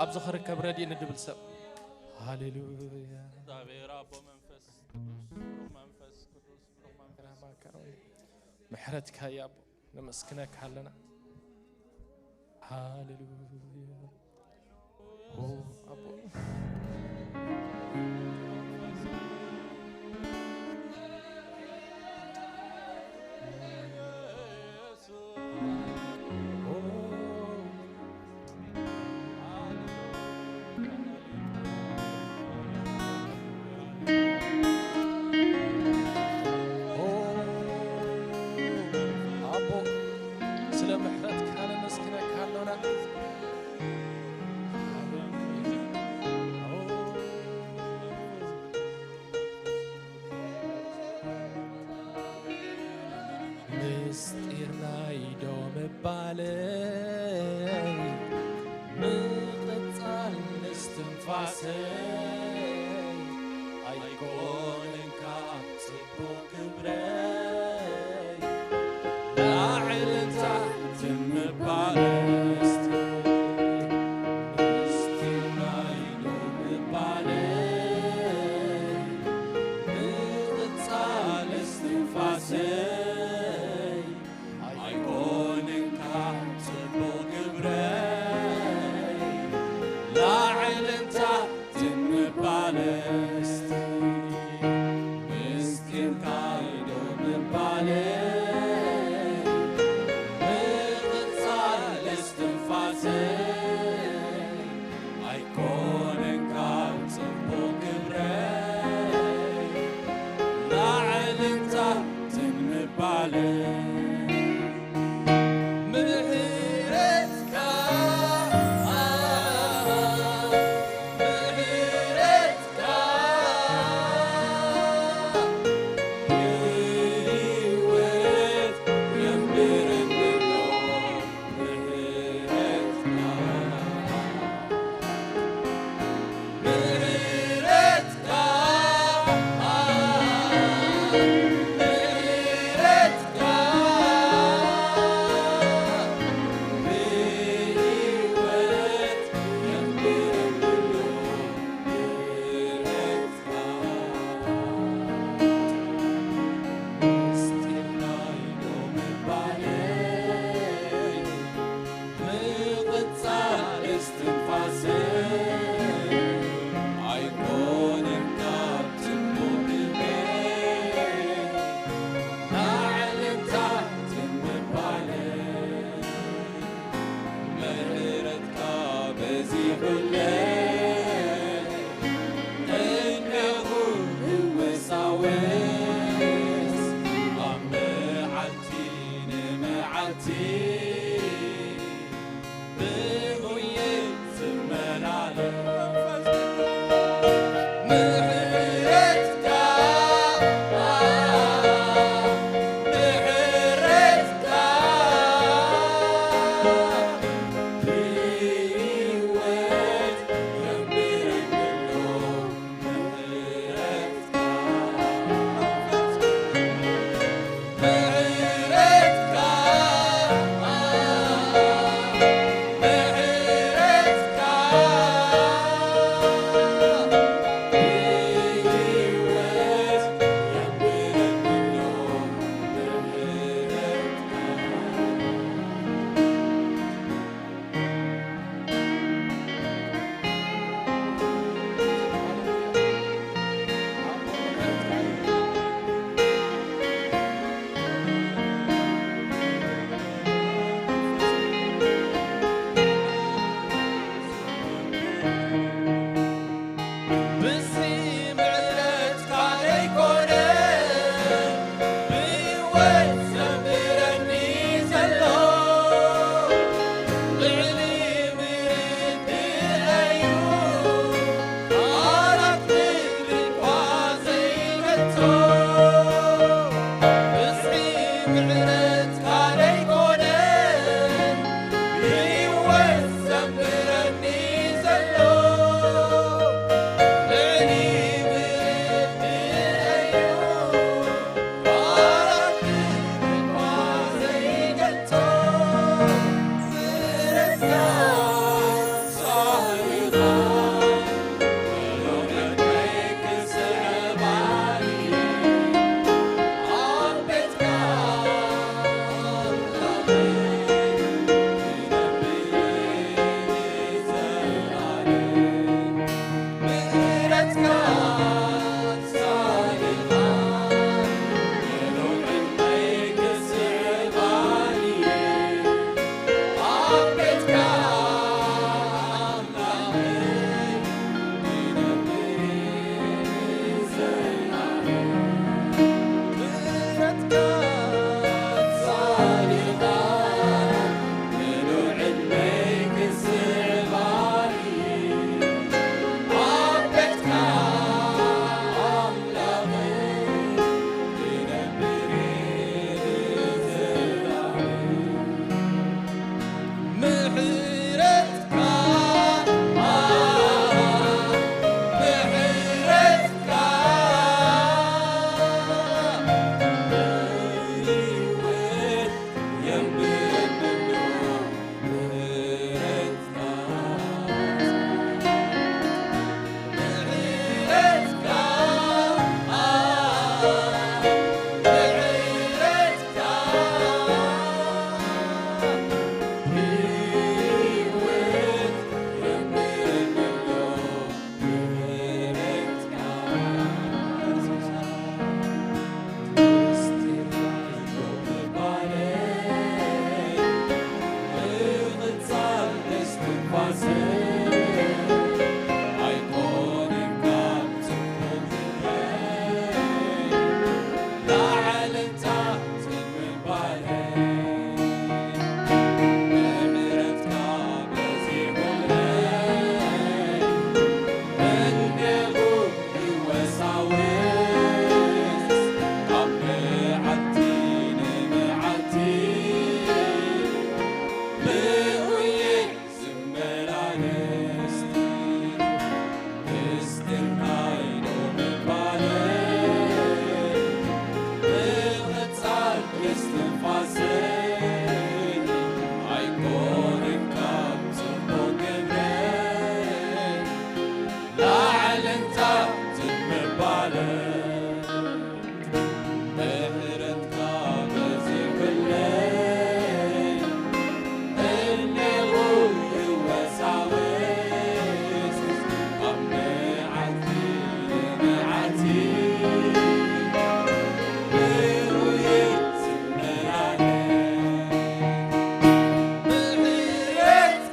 ኣብዚ ክርከብ ረድእኒ ድብል ሰብ። ሃሌሉያ። እግዚኣብሔር ኣቦ መንፈስ ቅዱስ፣ ብሩኽ መንፈስ ቅዱስ፣ ብሩኽ መንፈስ ቅዱስ። ምሕረትካ እዩ ኣቦ፣ ነመስግነካ ኣለና። ሃሌሉያ። ኦ ኣቦ። ኣቦ፣ ስለ ምሕረትካ ነመስግነካ ኣሎና። ምስጢር ናይ ዶ ምባለይ፣ ምቕጻል እስትንፋሰይ ኣይኮነን ካብ ጽቡቕ ግብረይ፣ ላዕልን ታሕትን ምባል ምስጢር፣ ምስጢር ናይ ዶ ምባለይ፣ ምቕጻል እስትንፋሰይ ኣይኮነን ካብ ጽቡቕ ግብረይ፣ ላዕልን ታሕትን ምባል ምስጢር፣ ምስጢር ናይ ዶ ምባለይ፣ ምቕጻል እስትንፋሰይ ኣይኮነን ካብ ጽቡቕ ግብረይ፣ ላዕልን ታሕትን ምባለይ። ምሕረትካ፣ ምሕረትካ፣ ብህይወት የንብረኒ ኣሎ። ምቕጻል እስትንፋሰይ ኣይኮነን ካብ ጽቡቕ ግብረይ፣ ላዕልን ታሕትን ምባለይ፣ ምሕረትካ በዚሑለይ፣ እንዲኹ እወሳወስ ኣብ መዓልቲ ንመዓልቲ ብጉየ ዝመላለስ። ምሕረትካ፣ ምሕረትካ ብህይወት እንታ ዝምባለ ምሕረትካ በዚሑለይ፣ እኔኡ ይወሳወስ ኣብ መዓልቲ መዓልቲ፣ ብሩይ ዝመላለስ ምሕረት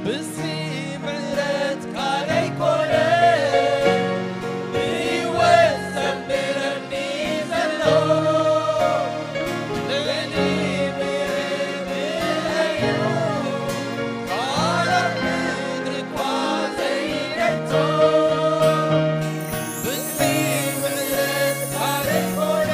ብዚ ምሕረትካ ደይኮነ፣ ብህይወት ዘንብረኒ ዘሎ። ልዕሊ ምድሪ እዩ፣ ካልእ ምድሪ እኳ ዘይደቶ። ብዚ ምሕረትካ ደይኮነ፣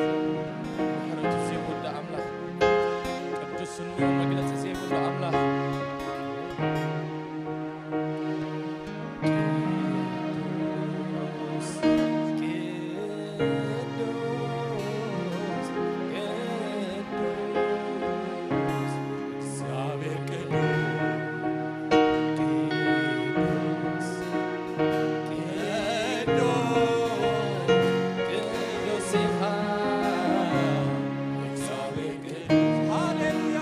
ምሕረቱ ዘይወዳእ ኣምላኽ፣ ቅዱስንኡ መግለጺ ዘይብሉ ኣምላኽ፣ ቅዱስ፣ ቅዱስ፣ ቅዱስ፣ እግዚኣብሔር ቅዱስ፣ ቅዱስ፣ ቅዱስ፣ ቅዱስ ኢኻ። ሃሌሉያ።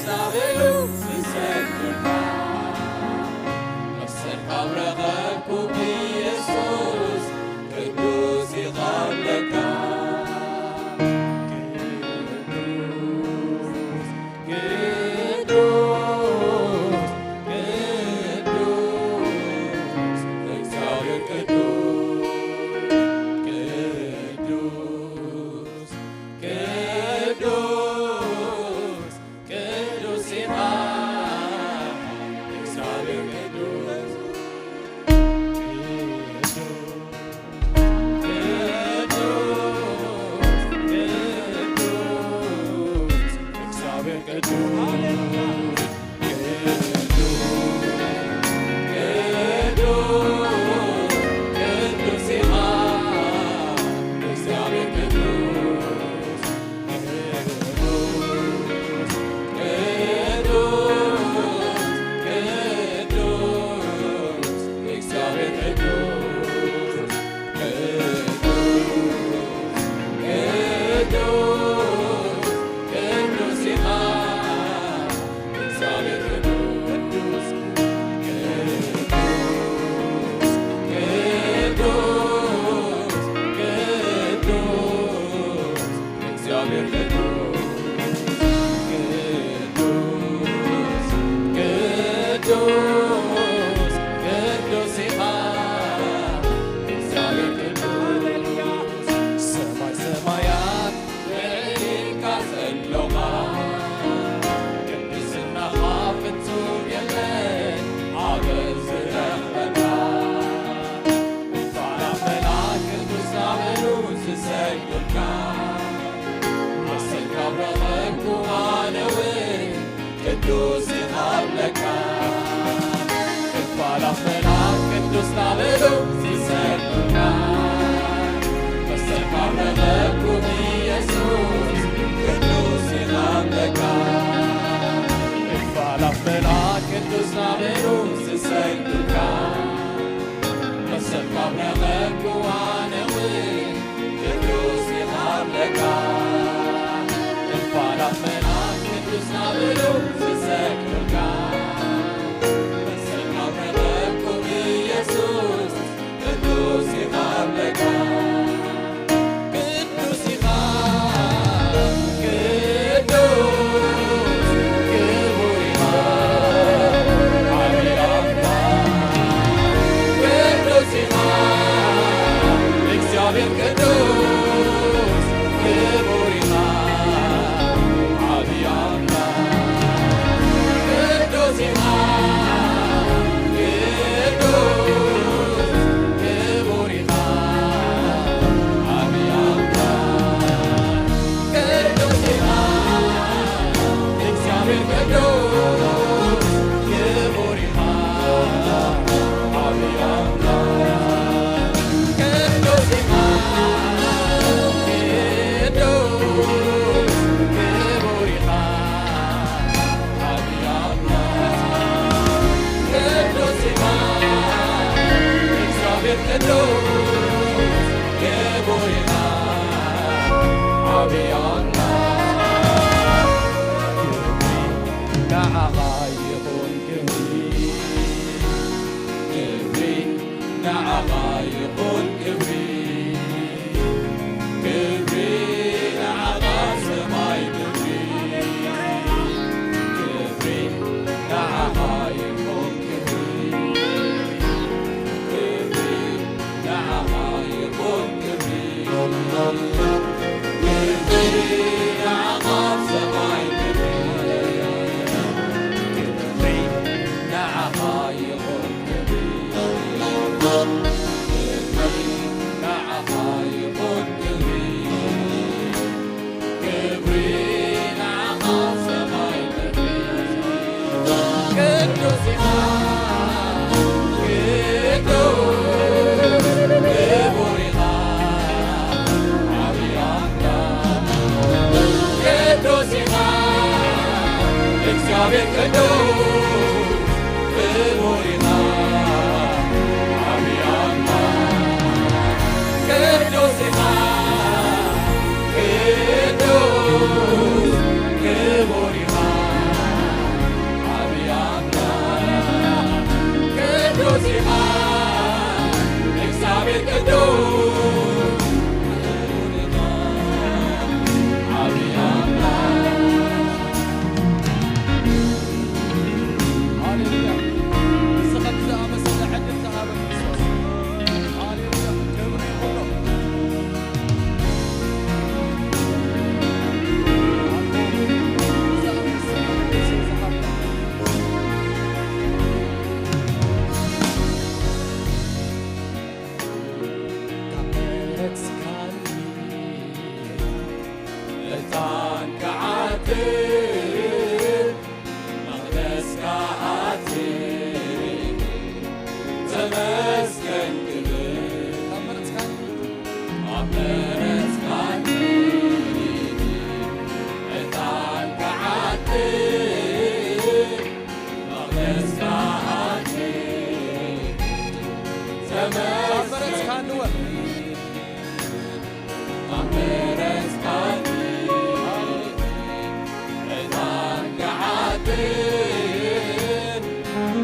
ሳበሉ ዝሰግዱልካ፣ መሰልካ ኣብ ረኸብኩ ኢየሱስ፣ ቅዱስ ኢኻ ኣምለካ። ቅዱስ፣ ቅዱስ፣ ቅዱስ፣ እግዚኣብሔር ቅዱስ፣ ቅዱስ፣ ቅዱስ፣ ቅዱስ ኢኻ፣ እግዚኣብሔር ቅዱስ፣ ቅዱስ፣ ቅዱስ፣ ቅዱስ፣ እግዚኣብሔር ቅዱስ፣ ቅዱስ፣ ቅዱስ፣ ቅዱስ ኢኻ፣ እግዚኣብሔር ቅዱስ። ቅዱስ፣ ቅዱስ፣ ቅዱስ፣ እግዚኣብሔር ቅዱስ፣ ቅዱስ፣ ቅዱስ፣ ቅዱስ ኢኻ፣ እግዚኣብሔር ቅዱስ፣ ቅዱስ፣ ቅዱስ፣ ቅዱስ፣ እግዚኣብሔር ቅዱስ፣ ቅዱስ፣ ቅዱስ፣ ቅዱስ ኢኻ፣ እግዚኣብሔር ቅዱስ። ሰማይ ሰማያት ልዕል ኢልካ ዘሎኻ፣ ቅድስናኻ ፍጹም የለን ኣብ ዝረኸበካ። እልፍ ኣእላፍ መላእክት ቅዱስ እናበሉ ዝሰግዱልካ፣ መሰልካ ኣብ ረኸብኩ ኣነ እውን ቅዱስ ኢኻ ኣምለካ። እልፍ ኣእላፍ መላእክት ቅዱስ እናበሉ ዝሰግዱልካ፣ መሰልካ ኣብ ረኸብኩ ኢየሱስ ቅዱስ ኢኻ ኣምለካ። እልፍ ኣእላፍ መላእክት ቅዱስ እናበሉ ዝሰግዱልካ፣ መሰልካ ኣብ ረኸብኩ ኣነ እውን ቅዱስ ኢኻ ኣምለካ። እልፍ ኣእላፍ መላእክት ቅዱስ እናበሉ ዝሰግዱልካ፣ መሰልካ ኣብ ረኸብኩ ኢየሱስ ቅዱስ ኢኻ ኣምለካ። ቅዱስ ኢኻ፣ ቅዱስ፣ ክቡር ኢኻ፣ ዓቢ ኣምላኽ። ቅዱስ ኢኻ፣ እግዚኣብሔር ቅዱስ፣ ክቡር ኢኻ፣ ዓቢ ኣምላኽ። ቅዱስ ኢኻ፣ ቅዱስ፣ ክቡር ኢኻ፣ ዓቢ ኣምላኽ። ቅዱስ ኢኻ፣ እግዚኣብሔር ቅዱስ፣ ክቡር ኢኻ፣ ዓቢ ኣምላኽ። ቅዱስ ኢኻ፣ ቅዱስ፣ ክቡር ኢኻ፣ ዓቢ ኣምላኽ። ቅዱስ ኢኻ፣ እግዚኣብሔር ቅዱስ፣ ክቡር ኢኻ፣ ዓቢ ኣምላኽ። ክብሪ ንዓኻ ይኹን፣ ክብሪ፣ ክብሪ ንዓኻ ይኹን፣ ክብሪ። ክብሪ ንዓኻ ሰማይ ምድሪ፣ ክብሪ ንዓኻ ይኹን ክብሪ፣ ክብሪ ንዓኻ ይኹን ክብሪ፣ ክብሪ ንዓኻ ሰማይ ምድሪ፣ ክብሪ ንዓኻ ይኹን ክብሪ። ክብሪ ንዓኻ ይኹን ክብሪ፣ ክብሪ ንዓኻ ሰማይ ምድሪ። ቅዱስ ኢኻ፣ ቅዱስ፣ ክቡር ኢኻ፣ ዓቢ ኣምላኽ። ቅዱስ ኢኻ፣ እግዚኣብሔር ቅዱስ፣ ክቡር ኢኻ፣ ዓቢ ኣምላኽ። ቅዱስ ኢኻ፣ ቅዱስ፣ ክቡር ኢኻ፣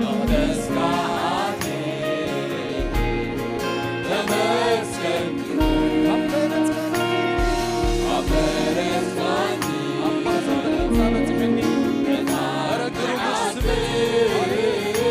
መቕደስካ ኣትየ ተመስገን። ኣብ መረጽካኒ መቕደስካ ኣትየ ተመስገን።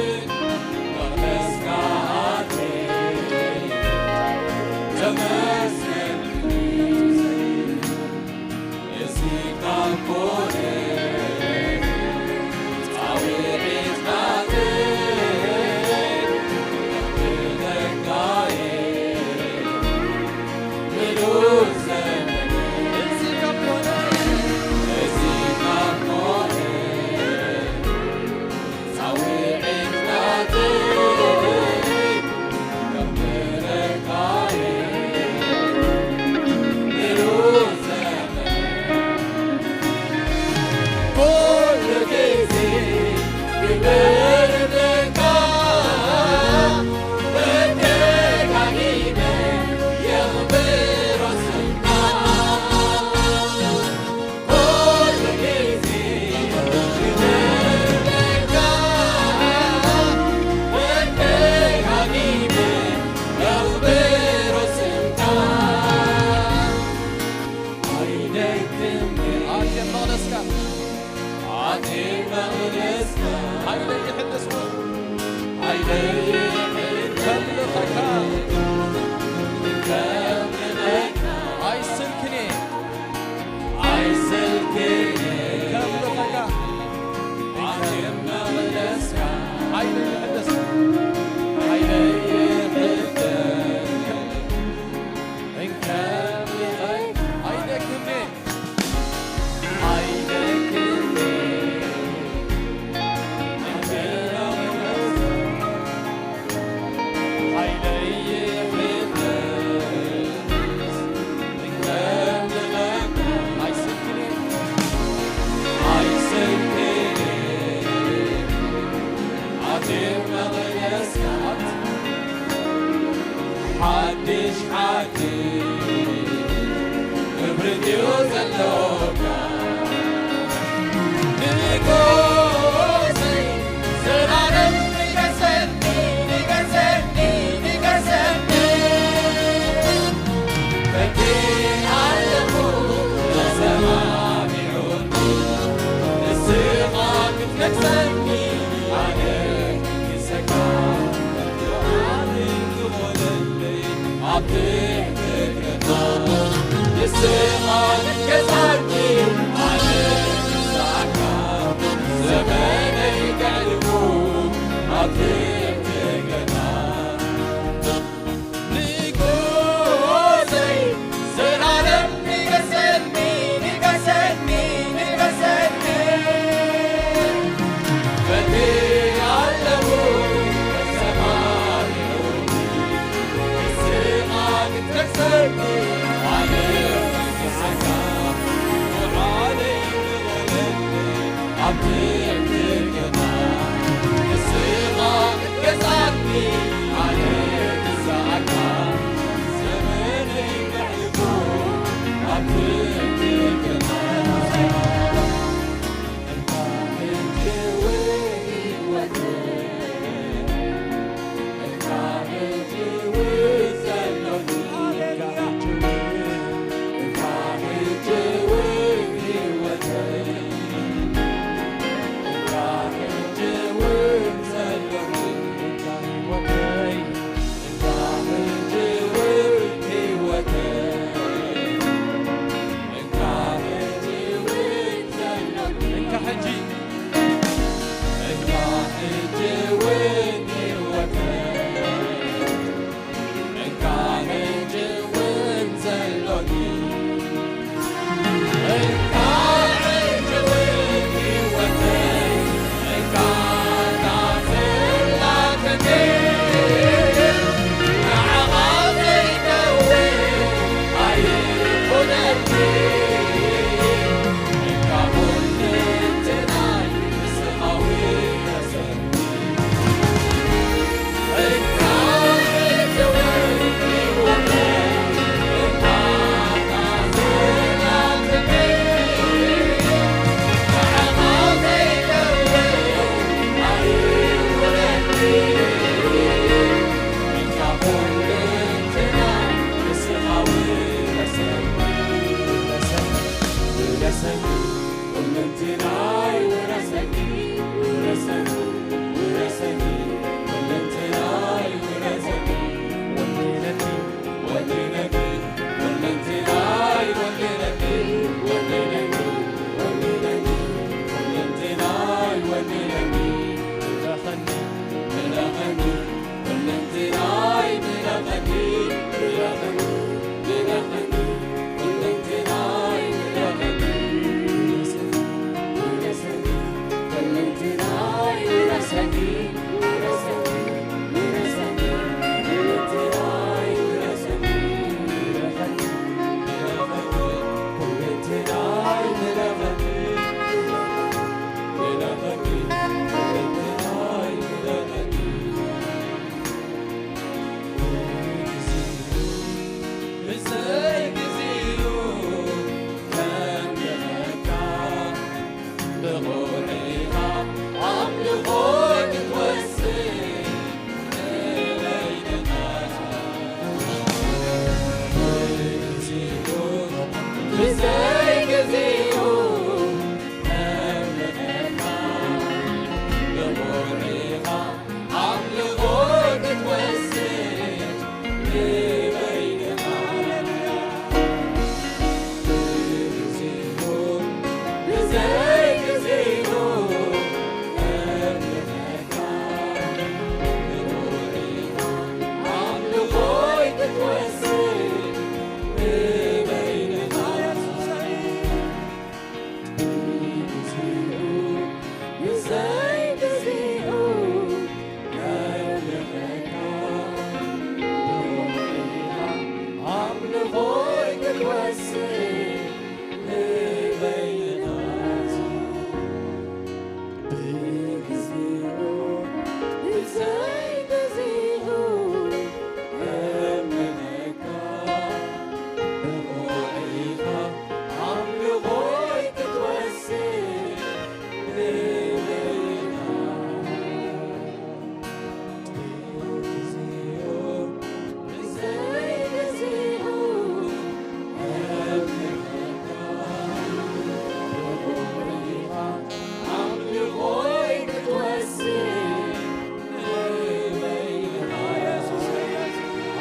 ሓድሽ ሓድሽ ክብሪ ድዩ ዘለካ? ንጉሰይ ዘላለም ንገሰኒ፣ ንገሰኒ፣ ንገሰኒ። በቲ ኣለኹ ተሰማሚዑኒ፣ ንስኻ ክትነግሰኒ ኣነ ክሰካ።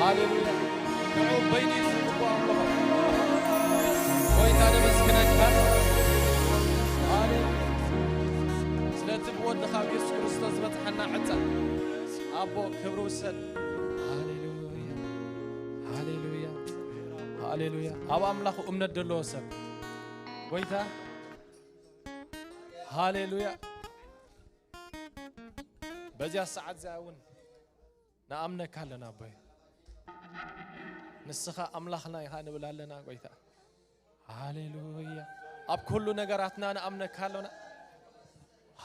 ሃሌሉያ። ንዑ በይኑ ይስብኩ ኣለኹ። ጎይታ ነመስግነካ። ሃሌሉያ። ስለቲ ብወድኻ ብየሱስ ክርስቶስ ዝበጽሓና ዕጻ ኣቦ ክብሪ ውሰድ። ሃሌሉያ። ሃሌሉያ። ሃሌሉያ። ኣብ ኣምላኹ እምነት ዘለዎ ሰብ ጎይታ። ሃሌሉያ። በዚያ ሰዓት እዚኣ እውን ንኣምነካ ኣለና ኣቦይ። ንስኻ ኣምላኽና ኢኻ ንብል ኣለና ጎይታ። ሃሌሉያ። ኣብ ኩሉ ነገራትና ንኣምነካ ኣሎና።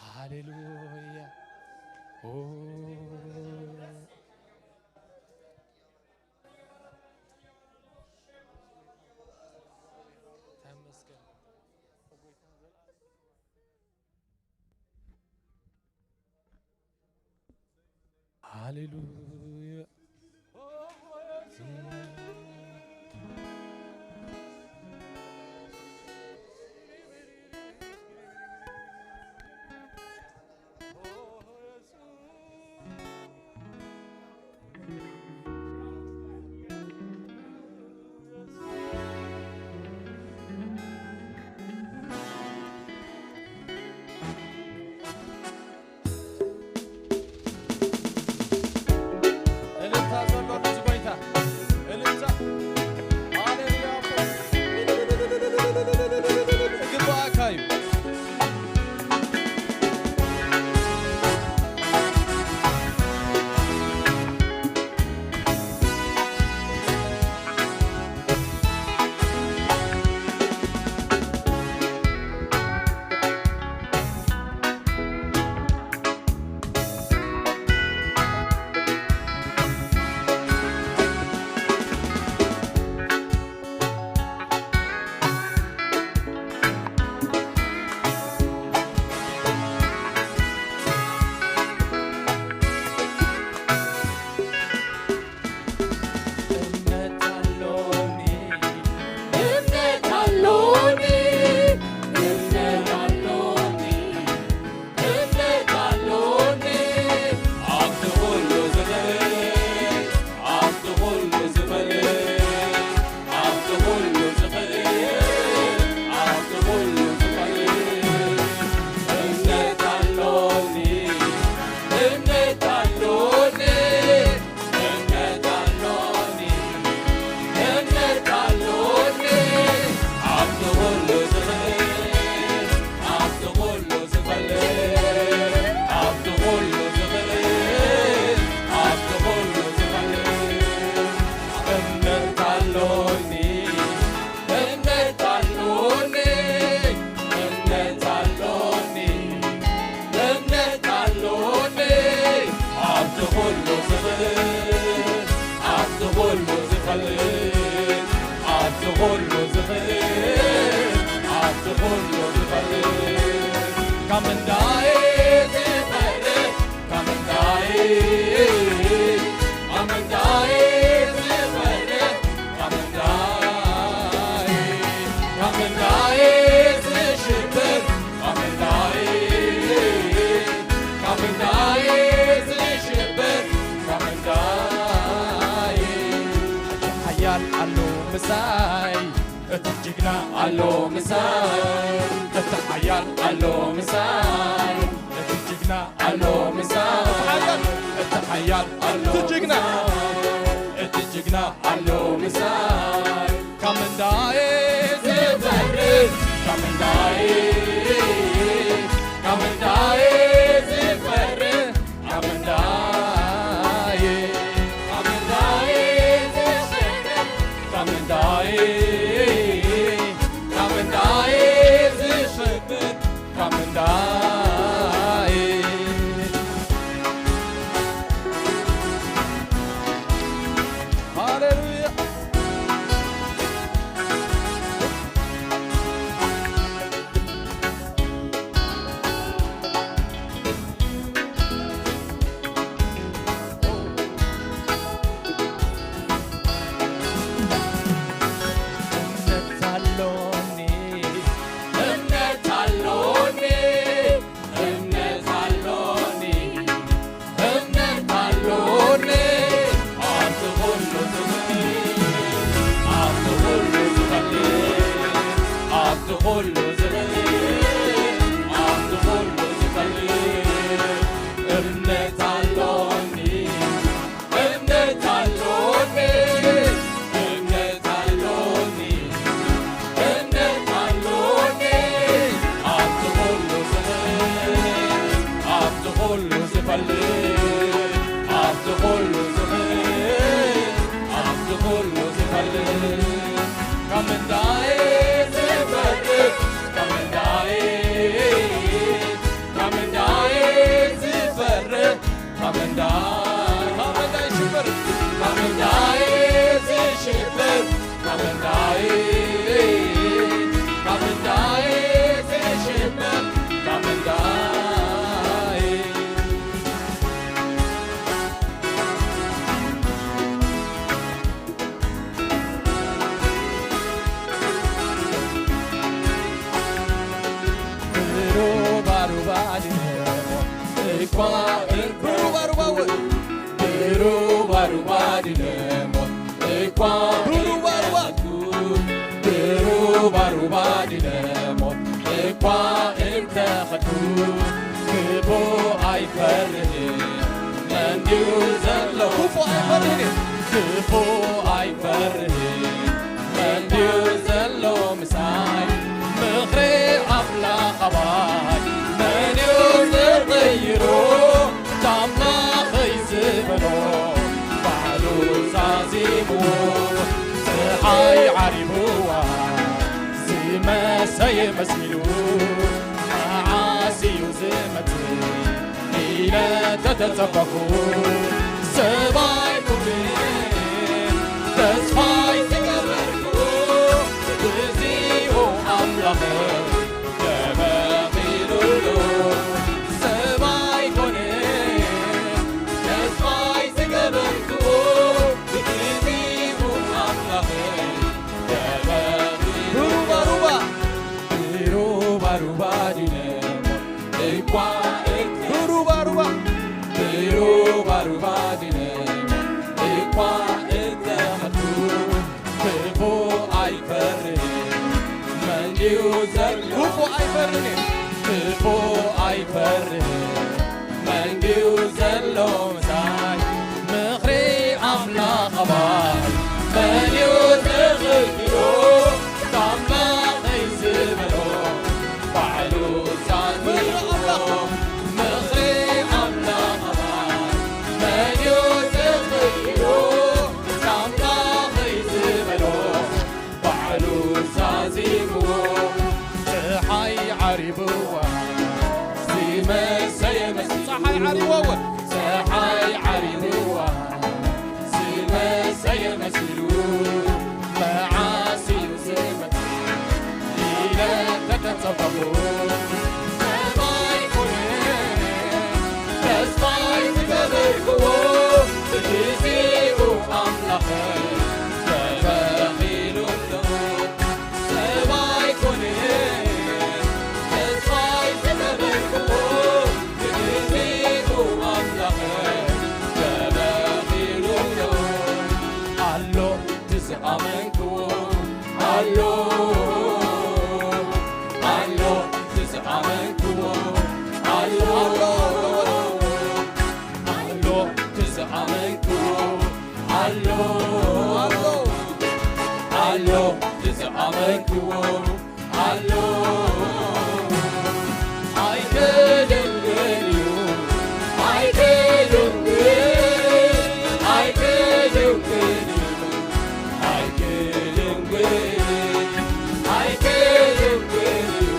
ሃሌሉያ። ኦ፣ ተመስገን። ሃሌሉያ። ኩሉ ዝኽእል ኣብቲ ኩሉ ዝፈርድ ካብ ምንታይ ዝፈርድ ካብ ምንታይ ካብ ምንታይ ዝፈርድ ካብ ምንታይ ካብ ምንታይ ዝሽብር ካብ ምንታይ ካብ ምንታይ ዝሽብር ካብ ምንታይ ሓያል ኣሎ ምሳይ እቲ ጅግና ኣሎ ምሳይ እቲ ሓያል ኣሎ ምሳይ እቲ ጅግና ኣሎ ምሳይ እቲ ሓያል ኣሎ እቲ ጅግና ምሳይ እቲ ጅግና ኣሎ ምሳይ ካብ ምንታይ ዝፈርድ ካብ ምንታይ ካብ ምንታይ ዝፈርድ ካብ ምንታይ ካብ ምንታይ ዝፈርድ ካብ ምንታይ ካብ ምንታይ ዝፈርድ ካብ ምንታይ ሃሌሉያ እምነት ኣሎኒ እምነት ኣሎኒ እምነት ኣሎኒ እምነት ኣሎኒ ኣብቲ ኩሉ ዝኽእል ኣብቲ ኩሉ ዝኽእል ኣብቲ ኩሉ ዝኽእል ኣብቲ ኩሉ ዝኽእል እምነት ኣሎኒ እምነት ኣሎኒ እምነት ኣሎኒ እምነት ኣሎኒ ኣብቲ ኩሉ ዝኽእል ኣብቲ ኩሉ ዝፈልጥ ኣብቲ ኩሉ ዝኽእል ኣብቲ ኩሉ ዝፈልጥ ካብ ምንታይ ዝፈልጥ ካብ ምንታይ ካብ ምንታይ ዝፈርድ ካብ ምንታይ ካብ ምንታይ ዝሽበር ካብ ምንታይ ዝሽበር ካብ ምንታይ ካብ ምንታይ ዝሽበር ካብ ምንታይ ብሩባሩባ ድነሞ እኳ ብሩባሩባ ወ ብሩባሩባ ድነሞ እኳ ብሩባሩባ ብሩባሩባ ድነሞ እኳ እንተኸድኩ ክፉ ኣይፈርህን መንድዩ ዘሎ ክፉ ኣይፈርህን ክፉ ኣይፈርህን መንድዩ ዘሎ ምሳይ ምኽሪ ኣምላኽ ኣባይ መንድዩ ዝቕይሮ ታምላኸይ ዝበሎ ባዕሉ ዛዚምዎ ፀሓይ ዓሪብዋ ዝመሰየ መሲሉ መዓስ እዩ ዝመፅእ ኢለ ተተጸበኹ ሰብኣይ ኩነ ተስፋይ ዝገበርኩ ብዚኡ ኣምላኽ ተበኺሉሉ ሰብኣይ ኮነ ተስፋይ ዝገበርኩ ብዚኡ ኣምላኽ ተበኺሉሉ ሩባ ሩባ ሩባ ሩባ ዲነሞ እኳ እተ ሩባ ሩባ ሩባ ሩባ ዲነሞ እኳ እተኸድኩ ክፉ ኣይፈርህን መንድዩ ዘሎ ክፉ ኣይፈርህን ክፉ ኣይፈርህን መንድዩ ዘሎ ምሳይ ምኽሪ ኣምላኽ ኣባይ መንድዩ ዝኽልክሎ ኣምላኸይ ዝበሎ ባዕሉ ዛዚሞ ምኽሪ ኣምላኽ ኣባይ መንድዩ ዝኽልክሎ ኣምላኸይ ዝበሎ ባዕሉ ዛዚምዎ ፀሓይ ዓሪብዋ ዝመሰየ መሲሉ ፀሓይ ዓሪብዋ እውን ፀሓይ ዓሪብዋ ዝመሰየ መሲሉ መዓስ እዩ ክዎ ኣሎ። ኣይክድንግል እዩ፣ ኣይክድንግል፣ ኣይክድንግል እዩ፣ ኣይክድንግል፣ ኣይክድንግል እዩ፣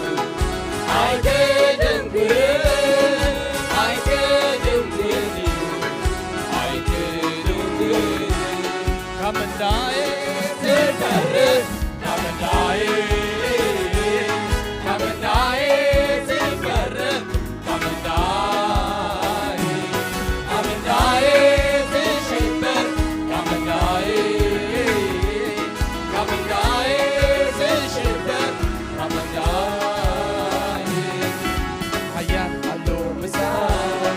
ኣይክድንግል፣ ኣይክድንግል እዩ፣ ኣይክድንግል። ካብ ምንታይ ዝፈርህ፣ ካብ ምንታይ፣ ካብ ምንታይ ዝፈርህ፣ ካብ ምንታይ፣ ካብ ምንታይ ዝሽበር፣ ካብ ምንታይ፣ ካብ ምንታይ ዝሽበር፣ ካብ ምንታይ። ሓያል ኣሎ ምሳይ፣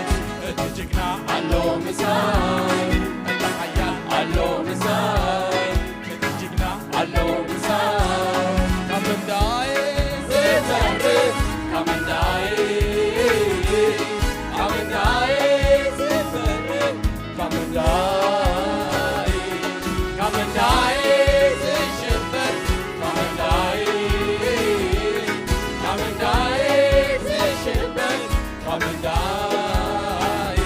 እቲ ጅግና ኣሎ ምሳይ፣ እቲ ሓያል ኣሎ ምሳይ፣ እቲ ጅግና ኣሎ ምሳይ። ካብ ምንታይ ዝፈርህ፣ ካብ ምንታይ፣ ካብ ምንታይ ዝፈርህ፣ ካብ ምንታይ፣ ካብ ምንታይ ዝሽበር፣ ካብ ምንታይ፣ ካብ ምንታይ ዝሽበር፣ ካብ ምንታይ።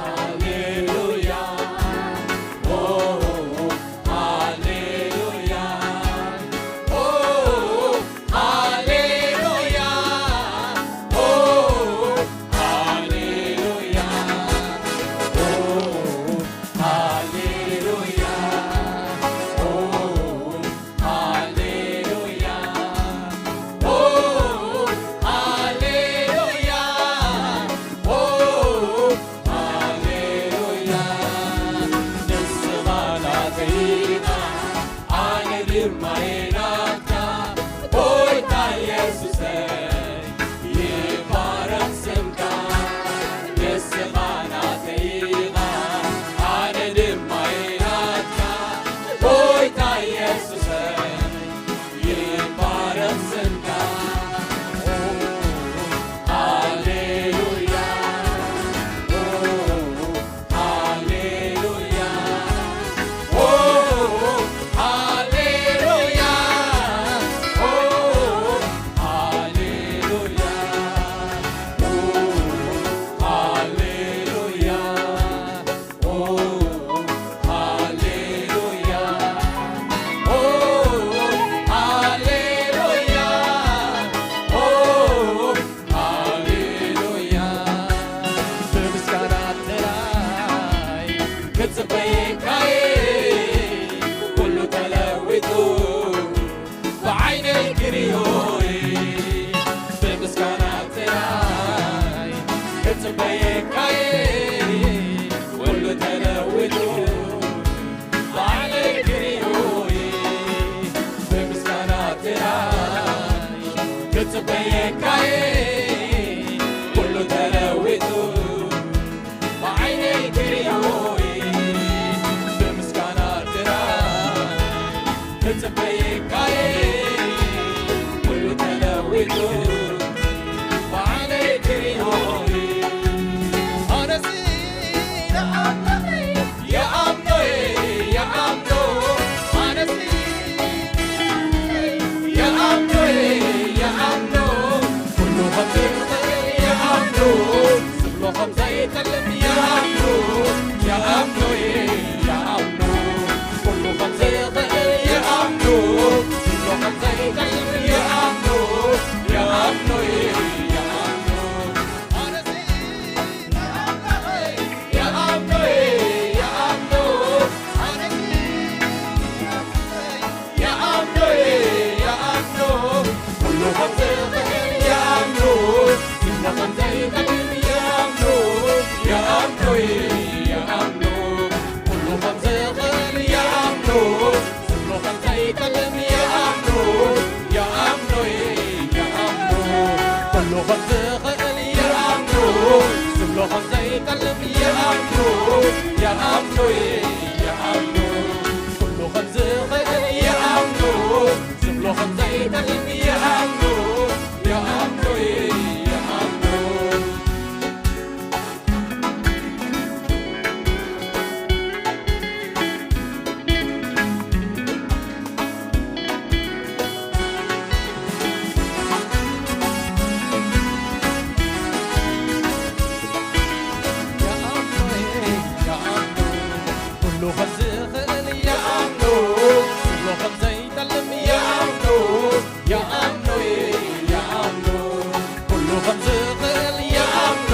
ሃሌሉያ፣ ኦ፣ ሃሌሉያ፣ ኦ፣ ሃሌሉያ። ንስኻ ናተይ ኢኻ፣ ኣነ ድማ እየ ናትካ፣ ጎይታ ኢየሱሰይ፣ ይባረኽ ስምካ። ንስኻ ናተይ ኢኻ፣ ኣነ ድማ እየ ናትካ፣ ጎይታ ኢየሱሰይ፣ ይባረኽ ስምካ። ሃሌሉያ፣ ሃሌሉያ፣ ሃሌሉያ፣ ከም ዘይጠልም ይኣምኑ፣ ይኣምኑ፣ ይኣምኑ። ኩሉ ከም ዝኽእል ይኣምኑ፣ ዝብሎ ከም ዘይጠልም ይኣምኑ፣ ይኣምኑ፣ ይኣምኑ። ይኣምኑ፣ ይኣምኑ፣ ኩሉ ከም ዝኽእል ይኣምኑ፣ ዝብሎ ከም ዘይጠልም ይኣምኑ፣ ይኣምኑ፣ ይኣምኑ፣ ኩሉ ከም ዝኽእል ይኣምኑ፣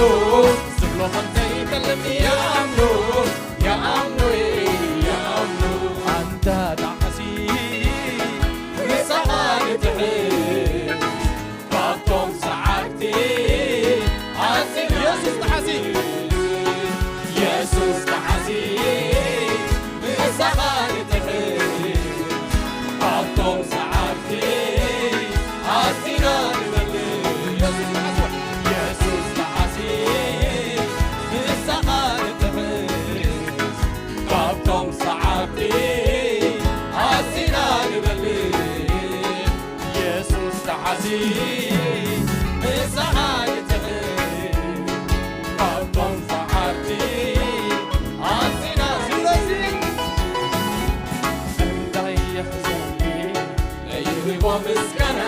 ዝብሎ ከም ዘይጠልም ይኣምኑ፣ ይኣምኑ፣ ይኣምኑ። ኣንታ ጣዕሲ ንስኻ ንትሕት ካብቶም ሰዓብቲ ኣዝዩ የሱስ ጣዕሲ፣ የሱስ ጣዕሲ ንስኻ ንትሕት ካብቶም ሰዓብቲ ኣዚና ንበልዕ። የሱስ ጣዕሲ፣ የሱስ ጣዕሲ ንስኻ ንትሕት ካብቶም ሰዓብቲ ኣዚና ንበልዕ። የሱስ ጣዕሲ ንስኻ ንትሕት ካብቶም ሰዓብቲ ኣዚና። ስለዚ እንታይ የሕዘኒ ይህቦ ምስጋና፣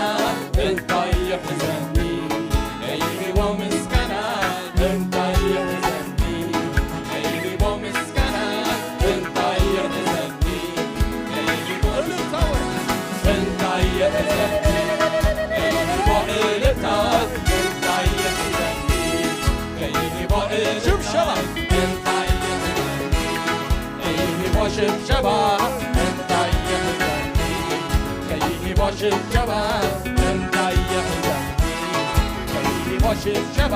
እንታይ የሕዘኒ ይህቦ ምስጋና፣ እንታይ የሕዘኒ ይህቦ ምስጋና፣ እንታይ የሕዘኒ ይህቦ እልልታ፣ እንታይ የሕዘኒ ይህቦ እልልታ፣ እንታይ የሕዘኒ ይህቦ እልልታ፣ ሽብሸባ። እንታይ የሕዘኒ ከይህቦ ሽብሸባ እንታይ የሕዘኒ? ከይህቦ ሽብሸባ እንታይ የሕዘኒ? ከይህቦ ሽብሸባ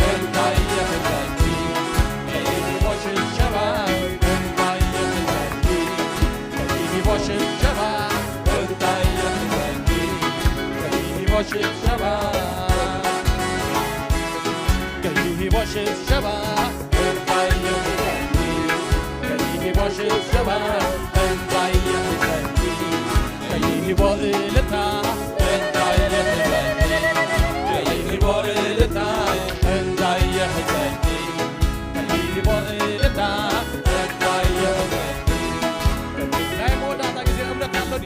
እንታይ የሕዘኒ? ከይህቦ ሽብሸባ እንታይ የሕዘኒ? ከይህቦ ሽብሸባ እንታይ የሕዘኒ? ከይህቦ ሽብሸባ ከይህቦ ሽብሸባ እንታይ የሕዘኒ? ከይህቦ ሽብሸባ እንታይ የሕዘኒ? ከይህቦ እልልታ እንታይ የሕዘኒ? ከይህቦ እልልታ እንታይ የሕዘኒ? ከይህቦ እልልታ እንታይ የሕዘኒ? ናይ መወዳእታ ግዜ እምነት ኣሎኒ።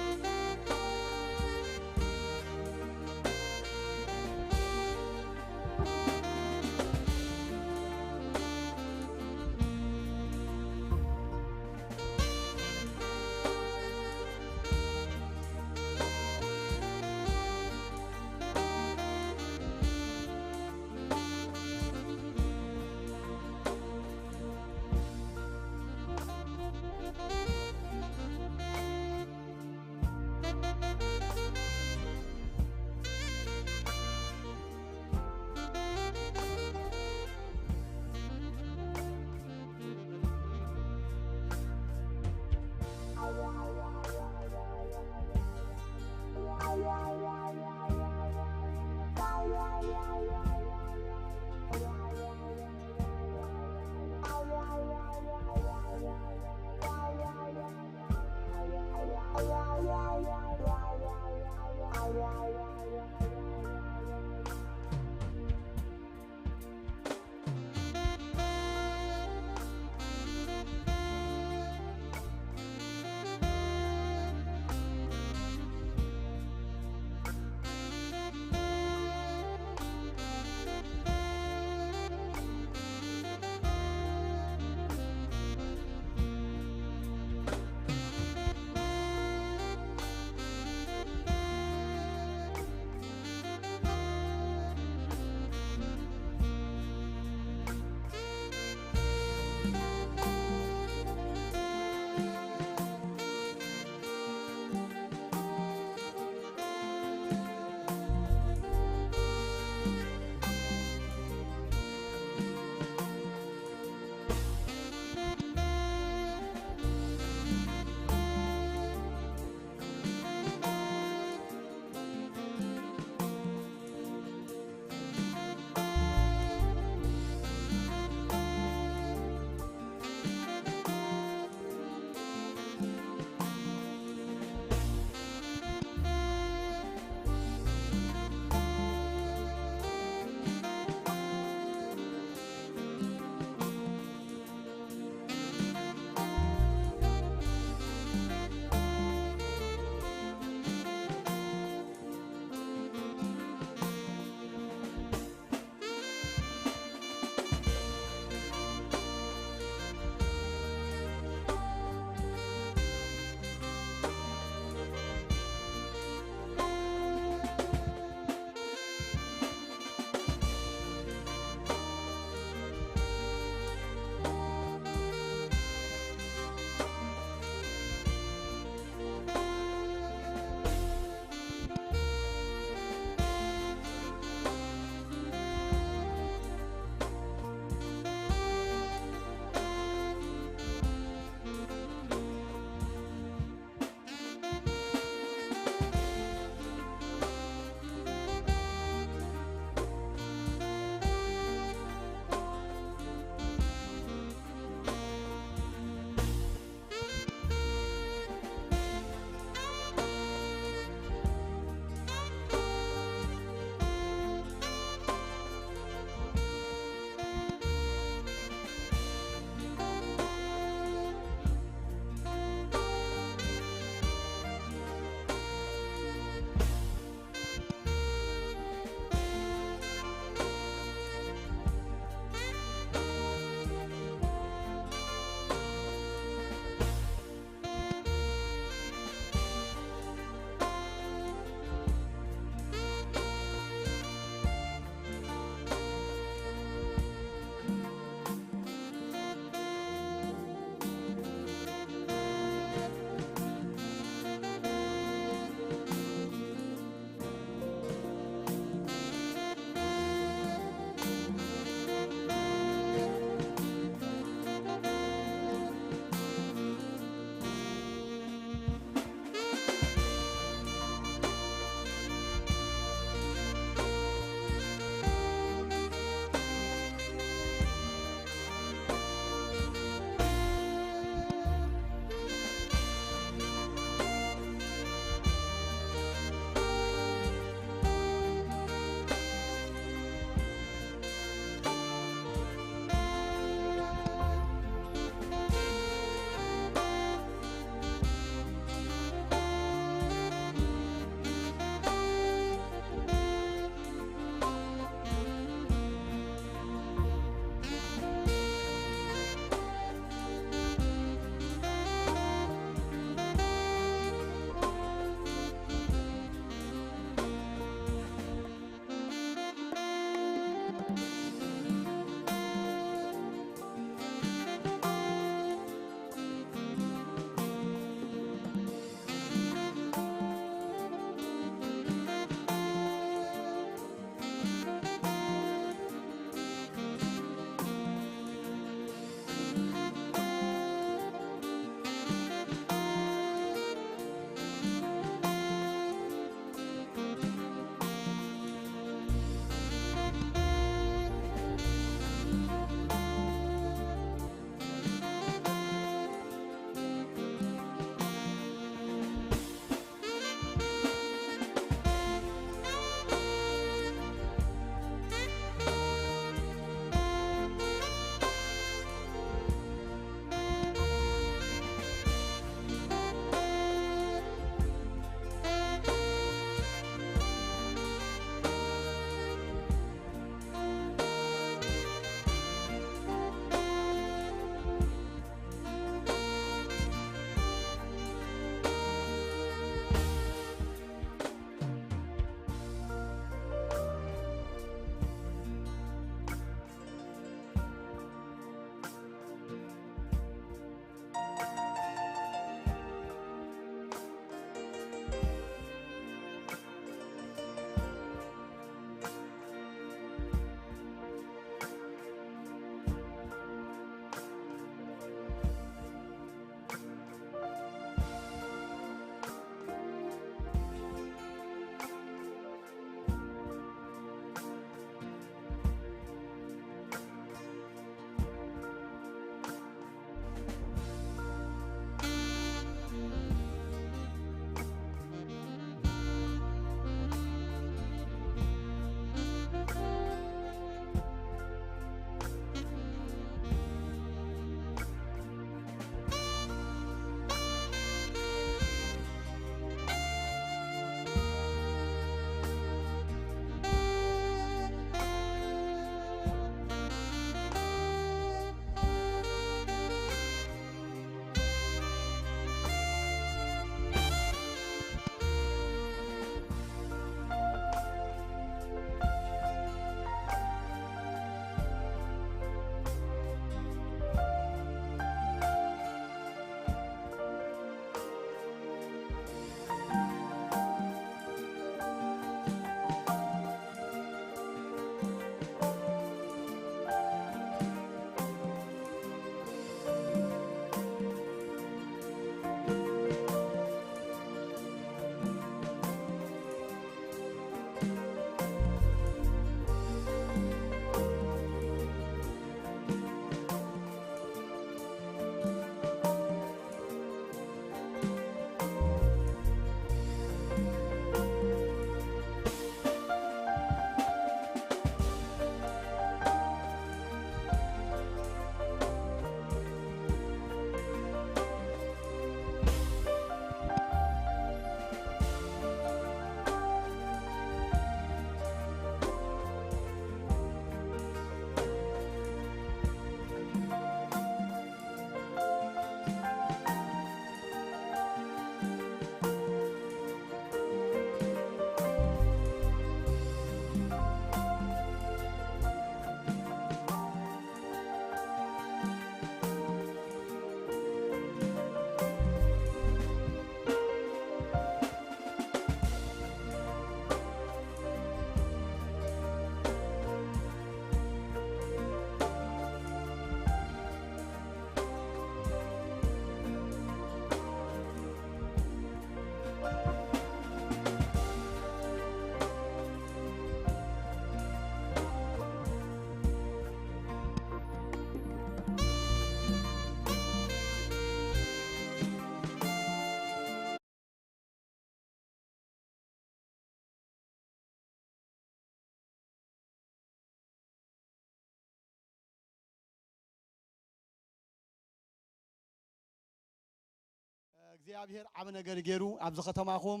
እግዚኣብሔር ዓብ ነገር ገይሩ ኣብዚ ኸተማኹም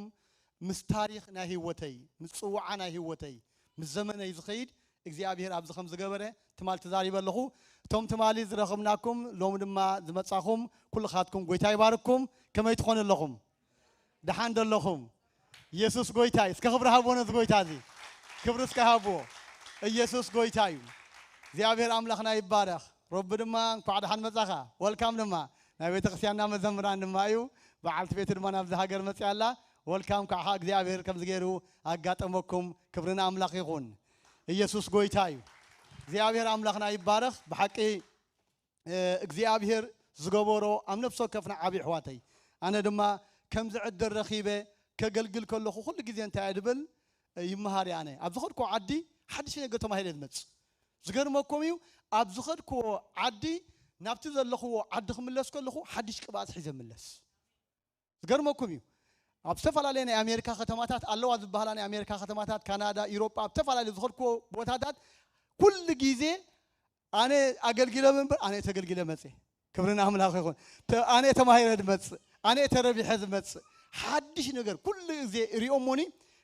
ምስ ታሪኽ ናይ ህይወተይ ምስ ጽውዓ ናይ ህይወተይ ምስ ዘመነይ ዝኸይድ እግዚኣብሔር ኣብዚ ከም ዝገበረ ትማል ተዛሪበ ኣለኹ። እቶም ትማሊ ዝረኸብናኩም ሎሚ ድማ ዝመጻኹም ኩልኻትኩም ጎይታ ይባርኩም። ከመይ ትኾኑ ኣለኹም? ደሓን ዶ ኣለኹም? ኢየሱስ ጎይታ እዩ። እስከ ክብሪ ሃብዎ ነዚ ጎይታ እዚ። ክብሪ እስከ ሃብዎ። ኢየሱስ ጎይታ እዩ። እግዚኣብሔር ኣምላኽና ይባረኽ። ሮቢ ድማ እንኳዕ ደሓን መጻኻ። ወልካም ድማ ናይ ቤተክርስትያንና መዘምራን ድማ እዩ። በዓልቲ ቤቱ ድማ ናብዚ ሃገር መጽያ ኣላ። ወልካም ከዓ እግዚኣብሔር ከምዚ ገይሩ ኣጋጠመኩም። ክብሪ ንኣምላኽ ይኹን። ኢየሱስ ጎይታ እዩ። እግዚኣብሔር ኣምላኽና ይባረኽ። ብሓቂ እግዚኣብሔር ዝገበሮ ኣብ ነፍሲ ወከፍና ዓብዪ ኣሕዋተይ። ኣነ ድማ ከምዚ ዕድል ረኺበ ከገልግል ከለኹ ኩሉ ግዜ እንታይ እየ ድብል ይመሃር እየ። ኣነ ኣብ ዝኸድኩዎ ዓዲ ሓድሽ ነገር ተማሂረ እየ ዝመጽእ። ዝገርመኩም እዩ፣ ኣብ ዝኸድኩዎ ዓዲ ናብቲ ዘለኹዎ ዓዲ ክምለስ ከለኹ ሓድሽ ቅብኣት ሒዘ ምለስ። ዝገርመኩም እዩ፣ ኣብ ዝተፈላለየ ናይ ኣሜሪካ ከተማታት ኣለዋ ዝበሃላ ናይ ኣሜሪካ ከተማታት፣ ካናዳ፣ ኢሮጳ፣ ኣብ ዝተፈላለዩ ዝኸድኩዎ ቦታታት ኩሉ ግዜ ኣነ ኣገልጊለ ምንበር ኣነ ተገልጊለ መጽእ። ክብሪ ንኣምላኽ ይኹን። ተ- ኣነ ተማሂረ ዝመጽእ ኣነ ተረቢሐ ዝመጽእ ሓድሽ ነገር ኩሉ ግዜ እሪኦሞኒ።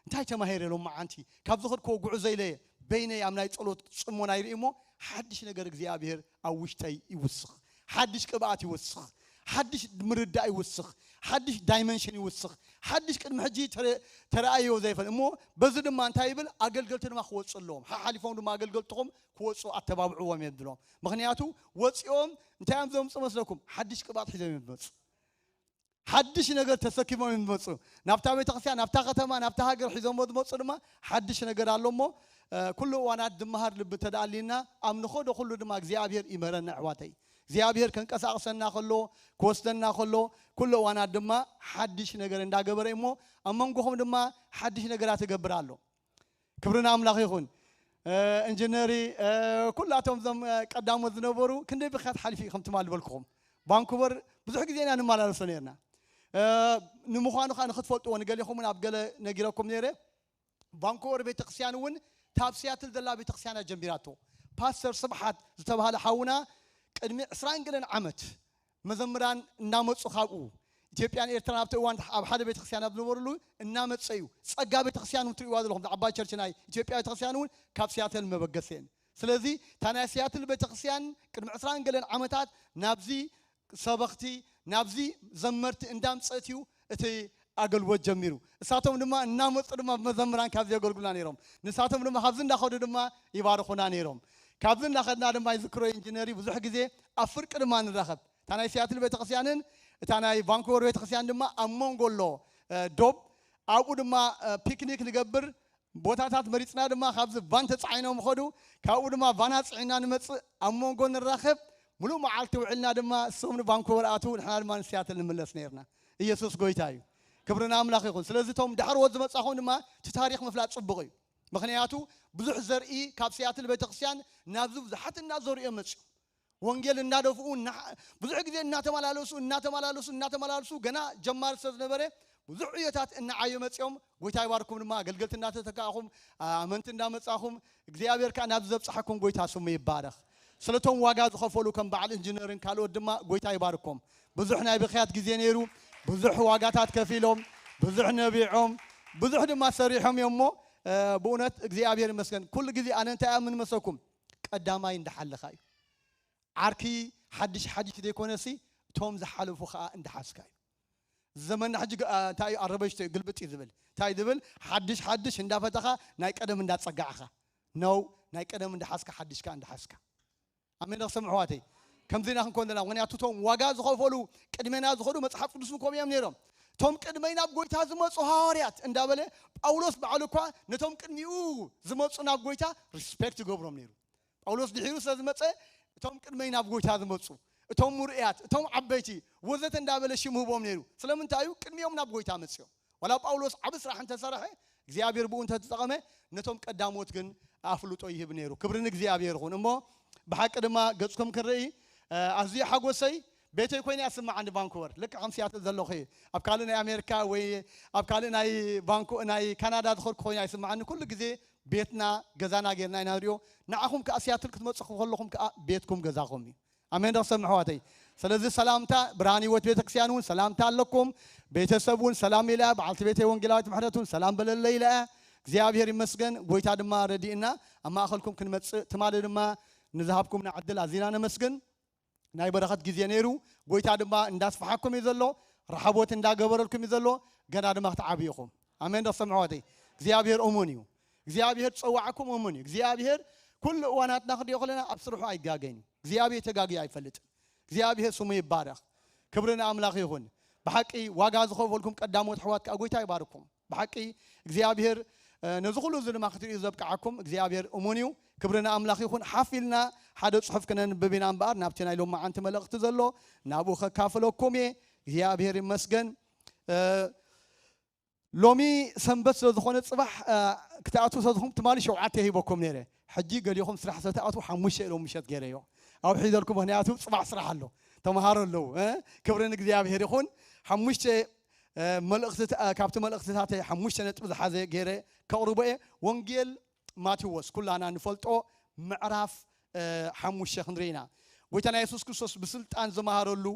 እንታይ ተማሂረ ሎመዓንቲ ካብ ዝኸድክዎ ጉዕዞ ኢለ በይነይ ኣብ ናይ ጸሎት ጽሞና ይርኢ እሞ ሓድሽ ነገር እግዚኣብሔር ኣብ ውሽጠይ ይውስኽ። ሓድሽ ቅብኣት ይውስኽ። ሓድሽ ምርዳእ ይውስኽ። ሓድሽ ዳይመንሽን ይውስኽ። ሓድሽ ቅድሚ ሕጂ ተረ- ተረኣዮ ዘይፈልጥ እሞ በዚ ድማ እንታይ ይብል ኣገልገልቲ ድማ ክወፁ ኣለዎም። ሓሓሊፎም ድማ ኣገልገልትኹም ክወፁ ኣተባብዕዎም እዮም ዝብሎም። ምክንያቱ ወፂኦም እንታይ እዮም ዘምፁ መስለኩም? ሓድሽ ቅብኣት ሒዞም እዮም ዝመፁ። ሓድሽ ነገር ተሰኪሞም እዮም ዝመፁ። ናብታ ቤተክርስትያን ናብታ ከተማ ናብታ ሃገር ሒዞሞ ዝመፁ ድማ ሓድሽ ነገር ኣሎ እሞ ኩሉ እዋናት ዝመሃር ልቢ ተደኣሊና ኣብ ንኸዶ ኩሉ ድማ እግዚኣብሔር ይመረና ኣሕዋተይ። እግዚኣብሔር ከንቀሳቕሰና ከሎ ክወስደና ከሎ ኩሉ እዋናት ድማ ሓድሽ ነገር እንዳገበረ እሞ ኣብ መንጎኹም ድማ ሓድሽ ነገራት ይገብር ኣሎ። ክብሪ ንኣምላኽ ይኹን። እንጅነሪ ኩላቶም እዞም ቀዳሞት ዝነበሩ ክንደይ ብኽያት ሓሊፉ እዩ ከም ትማል ዝበልኩኹም። ቫንኩቨር ብዙሕ ግዜ ኢና ንመላለሶ ነርና። ንምዃኑ ከዓ ንክትፈልጥዎ ንገሊኹም እውን ኣብ ገለ ነጊረኩም ነይረ። ቫንኩቨር ቤተክርስትያን እውን ታብ ሲያትል ዘላ ቤተክርስትያና ጀሚራቶ። ፓስተር ስብሓት ዝተባሃለ ሓውና ቅድሚ ዕስራን ገለን ዓመት መዘምራን እናመፁ ካብኡ ኢትዮጵያን ኤርትራን ኣብቲ እዋን ኣብ ሓደ ቤተክርስትያን ኣብ ዝነበሩሉ እናመፀ እዩ። ፀጋ ቤተክርስትያን እውን ትርእይዋ ዘለኹም ዓባይ ቸርች ናይ ኢትዮጵያ ቤተክርስትያን እውን ካብ ሲያትል መበገሰን። ስለዚ እታ ናይ ሲያትል ቤተክርስትያን ቅድሚ ዕስራን ገለን ዓመታት ናብዚ ሰበኽቲ ናብዚ ዘመርቲ እንዳምፀት እዩ እቲ ኣገልግሎት ጀሚሩ። እሳቶም ድማ እናመፁ ድማ መዘምራን ካብ ዘገልግሉና ነይሮም። ንሳቶም ድማ ካብዚ እንዳኸዱ ድማ ይባርኹና ነይሮም። ካብዚ እንዳኸድና ድማ ይዝክሮ ኢንጂነሪ ብዙሕ ግዜ ኣብ ፍርቂ ድማ ንራኸብ። እታ ናይ ሲያትል ቤተክርስትያንን እታ ናይ ቫንኩቨር ቤተክርስትያን ድማ ኣብ መንጎ ኣሎ ዶብ ኣብኡ ድማ ፒክኒክ ንገብር። ቦታታት መሪፅና ድማ ካብዚ ቫን ተፃዒኖም ኸዱ። ካብኡ ድማ ቫና ፅዒና ንመፅእ ኣብ መንጎ ንራኸብ። ሙሉእ መዓልቲ ውዕልና ድማ እሶም ንቫንኩቨር ኣትዉ ንሕና ድማ ንሲያትል ንምለስ ነርና። ኢየሱስ ጎይታ እዩ። ክብሪ ንኣምላኽ ይኹን። ስለዚ እቶም ዳሕርዎት ዝመጻኹም ድማ እቲ ታሪኽ ምፍላጥ ጽቡቕ እዩ። ምኽንያቱ ብዙሕ ዘርኢ ካብ ሲያትል ቤተክርስትያን ናብዚ ብዙሓት እናዘርኡ እዮም መጽኡ። ወንጌል እናደፍኡ እና- ብዙሕ ግዜ እናተመላለሱ እናተመላለሱ እናተመላለሱ ገና ጀማሪ ስለ ዝነበረ ብዙሕ ዕዮታት እናዓዩ መፅኦም። ጎይታ ይባርኩም ድማ ኣገልገልቲ እናተተካእኹም ኣመንቲ እንዳመፃኹም እግዚኣብሔር ከዓ ናብዚ ዘብፅሐኩም ጎይታ ስሙ ይባረኽ። ስለቶም ዋጋ ዝኸፈሉ ከም በዓል ኢንጂነርን ካልኦት ድማ ጎይታ ይባርኮም። ብዙሕ ናይ ብኽያት ግዜ ነይሩ። ብዙሕ ዋጋታት ከፊሎም ብዙሕ ነቢዖም ብዙሕ ድማ ሰሪሖም እዮም እሞ ብእውነት እግዚኣብሔር ይመስገን። ኩሉ ግዜ ኣነ እንታይ ኣምን መሰኩም ቀዳማይ እንዳሓለኻ እዩ። ዓርኪ ሓድሽ ሓድሽ ዘይኮነሲ እቶም ዝሓለፉ ከዓ እንዳሓዝካ እዩ። ዘመንና ሕጂ እንታይ እዩ ኣረበሽቶ እዩ ግልብጥ እዩ ዝብል እንታይ ዝብል ሓድሽ ሓድሽ እንዳፈተኻ ናይ ቀደም እንዳፀጋዕኻ ነው ናይ ቀደም እንዳሓዝካ ሓድሽካ እንዳሓዝካ ኣሜን። ደሰምዑ ኣሕዋተይ ከምዚ ኢና ክንኮን ዘለና። ምክንያቱ እቶም ዋጋ ዝኸፈሉ ቅድሜና ዝኸዱ መፅሓፍ ቅዱስ ምኮም እዮም ነይሮም። እቶም ቅድመይ ናብ ጎይታ ዝመፁ ሃዋርያት እንዳበለ ጳውሎስ ባዕሉ እኳ ነቶም ቅድሚኡ ዝመፁ ናብ ጎይታ ሪስፔክት ይገብሮም ነይሩ። ጳውሎስ ድሒሩ ስለ ዝመፀ እቶም ቅድመይ ናብ ጎይታ ዝመፁ እቶም ሙርእያት እቶም ዓበይቲ ወዘተ እንዳበለ ሽም ህቦም ነይሩ። ስለምንታይ እዩ ቅድሚኦም ናብ ጎይታ መፅኦም። ዋላ ጳውሎስ ዓብ ስራሕ እንተሰርሐ እግዚኣብሔር ብኡ እንተተጠቐመ ነቶም ቀዳሞት ግን ኣፍልጦ ይህብ ነይሩ። ክብሪ ንእግዚኣብሔር ይኹን። እሞ ብሓቂ ድማ ገፅኩም ክንርኢ ኣዝዩ ሓጎሰይ ቤተይ ኮይነ እያ ስምዓኒ። ቫንኩቨር ልክዕ ከም ሲያትል ዘለኹ እየ። ኣብ ካልእ ናይ ኣሜሪካ ወይ ኣብ ካልእ ናይ ቫንኩ ናይ ካናዳ ዝኸድኩ ኮይነ ኣይስምዓኒ። ኩሉ ግዜ ቤትና ገዛና ጌርና ኢና ንሪኦ። ንዓኹም ከዓ ሲያትል ክትመፁ ከለኹም ከዓ ቤትኩም ገዛኹም እዩ። ኣሜን ዶ ክሰምዑ ኣሕዋተይ? ስለዚ ሰላምታ ብርሃን ህይወት ቤተክርስቲያን እውን ሰላምታ ኣለኩም። ቤተሰብ እውን ሰላም ኢለ፣ በዓልቲ ቤተይ ወንጌላዊት ምሕረት እውን ሰላም በለለይ ኢለ። እግዚኣብሔር ይመስገን። ጎይታ ድማ ረዲእና ኣብ ማእኸልኩም ክንመጽእ ትማሊ ድማ ንዝሃብኩምና ዕድል ኣዚና ነመስግን። ናይ በረኸት ግዜ ነይሩ። ጎይታ ድማ እንዳስፋሓኩም እዩ ዘሎ፣ ረሓቦት እንዳገበረልኩም እዩ ዘሎ። ገና ድማ ክትዓብዩ ኢኹም። ኣሜን ዶ ሰምዑ ኣሕዋተይ? እግዚኣብሔር እሙን እዩ። እግዚኣብሔር ዝጸዋዕኩም እሙን እዩ። እግዚኣብሔር ኩሉ እዋናትና ክንሪኦ ከለና ኣብ ስርሑ ኣይጋገይን እዩ። እግዚኣብሔር ተጋግዩ ኣይፈልጥን። እግዚኣብሔር ስሙ ይባረኽ። ክብሪ ንኣምላኽ ይኹን። ብሓቂ ዋጋ ዝኸፈልኩም ቀዳሞት ኣሕዋት ከዓ ጎይታ ይባርኩም። ብሓቂ እግዚኣብሔር ነዚ ኩሉ እዚ ድማ ክትርእዩ ዘብቅዓኩም እግዚኣብሔር እሙን እዩ። ክብሪ ንኣምላኽ ይኹን። ሓፍ ኢልና ሓደ ጽሑፍ ክነንብብ ኢና እምበኣር ናብቲ ናይ ሎማዓንቲ መልእኽቲ ዘሎ ናብኡ ከካፍለኩም እየ። እግዚኣብሔር ይመስገን። ሎሚ ሰንበት ስለ ዝኾነ ጽባሕ ክትኣትዉ ስለ ዝኾንኩም ትማሊ ሸውዓተ ሂበኩም ነይረ። ሕጂ ገሊኹም ስራሕ ስለ ትኣትዉ ሓሙሽተ ኢሎም ምሸት ገይረዮ። ኣብ ሒዘልኩም ምኽንያቱ ጽባሕ ስራሕ ኣሎ። ተምሃሮ ኣለዉ። ክብሪ ንእግዚኣብሔር ይኹን። ሓሙሽተ መልእኽቲ ካብቲ መልእኽትታተይ ሓሙሽተ ነጥቢ ዝሓዘ ገይረ ከቕርቦ እየ። ወንጌል ማቴዎስ ኩላና ንፈልጦ ምዕራፍ ሓሙሽተ ክንርኢ ኢና። ጎይታና የሱስ ክርስቶስ ብስልጣን ዝመሃረሉ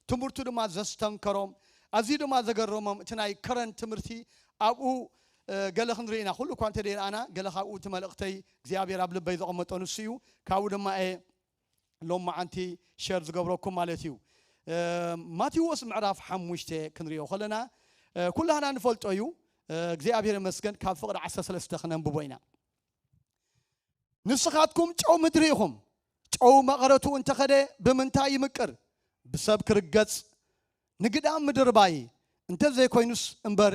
ትምህርቱ ድማ ዘስተንከሮም ኣዝዩ ድማ ዘገረሞም እቲ ናይ ከረን ትምህርቲ ኣብኡ ገለ ክንርኢ ኢና። ኩሉ እኳ እንተ ደይረኣና ገለ ካብኡ እቲ መልእኽተይ እግዚኣብሔር ኣብ ልበይ ዘቐመጦ ንሱ እዩ። ካብኡ ድማ እየ ሎም መዓንቲ ሸር ዝገብረኩም ማለት እዩ። ማቴዎስ ምዕራፍ ሓሙሽተ ክንሪኦ ከለና ኩላህና ንፈልጦ እዩ። እግዚኣብሔር ይመስገን። ካብ ፍቕዲ ዓሰርተ ሰለስተ ክነንብቦ ኢና። ንስኻትኩም ጨው ምድሪ ኢኹም። ጨው መቐረቱ እንተኸደ ብምንታይ ይምቅር? ብሰብ ክርገጽ ንግዳም ምድርባይ እንተዘይኮይኑስ እምበር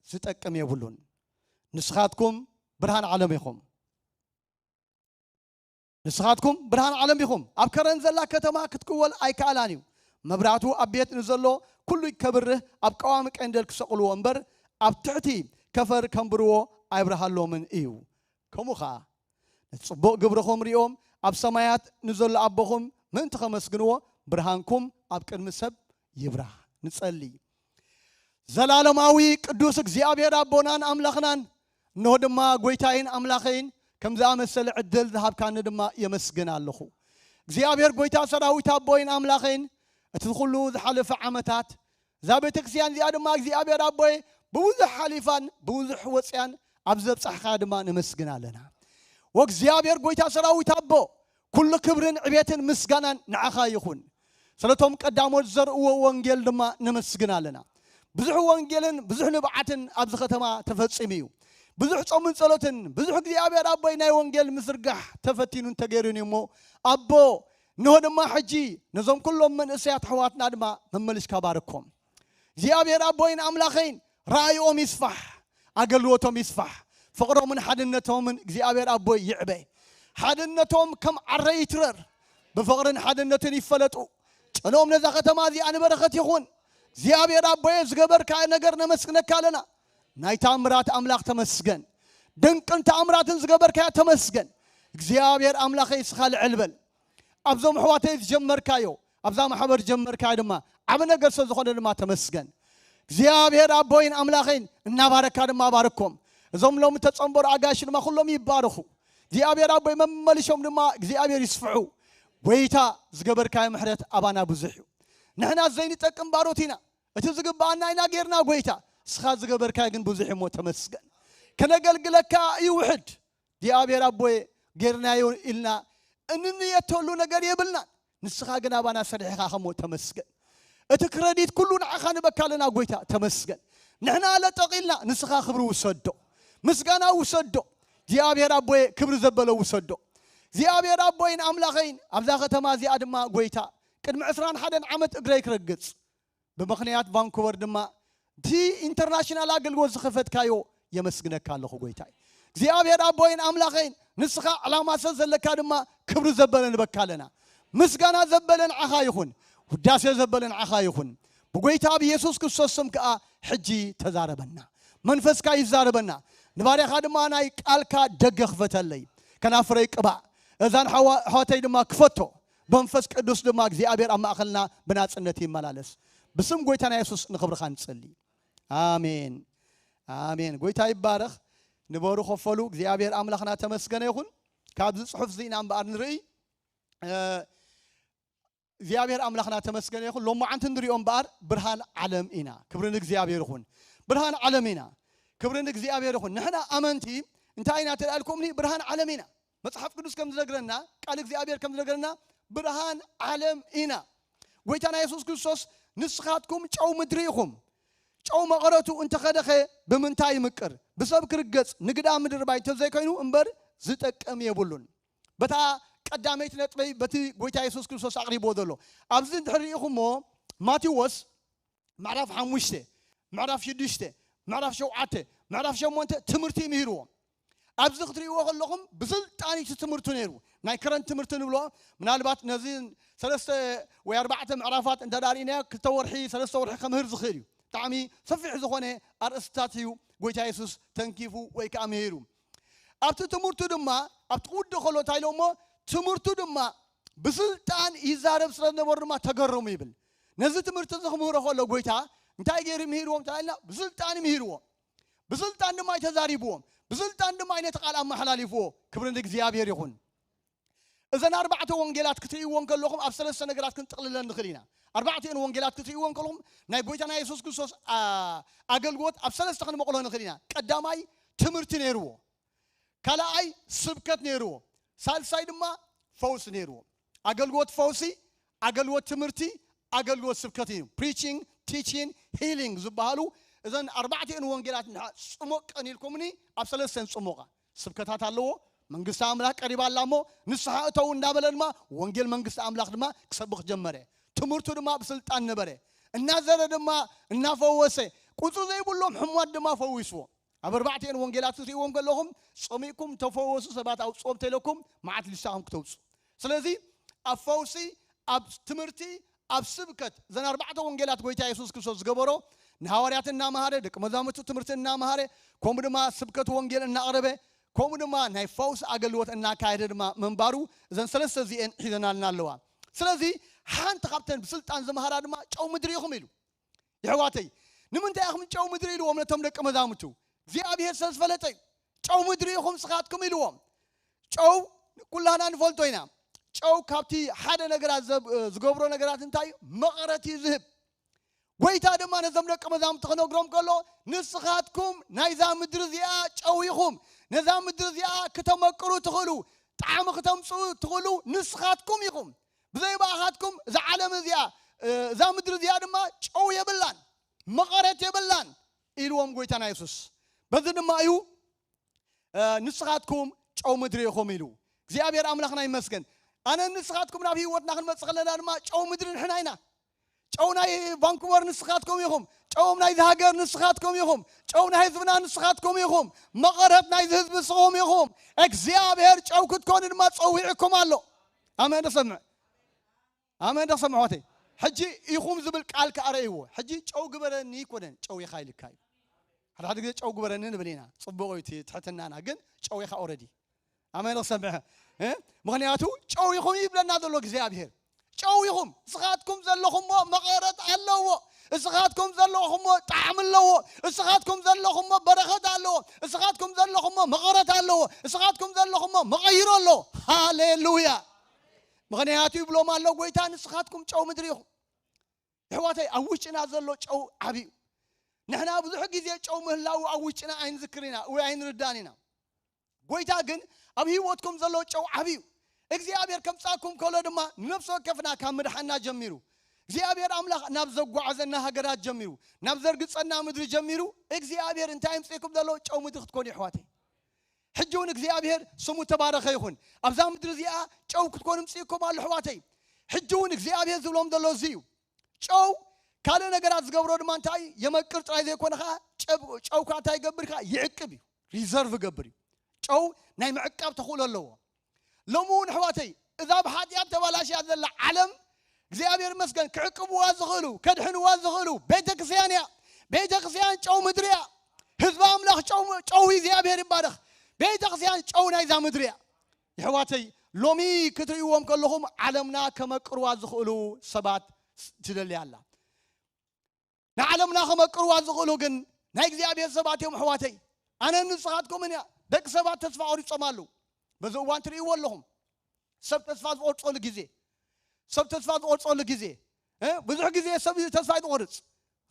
ዝጠቅም የብሉን። ንስኻትኩም ብርሃን ዓለም ኢኹም። ንስኻትኩም ብርሃን ዓለም ኢኹም። ኣብ ከረን ዘላ ከተማ ክትክወል ኣይከኣላን እዩ። መብራቱ ኣብ ቤት ንዘሎ ኩሉ ከብርህ ኣብ ቀዋሚ ቀንደል ክሰቕልዎ እምበር ኣብ ትሕቲ ከፈር ከንብርዎ ኣይብርሃሎምን እዩ። ከምኡ ኸኣ ነቲ ጽቡቕ ግብርኹም ሪኦም ኣብ ሰማያት ንዘሎ ኣቦኹም ምእንቲ ኸመስግንዎ ብርሃንኩም ኣብ ቅድሚ ሰብ ይብራህ። ንጸሊ። ዘላለማዊ ቅዱስ እግዚኣብሔር ኣቦናን ኣምላኽናን፣ እንሆ ድማ ጐይታይን ኣምላኸይን ከም ዝኣመሰለ ዕድል ዝሃብካኒ ድማ የመስግን ኣለኹ። እግዚኣብሔር ጐይታ ሰራዊት ኣቦይን ኣምላኸይን፣ እቲ ኩሉ ዝሓለፈ ዓመታት እዛ ቤተ ክርስቲያን እዚኣ ድማ እግዚኣብሔር ኣቦይ ብብዙሕ ሓሊፋን ብብዙሕ ወፅያን ኣብ ዘብፃሕካ ድማ ነመስግን ኣለና። ወእግዚኣብሔር ጐይታ ሰራዊት ኣቦ፣ ኩሉ ክብርን ዕቤትን ምስጋናን ንዓኻ ይኹን። ስለቶም ቀዳሞት ዘርእዎ ወንጌል ድማ ነመስግን ኣለና። ብዙሕ ወንጌልን ብዙሕ ንብዓትን ኣብዚ ከተማ ተፈጺሙ እዩ። ብዙሕ ጾምን ጸሎትን፣ ብዙሕ እግዚኣብሔር ኣቦይ ናይ ወንጌል ምዝርጋሕ ተፈቲኑን ተገይሩን እዩ እሞ፣ ኣቦ፣ እንሆ ድማ ሕጂ ነዞም ኩሎም መንእሰያት ኣሕዋትና ድማ መመሊስካ ባርኮም። እግዚኣብሔር ኣቦይን ኣምላኸይን፣ ራእይኦም ይስፋሕ፣ ኣገልግሎቶም ይስፋሕ፣ ፍቕሮምን ሓድነቶምን እግዚኣብሔር ኣቦይ ይዕበ። ሓድነቶም ከም ዓረ ይትረር፣ ብፍቕርን ሓድነትን ይፈለጡ። ጨንኦም ነዛ ከተማ እዚኣ ንበረኸት ይኹን። እግዚኣብሔር ኣቦየ፣ ዝገበርካ ነገር ነመስግነካ ኣለና። ናይ ተኣምራት ኣምላኽ ተመስገን። ድንቅን ተኣምራትን ዝገበርካዮ ተመስገን። እግዚኣብሔር ኣምላኸይ፣ እስኻ ልዕል በል። ኣብዞም ኣሕዋተይ ዝጀመርካዮ፣ ኣብዛ ማሕበር ዝጀመርካዮ ድማ ዓቢ ነገር ስለ ዝኾነ ድማ ተመስገን። እግዚኣብሔር ኣቦይን ኣምላኸይን፣ እናባረካ ድማ ባርኮም። እዞም ሎሚ ተጸንበሩ ኣጋይሽ ድማ ኩሎም ይባረኹ። እግዚኣብሔር ኣቦይ መመሊሶም ድማ እግዚኣብሔር ይስፍሑ። ጐይታ፣ ዝገበርካዮ ምሕረት ኣባና ብዙሕ እዩ። ንሕና ዘይንጠቅም ባሮት ኢና። እቲ ዝግብኣና ኢና ጌርና ጐይታ፣ እስኻ ዝገበርካዮ ግን ብዙሕ እሞ ተመስገን። ከነገልግለካ ይውሕድ። እግዚኣብሔር ኣቦይ ጌርናዮ ኢልና እንንየተሉ ነገር የብልናን። ንስኻ ግን ኣባና ሰሪሕኻ ከሞ ተመስገን። እቲ ክረዲት ኩሉ ንዓኻ ንበካ ኣለና ጐይታ፣ ተመስገን። ንሕና ለጠቕ ኢልና፣ ንስኻ ክብሪ ውሰዶ፣ ምስጋና ውሰዶ። እግዚኣብሔር ኣቦይ ክብሪ ዘበለ ውሰዶ። እግዚኣብሔር ኣቦይን ኣምላኸይን፣ ኣብዛ ከተማ እዚኣ ድማ ጐይታ፣ ቅድሚ ዕስራን ሓደን ዓመት እግረይ ክረግጽ፣ ብምኽንያት ቫንኩቨር ድማ እቲ ኢንተርናሽናል ኣገልግሎት ዝኸፈትካዮ የመስግነካ ኣለኹ ጐይታይ። እግዚኣብሔር ኣቦይን ኣምላኸይን፣ ንስኻ ዕላማ ስለ ዘለካ ድማ ክብሪ ዘበለ ንበካ ኣለና። ምስጋና ዘበለ ንዓኻ ይኹን፣ ውዳሴ ዘበለ ንዓኻ ይኹን። ብጐይታ ብየሱስ ክርስቶስ ስም ከኣ ሕጂ ተዛረበና። መንፈስካ ይዛረበና። ንባርያኻ ድማ ናይ ቃልካ ደገ ክፈተለይ። ከናፍረይ ቅባእ። እዛን ሓዋ-፣ ኣሕዋተይ ድማ ክፈቶ። ብመንፈስ ቅዱስ ድማ እግዚኣብሔር ኣብ ማእኸልና ብናጽነት ይመላለስ። ብስም ጐይታና የሱስ ንኽብርኻ ንጸሊ። ኣሜን። ኣሜን። ጐይታ ይባረኽ። ንበሩ ከፈሉ። እግዚኣብሔር ኣምላኽና ተመስገነ ይኹን። ካብዚ ጽሑፍ እዚ ኢና እምበኣር ንርኢ። እ፣ እግዚኣብሔር ኣምላኽና ተመስገነ ይኹን። ሎማዓንቲ ንሪኦ እምበኣር ብርሃን ዓለም ኢና። ክብሪ ንእግዚኣብሔር ይኹን። ብርሃን ዓለም ኢና። ክብሪ ንእግዚኣብሔር ይኹን። ንሕና ኣመንቲ እንታይ ኢና ተላልኩምኒ? ብርሃን ዓለም ኢና። መጽሓፍ ቅዱስ ከም ዝነግረና፣ ቃል እግዚኣብሔር ከም ዝነግረና፣ ብርሃን ዓለም ኢና። ጎይታና የሱስ ክርስቶስ፣ "ንስኻትኩም ጨው ምድሪ ኢኹም። ጨው መቐረቱ እንተኸደኸ ብምንታይ ይምቅር? ብሰብ ክርገጽ ንግዳ ምድሪ ባይ እንተዘይኮይኑ እምበር ዝጠቅም የብሉን።" በታ ቀዳመይቲ ነጥበይ በቲ ጎይታ የሱስ ክርስቶስ ኣቕሪብዎ ዘሎ። ኣብዚ እንድሕር ርኢኹሞ፣ ማቴዎስ ምዕራፍ ሓሙሽተ፣ ምዕራፍ ሽዱሽተ፣ ምዕራፍ ሸውዓተ፣ ምዕራፍ ሸሞንተ ትምህርቲ ምሂርዎ። ኣብዚ ክትርእይዎ ከለኹም ብስልጣን እዩ እቲ ትምህርቱ ነይሩ። ናይ ከረንት ትምህርቲ ንብሎ፣ ምናልባት ነዚ ሰለስተ ወይ ኣርባዕተ ምዕራፋት እንተ ደኣ ርኢናዮ፣ ክልተ ወርሒ፣ ሰለስተ ወርሒ ከምህር ዝኽእል እዩ። ብጣዕሚ ሰፊሕ ዝኾነ ኣርእስትታት እዩ ጎይታ የሱስ ተንኪፉ ወይ ከኣ ምሂሩ። ኣብቲ ትምህርቱ ድማ፣ ኣብቲ ክውድእ ከሎ እንታይ ኢሎሞ? ትምህርቱ ድማ ብስልጣን ይዛረብ ስለ ዝነበሩ ድማ ተገረሙ ይብል። ነዚ ትምህርቲ እዚ ክምህሮ ከሎ ጎይታ እንታይ ገይሩ ምሂርዎም እንተ ኢልና፣ ብስልጣን ምሂርዎ። ብስልጣን ድማ እዩ ተዛሪብዎም። ብስልጣን ድማ እዩ ነቲ ቃል ኣመሓላሊፍዎ። ክብሪ ንእግዚኣብሔር ይኹን። እዘን ኣርባዕተ ወንጌላት ክትርእይዎ እንከለኹም ኣብ ሰለስተ ነገራት ክንጥቕልለን ንኽእል ኢና። ኣርባዕቲኦን ወንጌላት ክትርእይዎ እንከለኹም ናይ ጎይታና የሱስ ክርስቶስ፣ ኣ፣ ኣገልግሎት ኣብ ሰለስተ ክንመቕሎ ንኽእል ኢና። ቀዳማይ ትምህርቲ ነይርዎ፣ ካልኣይ ስብከት ነይርዎ፣ ሳልሳይ ድማ ፈውሲ ነይርዎ። ኣገልግሎት ፈውሲ፣ ኣገልግሎት ትምህርቲ፣ ኣገልግሎት ስብከት እዩ። ፕሪቺንግ፣ ቲቺንግ፣ ሂሊንግ ዝበሃሉ እዘን ኣርባዕቲኦን ወንጌላት እንድሕር ጽሞቀን ኢልኩምኒ ኣብ ሰለስተን ጽሞቓ። ስብከታት ኣለዎ። መንግስቲ ኣምላኽ ቀሪባ ኣላ እሞ ንስሓ እተው እንዳበለ ድማ ወንጌል መንግስቲ ኣምላኽ ድማ ክሰብኽ ጀመረ። ትምህርቱ ድማ ብስልጣን ነበረ። እናዘረ ድማ እናፈወሰ ቁጽሪ ዘይብሎም ሕሙማት ድማ ፈዊስዎ። ኣብ ኣርባዕቲኦን ወንጌላት ክትርእይዎም ከለኹም ጸሚእኩም ተፈወሱ ሰባት ኣውጽኦም ተኢለኩም መዓት ሊስታኹም ክተውጹ። ስለዚ ኣብ ፈውሲ፣ ኣብ ትምህርቲ፣ ኣብ ስብከት እዘን ኣርባዕተ ወንጌላት ጎይታ የሱስ ክርስቶስ ዝገበሮ ንሃዋርያት እናመሃረ ደቂ መዛሙርቱ ትምህርቲ እናመሃረ ከምኡ ድማ ስብከት ወንጌል እናቕረበ ከምኡ ድማ ናይ ፈውሲ ኣገልግሎት እናካየደ ድማ ምንባሩ እዘን ሰለስተ እዚኤን ሒዘናልና ኣለዋ። ስለዚ ሓንቲ ካብተን ብስልጣን ዝመሃራ ድማ ጨው ምድሪ ኢኹም ኢሉ። የሕዋተይ ንምንታይ ኢኹም ጨው ምድሪ ኢልዎም ነቶም ደቂ መዛሙርቱ እግዚኣብሔር ስለ ዝፈለጠ እዩ። ጨው ምድሪ ኢኹም ስኻትኩም ኢልዎም። ጨው ኩላህና ንፈልጦ ኢና። ጨው ካብቲ ሓደ ነገራት ዘብ- ዝገብሮ ነገራት እንታይ እዩ? መቐረት እዩ ዝህብ። ጎይታ ድማ ነዞም ደቂ መዛሙርቲ ክነግሮም ከሎ ንስኻትኩም ናይዛ ምድሪ እዚኣ ጨው ኢኹም። ነዛ ምድሪ እዚኣ ክተመቅሩ ትኽእሉ፣ ጣዕሚ ክተምፅኡ ትኽእሉ ንስኻትኩም ኢኹም። ብዘይ ብኣኻትኩም እዛ ዓለም እዚኣ፣ እዛ ምድሪ እዚኣ ድማ ጨው የብላን፣ መቐረት የብላን ኢልዎም ጎይታና የሱስ። በዚ ድማ እዩ ንስኻትኩም ጨው ምድሪ ኢኹም ኢሉ እግዚኣብሔር ኣምላኽና ይመስገን። ኣነ ንስኻትኩም ናብ ህይወትና ክንመፅእ ከለና ድማ ጨው ምድሪ ንሕና ኢና። ጨው ናይ ቫንኩቨር ንስኻትኩም ኢኹም። ጨው ናይዚ ሃገር ንስኻትኩም ኢኹም። ጨው ናይ ህዝብና ንስኻትኩም ኢኹም። መቐረት ናይዚ ህዝቢ ንስኹም ኢኹም። እግዚኣብሔር ጨው ክትኮኑ ድማ ጸዊዕኩም ኣሎ። ኣሜን። ተሰምዕ ኣሜን። ዶ ሰምዖተይ? ሕጂ ኢኹም ዝብል ቃል ከኣ ረእይዎ። ሕጂ ጨው ግበረኒ ይኮነን፣ ጨው ኢኻ ኢልካ እዩ። ሓደ ሓደ ግዜ ጨው ግበረኒ ንብል ኢና። ጽቡቕ እዩ እቲ ትሕትናና፣ ግን ጨው ኢኻ ኦረዲ። ኣሜን። ዶ ሰምዐ? እ? ምኽንያቱ ጨው ኢኹም ይብለና ዘሎ እግዚኣብሔር። ጨው ኢኹም። እስኻትኩም ዘለኹሞ መቐረት ኣለዎ። እስኻትኩም ዘለኹሞ ጣዕሚ ኣለዎ። እስኻትኩም ዘለኹሞ በረኸት ኣለዎ። እስኻትኩም ዘለኹሞ መቐረት ኣለዎ። እስኻትኩም ዘለኹሞ መቐይሮ ኣለዎ። ሃሌሉያ። ምኽንያቱ ይብሎም ኣሎ ጎይታ፣ ንስኻትኩም ጨው ምድሪ ኢኹም። ኣሕዋተይ፣ ኣብ ውሽጥና ዘሎ ጨው ዓብዩ። ንሕና ብዙሕ ግዜ ጨው ምህላው ኣብ ውሽጥና ኣይንዝክር ኢና ወይ ኣይንርዳን ኢና። ጎይታ ግን ኣብ ህይወትኩም ዘሎ ጨው ዓብዩ። እግዚኣብሔር ከምጻኩም ከሎ ድማ ንነፍሲ ወከፍና ካብ ምድሓና ጀሚሩ፣ እግዚኣብሔር ኣምላኽ ናብ ዘጓዓዘና ሃገራት ጀሚሩ፣ ናብ ዘርግጸና ምድሪ ጀሚሩ፣ እግዚኣብሔር እንታይ ይምጽእኩም ዘሎ? ጨው ምድሪ ክትኮኑ ኣሕዋተይ። ሕጂ እውን እግዚኣብሔር ስሙ ተባረኸ ይኹን። ኣብዛ ምድሪ እዚኣ ጨው ክትኮኑ ምጽእኩም ኣሎ ኣሕዋተይ። ሕጂ እውን እግዚኣብሔር ዝብሎም ዘሎ እዚ እዩ። ጨው ካልእ ነገራት ዝገብሮ ድማ እንታይ እዩ? የመቅር ጥራይ ዘይኮነ ከዓ ጨብ- ጨው ከዓ እንታይ ይገብር ከዓ? ይዕቅብ እዩ፣ ሪዘርቭ ይገብር እዩ። ጨው ናይ ምዕቃብ ተኽእሎ ኣለዎ። ሎሚ እውን ኣሕዋተይ እዛ ብሓጢኣት ተባላሽያ ዘላ ዓለም እግዚኣብሔር ይመስገን ክዕቅብዋ ዝኽእሉ ከድሕንዋ ዝኽእሉ ቤተ ክርስቲያን እያ። ቤተ ክርስቲያን ጨው ምድሪ እያ። ህዝቢ ኣምላኽ ጨው ጨው እግዚኣብሔር ይባረኽ። ቤተ ክርስቲያን ጨው ናይዛ ምድሪ እያ። የሕዋተይ ሎሚ ክትርእይዎም ከለኹም ዓለምና ከመቅርዋ ዝኽእሉ ሰባት ትደሊ ኣላ። ንዓለምና ከመቅርዋ ዝኽእሉ ግን ናይ እግዚኣብሔር ሰባት እዮም ኣሕዋተይ። ኣነን ንስኻትኩምን እያ። ደቂ ሰባት ተስፋ ቆሪጾም ኣለዉ። በዚ እዋን ትርእይዎ ኣለኹም። ሰብ ተስፋ ዝቆርጸሉ ግዜ፣ ሰብ ተስፋ ዝቆርጸሉ ግዜ። እ? ብዙሕ ግዜ ሰብ እዩ ተስፋ እዩ ዝቆርጽ።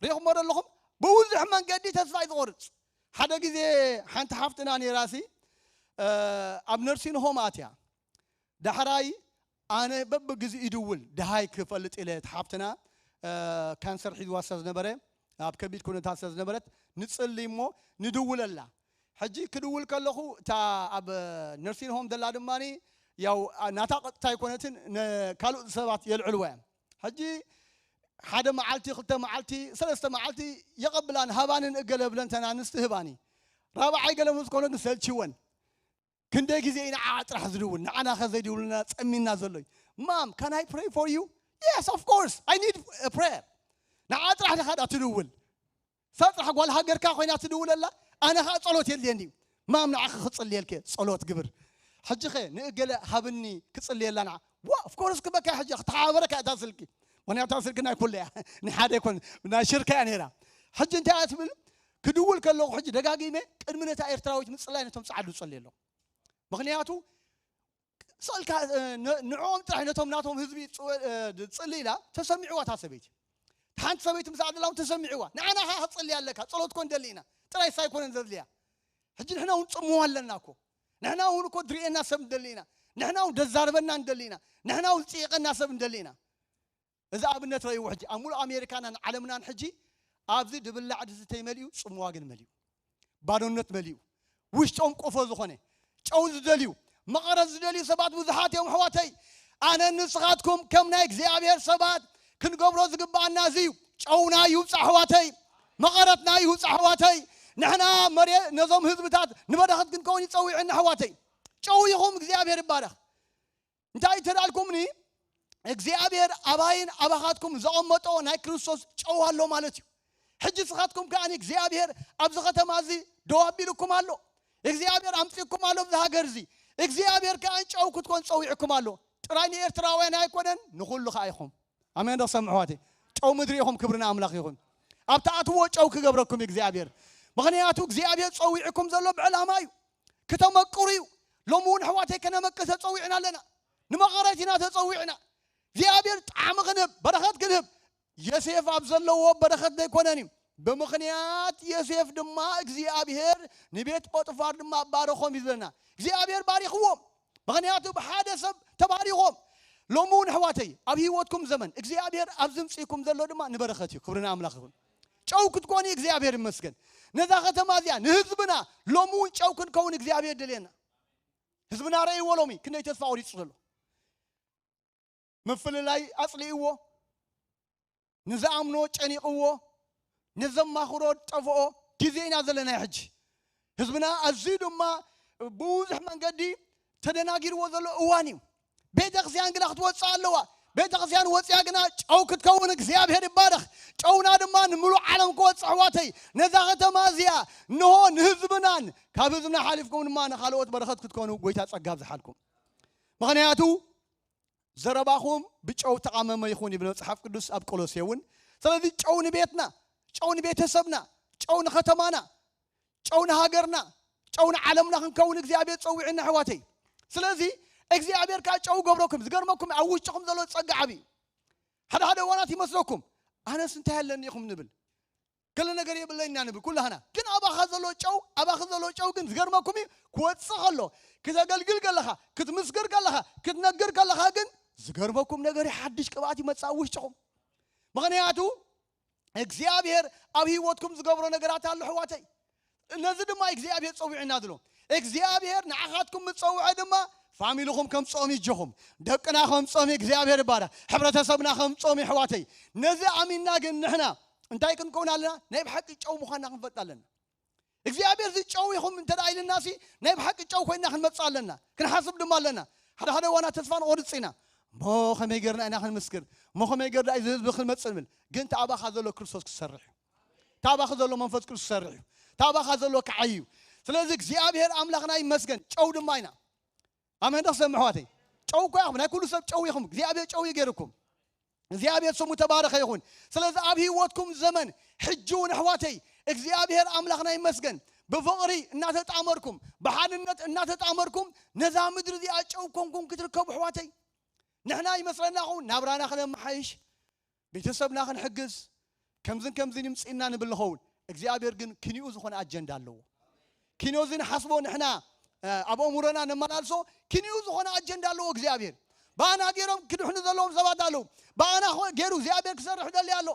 ሪኢኹምዎ ዶ ኣለኹም? ብብዙሕ መንገዲ ተስፋ እዩ ዝቆርጽ። ሓደ ግዜ ሓንቲ ሓፍትና ነይራሲ፣ እ፣ ኣብ ነርሲን ሆም ኣትያ። ዳሕራይ ኣነ በብግዜ ይድውል፣ ደሃይ ክፈልጥ ኢለ፣ እቲ ሓፍትና፣ እ፣ ካንሰር ሒዝዋ ስለ ዝነበረ፣ ኣብ ከቢድ ኩነታት ስለ ዝነበረት፣ ንጽሊ እሞ ንድውለላ። ሕጂ ክድውል ከለኹ፣ እታ ኣብ ነርሲን ሆም ዘላ ድማኒ፣ ያው ናታ ቀጥታ ኣይኮነትን፣ ነ-፣ ካልኦት ሰባት የልዕልዋ እዮም። ሕጂ ሓደ መዓልቲ፣ ክልተ መዓልቲ፣ ሰለስተ መዓልቲ የቐብላን ሃባንን እገለ ብለን ተን ኣንስቲ ህባኒ። ራብዓይ ገለ ምስ ኮነ ግን ሰልችወን። ክንደይ ግዜ ኢና ንዓኣ ጥራሕ ዝድውል፣ ንዓና ከ ዘይድውልና ጸሚና ዘሎ እዩ። Mom, can I pray for you? Yes, of course, I need a prayer. ንዓኣ ጥራሕ ዲኻ ዳ ትድውል? እሳ ጥራሕ ጓል ሃገርካ ኮይና ትድውለላ፣ ኣነ ኸኣ ጸሎት የድልየኒ እዩ። ማም ንዓኺ ክጽልየልኪ እየ፣ ጸሎት ግብር። ሕጂ ኸ ንእገለ ሃብኒ ክጽልየላ ንዓ። ዋ፣ of course ክበካ ሕጂ፣ ክትሓባበረካ እታ ስልኪ። ምኽንያቱ እታ ስልኪ ናይ ኩሉ እያ። ናይ ሓደ ኣይኮን፣ ናይ ሽርካ እያ ነይራ። ሕጂ እንታይ እያ ትብል? ክድውል ከለኹ ሕጂ ደጋጊመ ቅድሚ ነታ ኤርትራዊት ምጽላይ ነቶም ጸዓዱ ጸልየሎም። ምኽንያቱ ስእልካ፣ እ፣ ን-፣ ንዕኦም ጥራሕ ነቶም ናቶም ህዝቢ ጽወ-፣ እ፣ ጽሊ ኢላ ተሰሚዕዋ እታ ሰበይቲ። ሓንቲ ሰበይቲ ምስ ኣደላ እውን ተሰሚዕዋ። ንዓና ኸዓ ክጽልያ ኣለካ። ጸሎት ኮን ደሊ ኢና። ጥራይ ሳይኮነን ዘድልያ። ሕጂ ንሕና እውን ጽምዋ ኣለና እኮ። ንሕና እውን እኮ ድርእየና ሰብ እንደሊ ኢና። ንሕና እውን ደዛርበና እንደሊ ኢና። ንሕና እውን ዝጽይቐና ሰብ እንደሊ ኢና። እዚ ኣብነት ረእይዎ ሕጂ። ኣብ ሙሉእ ኣሜሪካናን ዓለምናን ሕጂ ኣብዚ ድብላዕ ድስተይ መሊኡ፣ ጽምዋ ግን መሊኡ። ባዶነት መሊኡ። ውሽጦም ቆፎ ዝኾነ። ጨው ዝደልዩ፣ መቐረት ዝደልዩ ሰባት ብዙሓት እዮም ኣሕዋተይ። ኣነ ንስኻትኩም ከም ናይ እግዚኣብሔር ሰባት ክንገብሮ ዝግብኣና እዚ እዩ። ጨውና ይውጻእ ኣሕዋተይ። መቐረትና ይውጻእ ኣሕዋተይ። ንሕና መሬ-፣ ነዞም ህዝብታት ንበረኸት ክንከውን ይጸዊዕና ኣሕዋተይ። ጨው ኢኹም፣ እግዚኣብሔር ይባረኽ። እንታይ ተዳልኩምኒ? እግዚኣብሔር ኣባይን ኣባኻትኩም ዘቐመጦ ናይ ክርስቶስ ጨው ኣሎ ማለት እዩ። ሕጂ ንስኻትኩም ከኣ እግዚኣብሔር ኣብዚ ከተማ እዚ ደው ኣቢልኩም ኣሎ። እግዚኣብሔር ኣምጺእኩም ኣሎ ኣብዚ ሃገር እዚ። እግዚኣብሔር ከኣ ጨው ክትኮን ጸዊዕኩም ኣሎ። ጥራይ ንኤርትራውያን ኣይኮነን፣ ንኹሉ ከኣ ኢኹም። ኣሜን ዶ ክሰምዑ ኣሕዋተይ? ጨው ምድሪ ኢኹም፣ ክብሪ ንኣምላኽ ይኹን። ኣብ ትኣትዎ ጨው ክገብረኩም እዩ እግዚኣብሔር። ምኽንያቱ እግዚኣብሔር ጸዊዕኩም ዘሎ ብዕላማ እዩ። ክተመቅሩ እዩ። ሎሚ እውን ኣሕዋተይ ከነመቅር ተጸዊዕና ኣለና። ንመቐረት ኢና ተጸዊዕና። እግዚኣብሔር ጣዕሚ ክንህብ፣ በረኸት ክንህብ። ዮሴፍ ኣብ ዘለዎ በረኸት ዘይኮነን እዩ። ብምኽንያት ዮሴፍ ድማ እግዚኣብሔር ንቤት ጶጥፋር ድማ ባረኾም እዩ ዝብለና። እግዚኣብሔር ባሪኽዎም። ምኽንያቱ ብሓደ ሰብ ተባሪኾም። ሎሚ እውን ኣሕዋተይ ኣብ ህይወትኩም ዘመን እግዚኣብሔር ኣብ ዝምጽእኩም ዘሎ ድማ ንበረኸት እዩ። ክብሪ ንኣምላኽ ይኹን። ጨው ክትኮኑ እግዚኣብሔር ይመስገን። ነዛ ከተማ እዚኣ ንህዝብና ሎሚ እውን ጨው ክንከውን እግዚኣብሔር ደልየና። ህዝብና ረእይዎ ሎሚ ክንደይ ተስፋ ቆሪጹ ዘሎ። ምፍልላይ ኣጽሊእዎ፣ ንዝኣምኖ ጨኒቕዎ፣ ንዘማኽሮ ጠፍኦ ግዜ ኢና ዘለና ሕጂ። ህዝብና ኣዝዩ ድማ ብዙሕ መንገዲ ተደናጊርዎ ዘሎ እዋን እዩ። ቤተ ክርስቲያን ግና ክትወጽእ ኣለዋ። ቤተ ክርስቲያን ወጽያ ግና ጨው ክትከውን እግዚኣብሔር ይባረኽ። ጨውና ድማ ንምሉእ ዓለም ክወጽእ ኣሕዋተይ፣ ነዛ ከተማ እዚኣ እንሆ ንህዝብናን ካብ ህዝብና ሓሊፍኩም ድማ ንኻልኦት በረኸት ክትኮኑ ጎይታ ጸጋ ኣብዝሓልኩም። ምኽንያቱ ዘረባኹም ብጨው ተቓመመ ይኹን ይብል መጽሓፍ ቅዱስ ኣብ ቆሎሴ እውን። ስለዚ ጨው ንቤትና፣ ጨው ንቤተሰብና፣ ጨው ንኸተማና፣ ጨው ንሃገርና፣ ጨው ንዓለምና ክንከውን እግዚኣብሔር ጸዊዕና ኣሕዋተይ። ስለዚ እግዚኣብሔር ከኣ ጨው ገብረኩም። ዝገርመኩም ኣብ ውሽጥኹም ዘሎ ጸጋ ዓቢ እዩ። ሓደ ሓደ እዋናት ይመስለኩም ኣነስ እንታይ ኣለኒ ኢኹም ንብል። ገለ ነገር የብለይና ንብል ኩላህና። ግን ኣባኻ ዘሎ ጨው፣ ኣባኺ ዘሎ ጨው ግን ዝገርመኩም እዩ ክወጽእ ከሎ፣ ክተገልግል ከለኻ፣ ክትምስክር ከለኻ፣ ክትነግር ከለኻ ግን ዝገርመኩም ነገር እዩ፣ ሓድሽ ቅብኣት ይመጽእ ኣብ ውሽጥኹም። ምኽንያቱ እግዚኣብሔር ኣብ ህይወትኩም ዝገብሮ ነገራት ኣሎ ኣሕዋተይ። ነዚ ድማ እግዚኣብሔር ጸዊዕና ዝሎ። እግዚኣብሔር ንዓኻትኩም ምጸውዐ ድማ ፋሚልኹም ከምጽኦም ይጀኹም። ደቅና ከምጽኦም እግዚኣብሔር ይባረኽ። ሕብረተሰብና ከምጽኦም ኣሕዋተይ። ነዚ ኣሚንና ግን ንሕና እንታይ ክንከውን ኣለና? ናይ ብሓቂ ጨው ምዃንና ክንፈልጥ ኣለና። እግዚኣብሔር እዚ ጨው ኢኹም እንተ ደኣ ኢልናሲ ናይ ብሓቂ ጨው ኮይንና ክንመጽእ ኣለና። ክንሓስብ ድማ ኣለና። ሓደ ሓደ እዋናት ተስፋ ንቖርጽ ኢና። እሞ ከመይ ጌርና ኢና ክንምስክር? እሞ ከመይ ጌርና እዚ ህዝቢ ክንመጽእ ንብል? ግን እቲ ኣባኻ ዘሎ ክርስቶስ ክሰርሕ እዩ። እቲ ኣባኺ ዘሎ መንፈስ ቅዱስ ክሰርሕ እዩ። እቲ ኣባኻ ዘሎ ክዓይ እዩ። ስለዚ እግዚኣብሔር ኣምላኽና ይመስገን። ጨው ድማ ኢና። ኣሜን ዶ ክሰምዕ ኣሕዋተይ? ጨው እኮ ኢኹም። ናይ ኩሉ ሰብ ጨው ኢኹም። እግዚኣብሔር ጨው እዩ ገይሩኩም። እግዚኣብሔር ስሙ ተባረኸ ይኹን። ስለዚ ኣብ ህይወትኩም ዘመን ሕጂ እውን ኣሕዋተይ እግዚኣብሔር ኣምላኽና ይመስገን። ብፍቕሪ እናተጣመርኩም፣ ብሓድነት እናተጣመርኩም ነዛ ምድሪ እዚኣ ጨው ኮንኩም ክትርከቡ ኣሕዋተይ። ንሕና ይመስለና ኸውን ናብራና ክነመሓይሽ፣ ቤተሰብና ክንሕግዝ፣ ከምዝን ከምዝን ይምፅእና ንብል ንኸውን። እግዚኣብሔር ግን ክንኡ ዝኾነ ኣጀንዳ ኣለዎ። ክንኡ ዝንሓስቦ ንሕና ኣብ ኣእምሮና ነመላልሶ፣ ክንኡ ዝኾነ ኣጀንዳ ኣለዎ እግዚኣብሔር። ብኣና ገይሮም ክድሕኑ ዘለዎም ሰባት ኣለዉ። ብኣና ገይሩ እግዚኣብሔር ክሰርሕ ደሊ ኣሎ።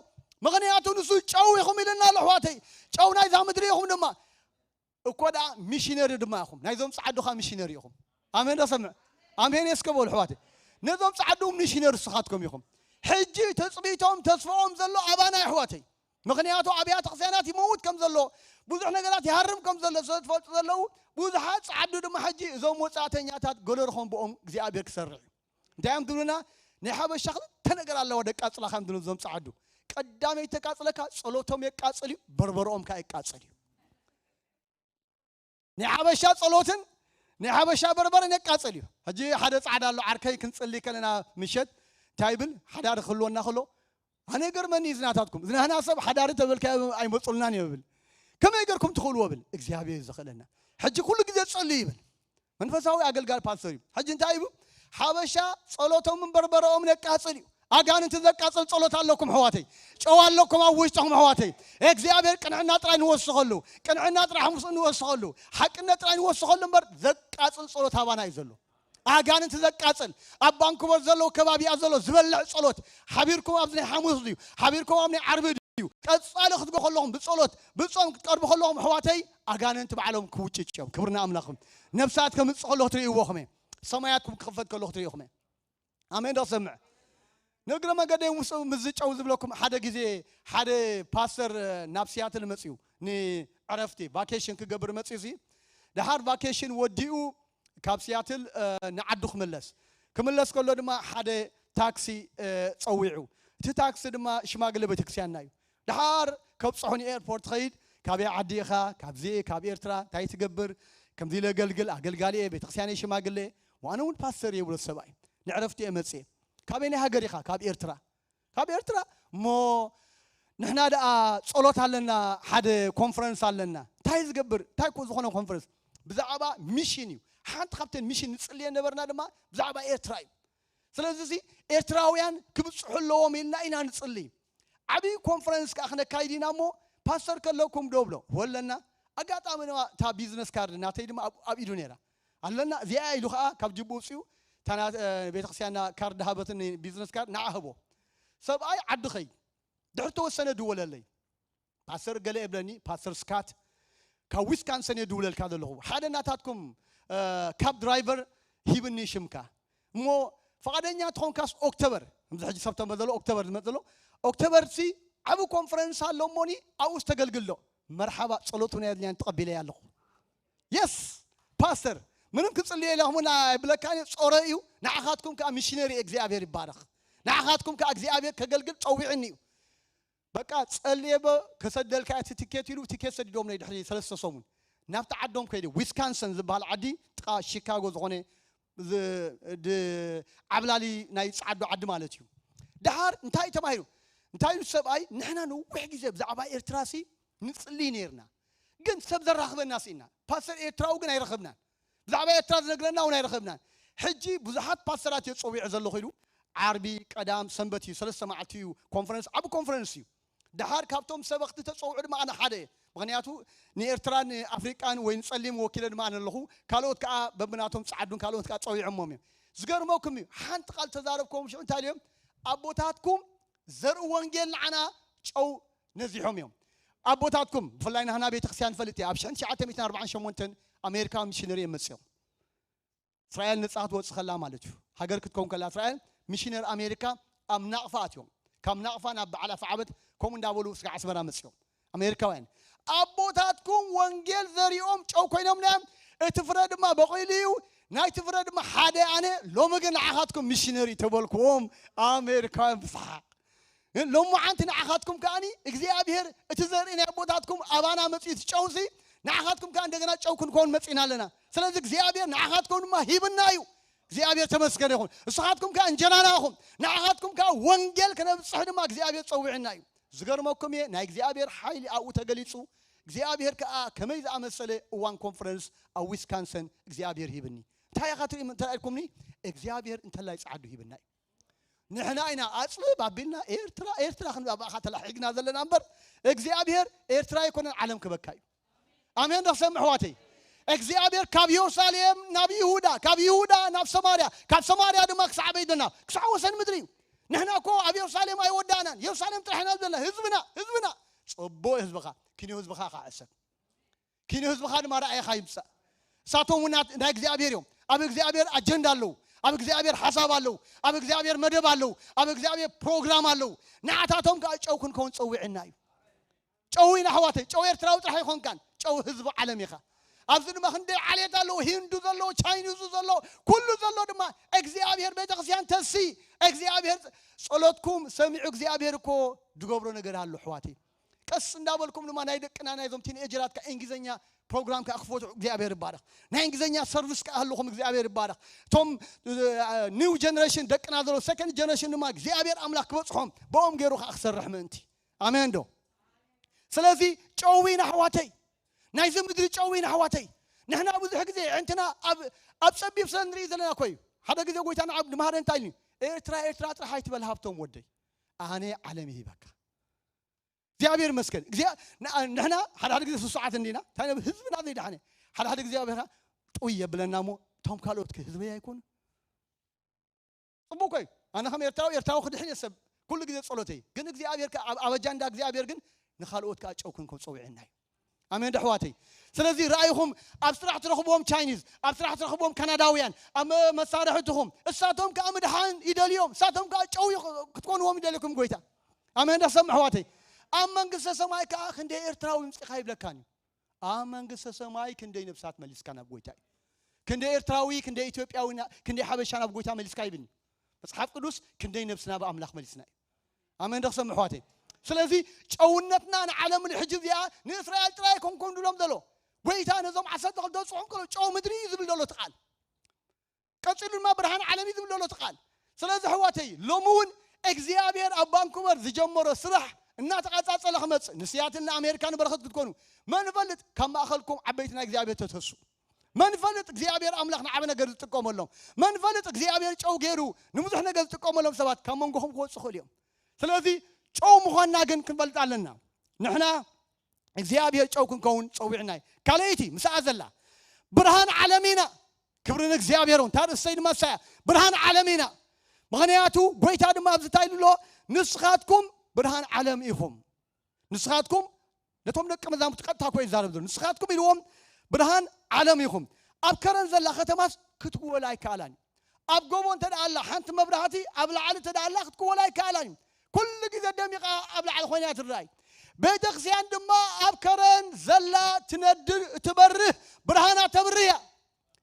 ምኽንያቱ ንሱ ጨው ኢኹም ኢልና ኣሎ ኣሕዋተይ። ጨው ናይዛ ምድሪ ኢኹም ድማ። እኮ ደኣ ሚሽነሪ ድማ ኢኹም። ናይዞም ጸዓዱ ኸኣ ሚሽነሪ ኢኹም። ኣሜን ዶ ሰምዕ? ኣሜን እስከ በሉ ኣሕዋተይ። ነዞም ጸዓዱ ሚሽነሪ ንስኻትኩም ኢኹም። ሕጂ ትጽቢቶም ተስፍኦም ዘሎ ኣባና ኣሕዋተይ። ምኽንያቱ ኣብያተ ክርስቲያናት ይመውት ከም ዘሎ፣ ብዙሕ ነገራት ይሃርም ከም ዘሎ ስለ ዝፈልጡ ዘለዉ፣ ብዙሓት ጸዓዱ ድማ ሕጂ እዞም ወጻእተኛታት ገለርኾም ብኦም እግዚኣብሔር ክሰርሕ እዩ። እንታይ እዮም ትብሉና? ናይ ሓበሻ ክልተ ነገር ኣለዋ ደቃጽላኻ እዮም ትብሉ እዞም ጸዓዱ። ቀዳመይ ተቃጽለካ ጸሎቶም የቃጽል እዩ፣ በርበረኦም ከኣ የቃጽል እዩ። ናይ ሓበሻ ጸሎትን ናይ ሓበሻ በርበረን የቃጽል እዩ። ሕጂ ሓደ ጻዕዳ ኣሎ ዓርከይ ክንጽሊ ከለና ምሸት እንታይ ይብል ሓዳር ክህልወና ከሎ ኣነ ገርመኒ ዝናታትኩም ዝናህና ሰብ ሓዳሪ ተበልካ ኣይመጹልናን ይብል። ከመይ ገርኩም ትኽእልዎ ብል እግዚኣብሔር እዩ ዘኽእለና። ሕጂ ኩሉ ግዜ ጸልዩ ይብል። መንፈሳዊ ኣገልጋሊ ፓስተር እዩ። ሕጂ እንታይ ይብል? ሓበሻ ጸሎቶምን በርበረኦምን የቃጽል እዩ። ኣጋንንቲ ዘቃጽል ጸሎት ኣለኩም ኣሕዋተይ። ጨው ኣለኩም ኣብ ውሽጥኹም ኣሕዋተይ። እግዚኣብሔር ቅንዕና ጥራይ ንወስኸሉ፣ ቅንዕና ጥራይ ሓሙስ ንወስኸሉ፣ ሓቅነት ጥራይ ንወስኸሉ እምበር ዘቃጽል ጸሎት ኣባና እዩ ዘሎ። ኣጋንንቲ ዘቃጽል ኣብ ባንኩበር ዘለዉ ከባቢኣ ዘሎ ዝበልዕ ጸሎት ሓቢርኩም ኣብዚ ናይ ሓሙስ ድዩ ሓቢርኩም ኣብ ናይ ዓርቢ ድዩ ቀጻሊ ክትጎ ከለኹም ብጸሎት ብጾም ክትቀርቡ ከለኹም ኣሕዋተይ ኣጋንንቲ ባዕሎም ክውጭጭ እዮም። ክብርና ኣምላኽም ነፍሳት ከምጽእ ከለኹ ትርእይዎ ኹም ሰማያትኩም ክኽፈት ከለኹ ትርእይኹም ኣሜን ዶ ክሰምዕ? ንእግረ መገደይ ምስ ዝጨው ዝብለኩም ሓደ ግዜ ሓደ ፓስተር ናብ ሲያትል መፅዩ ንዕረፍቲ ቫኬሽን ክገብር መፅዩ ሲ ደሓር ቫኬሽን ወዲኡ ካብ ሲያትል ንዓዱ ክምለስ ክምለስ ከሎ ድማ ሓደ ታክሲ ፀዊዑ እቲ ታክሲ ድማ ሽማግለ ቤተክርስቲያንና እዩ ደሓር ከብፅሑ ንኤርፖርት ኸይድ ካበይ ዓዲ ኢኻ ካብዚ ካብ ኤርትራ እንታይ ትገብር ከምዚ ኢለ ገልግል ኣገልጋሊ እየ ቤተክርስቲያነይ ሽማግለ ዋነ እውን ፓስተር እየ ብሎ ሰብኣይ ንዕረፍቲ እየ መፅየ ካበይ ናይ ሃገር ኢኻ ካብ ኤርትራ ካብ ኤርትራ እሞ ንሕና ደኣ ጸሎት ኣለና ሓደ ኮንፈረንስ ኣለና እንታይ ዝገብር እንታይ ኮ ዝኾነ ኮንፈረንስ ብዛዕባ ሚሽን እዩ ሓንቲ ካብተን ሚሽን ንጽልየ ነበርና ድማ ብዛዕባ ኤርትራ እዩ ስለዚ እዚ ኤርትራውያን ክብጽሑ ኣለዎም ኢልና ኢና ንጽሊ ዓብዪ ኮንፈረንስ ከዓ ክነካይድ ኢና እሞ ፓስተር ከለኩም ዶ ብሎ ወለና ኣጋጣሚ ድማ እታ ቢዝነስ ካርድ ናተይ ድማ ኣብ ኢዱ ነይራ ኣለና እዚኣ ኢሉ ከዓ ካብ ጅቡ ውፅኡ እታ ቤተክርስትያንና ካርድ ሃበትኒ ቢዝነስ ካርድ ንዓ ህቦ ሰብኣይ ዓዲ ኸይድ ድሕሪ ተወሰነ ድወለለይ ፓስተር ገለ የብለኒ ፓስተር ስካት ካብ ዊስካንሰን እየ ድውለልካ ዘለኹ ሓደ ናታትኩም ካብ ድራይቨር ሂብኒ ሽምካ እሞ ፈቓደኛ ትኾንካስ ኦክቶበር ከምዚ ሕጂ ሰብተምበር ዘሎ ኦክቶበር ዝመፅ ዘሎ ኦክቶበር ሲ ዓብ ኮንፈረንስ ኣሎ እሞኒ ኣብኡ ዝተገልግሎ መርሓባ ጸሎቱ ናይ ኣድልያን ተቐቢለያ ኣለኹ የስ ፓስተር ምንም ክጽልየ ኢለኹምና ኣይብለካን ጾረ እዩ ንዓኻትኩም ከዓ ሚሽነሪ እግዚኣብሔር ይባረኽ ንዓኻትኩም ከዓ እግዚኣብሔር ከገልግል ጸዊዕኒ እዩ በቃ ጸልየ በ ከሰደልካ እቲ ትኬት ኢሉ ትኬት ሰዲዶም ናይ ድሕሪ ሰለስተ ሰሙን ናብቲ ዓዶም ከይደ ዊስካንሰን ዝበሃል ዓዲ ጥቃ ሺካጎ ዝኾነ ዓብላሊ ናይ ጸዓዱ ዓዲ ማለት እዩ ድሓር እንታይ ተባሂሉ እንታይ ኢሉ ሰብኣይ ንሕና ነዊሕ ግዜ ብዛዕባ ኤርትራ ሲ ንጽልይ ነይርና ግን ሰብ ዘራኽበና ስኢና ፓስተር ኤርትራዊ ግን ኣይረኸብናን ብዛዕባ ኤርትራ ዝነግረና እውን ኣይረኸብናን ሕጂ ብዙሓት ፓስተራት እየ ፀዊዐ ዘለኹ ኢሉ ዓርቢ ቀዳም ሰንበት እዩ ሰለስተ መዓልቲ እዩ ኮንፈረንስ ዓብ ኮንፈረንስ እዩ ድሓር ካብቶም ሰበኽቲ ተፀውዑ ድማ ኣነ ሓደ እየ ምክንያቱ ንኤርትራን ኣፍሪቃን ወይ ንፀሊም ወኪለ ድማ ኣነ ኣለኹ ካልኦት ከዓ በብናቶም ፀዓዱን ካልኦት ከዓ ፀዊዖሞም እዮም ዝገርመኩም እዩ ሓንቲ ቃል ተዛረብኩም ሽዑ እንታይ ኢልዮም ኣቦታትኩም ዘርኢ ወንጌል ንዓና ጨው ነዚሖም እዮም ኣቦታትኩም ብፍላይ ናህና ቤተክርስትያን ፈልጥ ኣብ ሽሕን ትሽዓተ ሚእትን ኣርባዓን ሸሞንተን ኣሜሪካ ሚሽነሪ እዮም መፅኦም እስራኤል ነፃ ክትወፅእ ከላ ማለት እዩ ሃገር ክትከውን ከላ እስራኤል ሚሽነር ኣሜሪካ ኣብ ናቕፋ ኣትዮም ካብ ናቕፋ ናብ በዓል ኣፍዓበት ከምኡ እንዳበሉ ስጋዕ ኣስመራ መፅኦም ኣሜሪካውያን ኣቦታትኩም ወንጌል ዘሪኦም ጨው ኮይኖም ናዮም እቲ ፍረ ድማ በቂሉ እዩ ናይቲ ፍረ ድማ ሓደ ኣነ ሎሚ ግን ንዓኻትኩም ሚሽነሪ ተበልክዎም ኣሜሪካውያን ብሰሓቅ ሎማዓንቲ ንዓኻትኩም ከኣኒ እግዚኣብሔር እቲ ዘርኢ ናይ ኣቦታትኩም ኣባና መፅኡ እቲ ጨውሲ ንዓኻትኩም ከዓ እንደገና ጨው ክንከውን መፂእና ኣለና ስለዚ እግዚኣብሔር ንዓኻትኩም ድማ ሂብና እዩ እግዚኣብሔር ተመስገን ይኹን እስኻትኩም ከዓ እንጀራና ኢኹም ንዓኻትኩም ከዓ ወንጌል ክነብፅሕ ድማ እግዚኣብሔር ፀዊዕና እዩ ዝገርመኩም እየ ናይ እግዚኣብሔር ሓይሊ ኣብኡ ተገሊፁ እግዚኣብሔር ከዓ ከመይ ዝኣመሰለ እዋን ኮንፈረንስ ኣብ ዊስካንሰን እግዚኣብሔር ሂብኒ እንታይ ኢኻ ትርኢ እንተልኩምኒ እግዚኣብሔር እንተላይ ፀዓዱ ሂብና እዩ ንሕና ኢና ኣጽብብ ኣቢልና ኤርትራ ኤርትራ ክንብል ኣባኻ ተላሒግና ዘለና እምበር እግዚኣብሔር ኤርትራ ኣይኮነን ዓለም ክበካ እዩ። ኣሜን ዶ ክሰምዕ ኣሕዋተይ? እግዚኣብሔር ካብ የሩሳሌም ናብ ይሁዳ፣ ካብ ይሁዳ ናብ ሰማርያ፣ ካብ ሰማርያ ድማ ክሳዕ በይደና ክሳዕ ወሰን ምድሪ እዩ። ንሕና እኮ ኣብ የሩሳሌም ኣይወዳእናን። የሩሳሌም ጥራሕ ኢና ዘለና። ህዝብና ህዝብና ጽቡቅ ህዝብኻ ኪንዮ ህዝብኻ ከዓ ዕሰብ ኪንዮ ህዝብኻ ድማ ረኣይኻ ይምጻእ። እሳቶም እውን ናይ እግዚኣብሔር እዮም። ኣብ እግዚኣብሔር ኣጀንዳ ኣለዉ። ኣብ እግዚኣብሔር ሓሳብ ኣለዉ። ኣብ እግዚኣብሔር መደብ ኣለዉ። ኣብ እግዚኣብሔር ፕሮግራም ኣለዉ። ንዓታቶም ከዓ ጨው ክንከውን ጸዊዕና እዩ። ጨው ኢና ኣሕዋተይ። ጨው ኤርትራዊ ጥራሕ ኣይኮንካን። ጨው ህዝቢ ዓለም ኢኻ። ኣብዚ ድማ ክንደይ ዓሌት ኣለዉ፣ ሂንዱ ዘለዉ፣ ቻይኒዙ ዘለዉ፣ ኩሉ ዘሎ ድማ እግዚኣብሔር ቤተክርስትያን ተሲ እግዚኣብሔር ጸሎትኩም ሰሚዑ እግዚኣብሔር እኮ ዝገብሮ ነገር ኣሎ ኣሕዋተይ። ቀስ እንዳበልኩም ድማ ናይ ደቅና ናይዞም ቲንኤጀራት ከ እንግሊዝኛ ፕሮግራም ከ ክፈትሑ እግዚኣብሔር ይባረኽ። ናይ እንግሊዝኛ ሰርቪስ ከ ኣለኹም እግዚኣብሔር ይባረኽ። እቶም ኒው ጀነሬሽን ደቅና ዘሎ ሰከንድ ጀነሬሽን ድማ እግዚኣብሔር ኣምላኽ ክበጽሖም ብኦም ገይሩ ከ ክሰርሕ ምእንቲ። ኣሜን ዶ? ስለዚ ጨው ኢና ኣሕዋተይ፣ ናይዚ ምድሪ ጨው ኢና ኣሕዋተይ። ንሕና ብዙሕ ግዜ ኣዕንትና ኣብ ኣብ ጸቢብ ስለ ንርኢ ዘለና እኮ እዩ። ሓደ ግዜ ጎይታ ንዓብ ንማህረ እንታይ ኢሉ? ኤርትራ ኤርትራ ጥራሕ ኣይትበል ሃብቶም ወደይ፣ ኣነ ዓለም ይሂበካ። እግዚኣብሔር ይመስገን። እግዚኣብ- ንዓ- ንሕና ሓደ ሓደ ግዜ ስሱዓት እንዲና እንታይ ነብ ህዝብና ዘይዳሕነ ሓደ ሓደ ግዜ ኣብካ ጥውይ የብለና እሞ እቶም ካልኦት ከ ህዝበይ ኣይኮኑ? ጽቡቅ እዩ። ኣነ ከም ኤርትራዊ ኤርትራዊ ክድሕን እየ ሰብ ኩሉ ግዜ ጸሎተይ። ግን እግዚኣብሔር ከ- ኣብ ኣብ ኣጃንዳ እግዚኣብሔር ግን ንኻልኦት ከኣ ጨው ክንከው ጸዊዕና እዩ። ኣሜን ዶ ኣሕዋተይ? ስለዚ ረኣይኹም ኣብ ስራሕ ትረኽብዎም ቻይኒዝ፣ ኣብ ስራሕ ትረኽብዎም ካናዳውያን፣ ኣብ መ- መሳርሕትኹም እሳቶም ከኣ ምድሓን ይደልዮም፣ እሳቶም ከኣ ጨው ይኽ- ክትኮንዎም ይደልየኩም ጎይታ። ኣሜን ዶ ሰምዕ ኣሕዋተይ? ኣብ መንግስተ ሰማይ ከኣ ክንደይ ኤርትራዊ ምጽኻ ይብለካን እዩ። ኣብ መንግስተ ሰማይ ክንደይ ነብሳት መሊስካ ናብ ጎይታ እዩ። ክንደይ ኤርትራዊ፣ ክንደይ ኢትዮጵያዊ፣ ና- ክንደይ ሓበሻ ናብ ጎይታ መሊስካ ይብል። መጽሓፍ ቅዱስ ክንደይ ነብስና ብኣምላኽ መሊስና እዩ። ኣሜን ዶ ክሰምዕ ኣሕዋተይ? ስለዚ ጨውነትና ንዓለም ሕጂ እዚኣ ንእስራኤል ጥራይ ኣይኮንኩን ድሎም ዘሎ። ጎይታ ነዞም ዓሰርተ ክልተ ዝጽሑም ከሎ ጨው ምድሪ እዩ ዝብል ዘሎ እቲ ቃል። ቀጺሉ ድማ ብርሃን ዓለም እዩ ዝብል ዘሎ እቲ ቃል። ስለዚ ኣሕዋተይ ሎሚ እውን እግዚኣብሔር ኣብ ቫንኩቨር ዝጀመሮ ስራሕ እናተቐጻጸለ ክመጽእ ንስያትል ንኣሜሪካ ንበረኸት ክትኮኑ መን ይፈልጥ ካብ ማእኸልኩም ዓበይቲ ናይ እግዚኣብሔር ተተሱ መን ይፈልጥ እግዚኣብሔር ኣምላኽ ንዓበ ነገር ዝጥቀመሎም መን ይፈልጥ እግዚኣብሔር ጨው ገይሩ ንብዙሕ ነገር ዝጥቀመሎም ሰባት ካብ መንጎኹም ክወፁ ይኽእሉ እዮም። ስለዚ ጨው ምዃንና ግን ክንፈልጥ ኣለና። ንሕና እግዚኣብሔር ጨው ክንከውን ጸዊዕና እዩ። ካልኣይቲ ምስኣ ዘላ ብርሃን ዓለም ኢና። ክብሪ ንእግዚኣብሔር እውን ታርእሰይ ድማ ሳያ ብርሃን ዓለም ኢና። ምኽንያቱ ጎይታ ድማ ኣብዚ እንታይ ኢሉ ኣሎ? ንስኻትኩም ብርሃን ዓለም ኢኹም። ንስኻትኩም ነቶም ደቂ መዛሙርቲ ቀጥታ እኮ ይዛረብ ዘሎ ንስኻትኩም ኢልዎም ብርሃን ዓለም ኢኹም። ኣብ ከረን ዘላ ከተማስ ክትወላ ኣይከኣላን። ኣብ ጎቦ እንተ ደኣ ኣላ ሓንቲ መብራህቲ ኣብ ላዕሊ እንተ ደኣ ኣላ ክትክወላ ኣይከኣላን እዩ። ኩሉ ግዜ ደሚቓ ኣብ ላዕሊ ኮይና እያ ትረኣይ። ቤተ ክርስቲያን ድማ ኣብ ከረን ዘላ ትነድር ትበርህ ብርሃና ተብርህ እያ።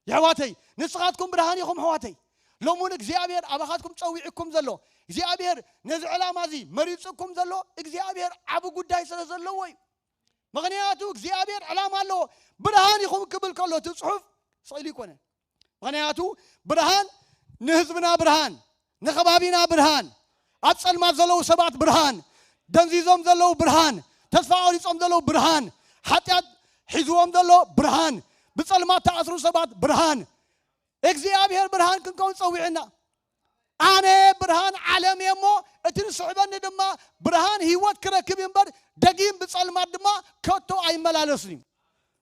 የሕዋተይ ንስኻትኩም ብርሃን ኢኹም ኣሕዋተይ። ሎሙን እግዚኣብሔር ኣባኻትኩም ጸዊዕኩም ዘሎ እግዚኣብሔር ነዚ ዕላማ እዚ መሪጽኩም ዘሎ እግዚኣብሔር ዓቢ ጉዳይ ስለ ዘለዎ እዩ። ምኽንያቱ እግዚኣብሔር ዕላማ ኣለዎ። ብርሃን ኢኹም ክብል ከሎ እቲ ጽሑፍ ስእሊ ይኮነ። ምኽንያቱ ብርሃን ንህዝብና ብርሃን ንኸባቢና ብርሃን ኣብ ጸልማት ዘለዉ ሰባት ብርሃን ደንዚዞም ዘለዉ ብርሃን ተስፋ ቆሪጾም ዘለዉ ብርሃን ሓጢኣት ሒዝዎም ዘሎ ብርሃን ብጸልማት ተኣስሩ ሰባት ብርሃን እግዚኣብሔር ብርሃን ክንከውን ጸዊዕና። ኣነ ብርሃን ዓለም እየ እሞ እቲ ዝስዕበኒ ድማ ብርሃን ህይወት ክረክብ እምበር ደጊም ብጸልማት ድማ ከቶ ኣይመላለስን እዩ።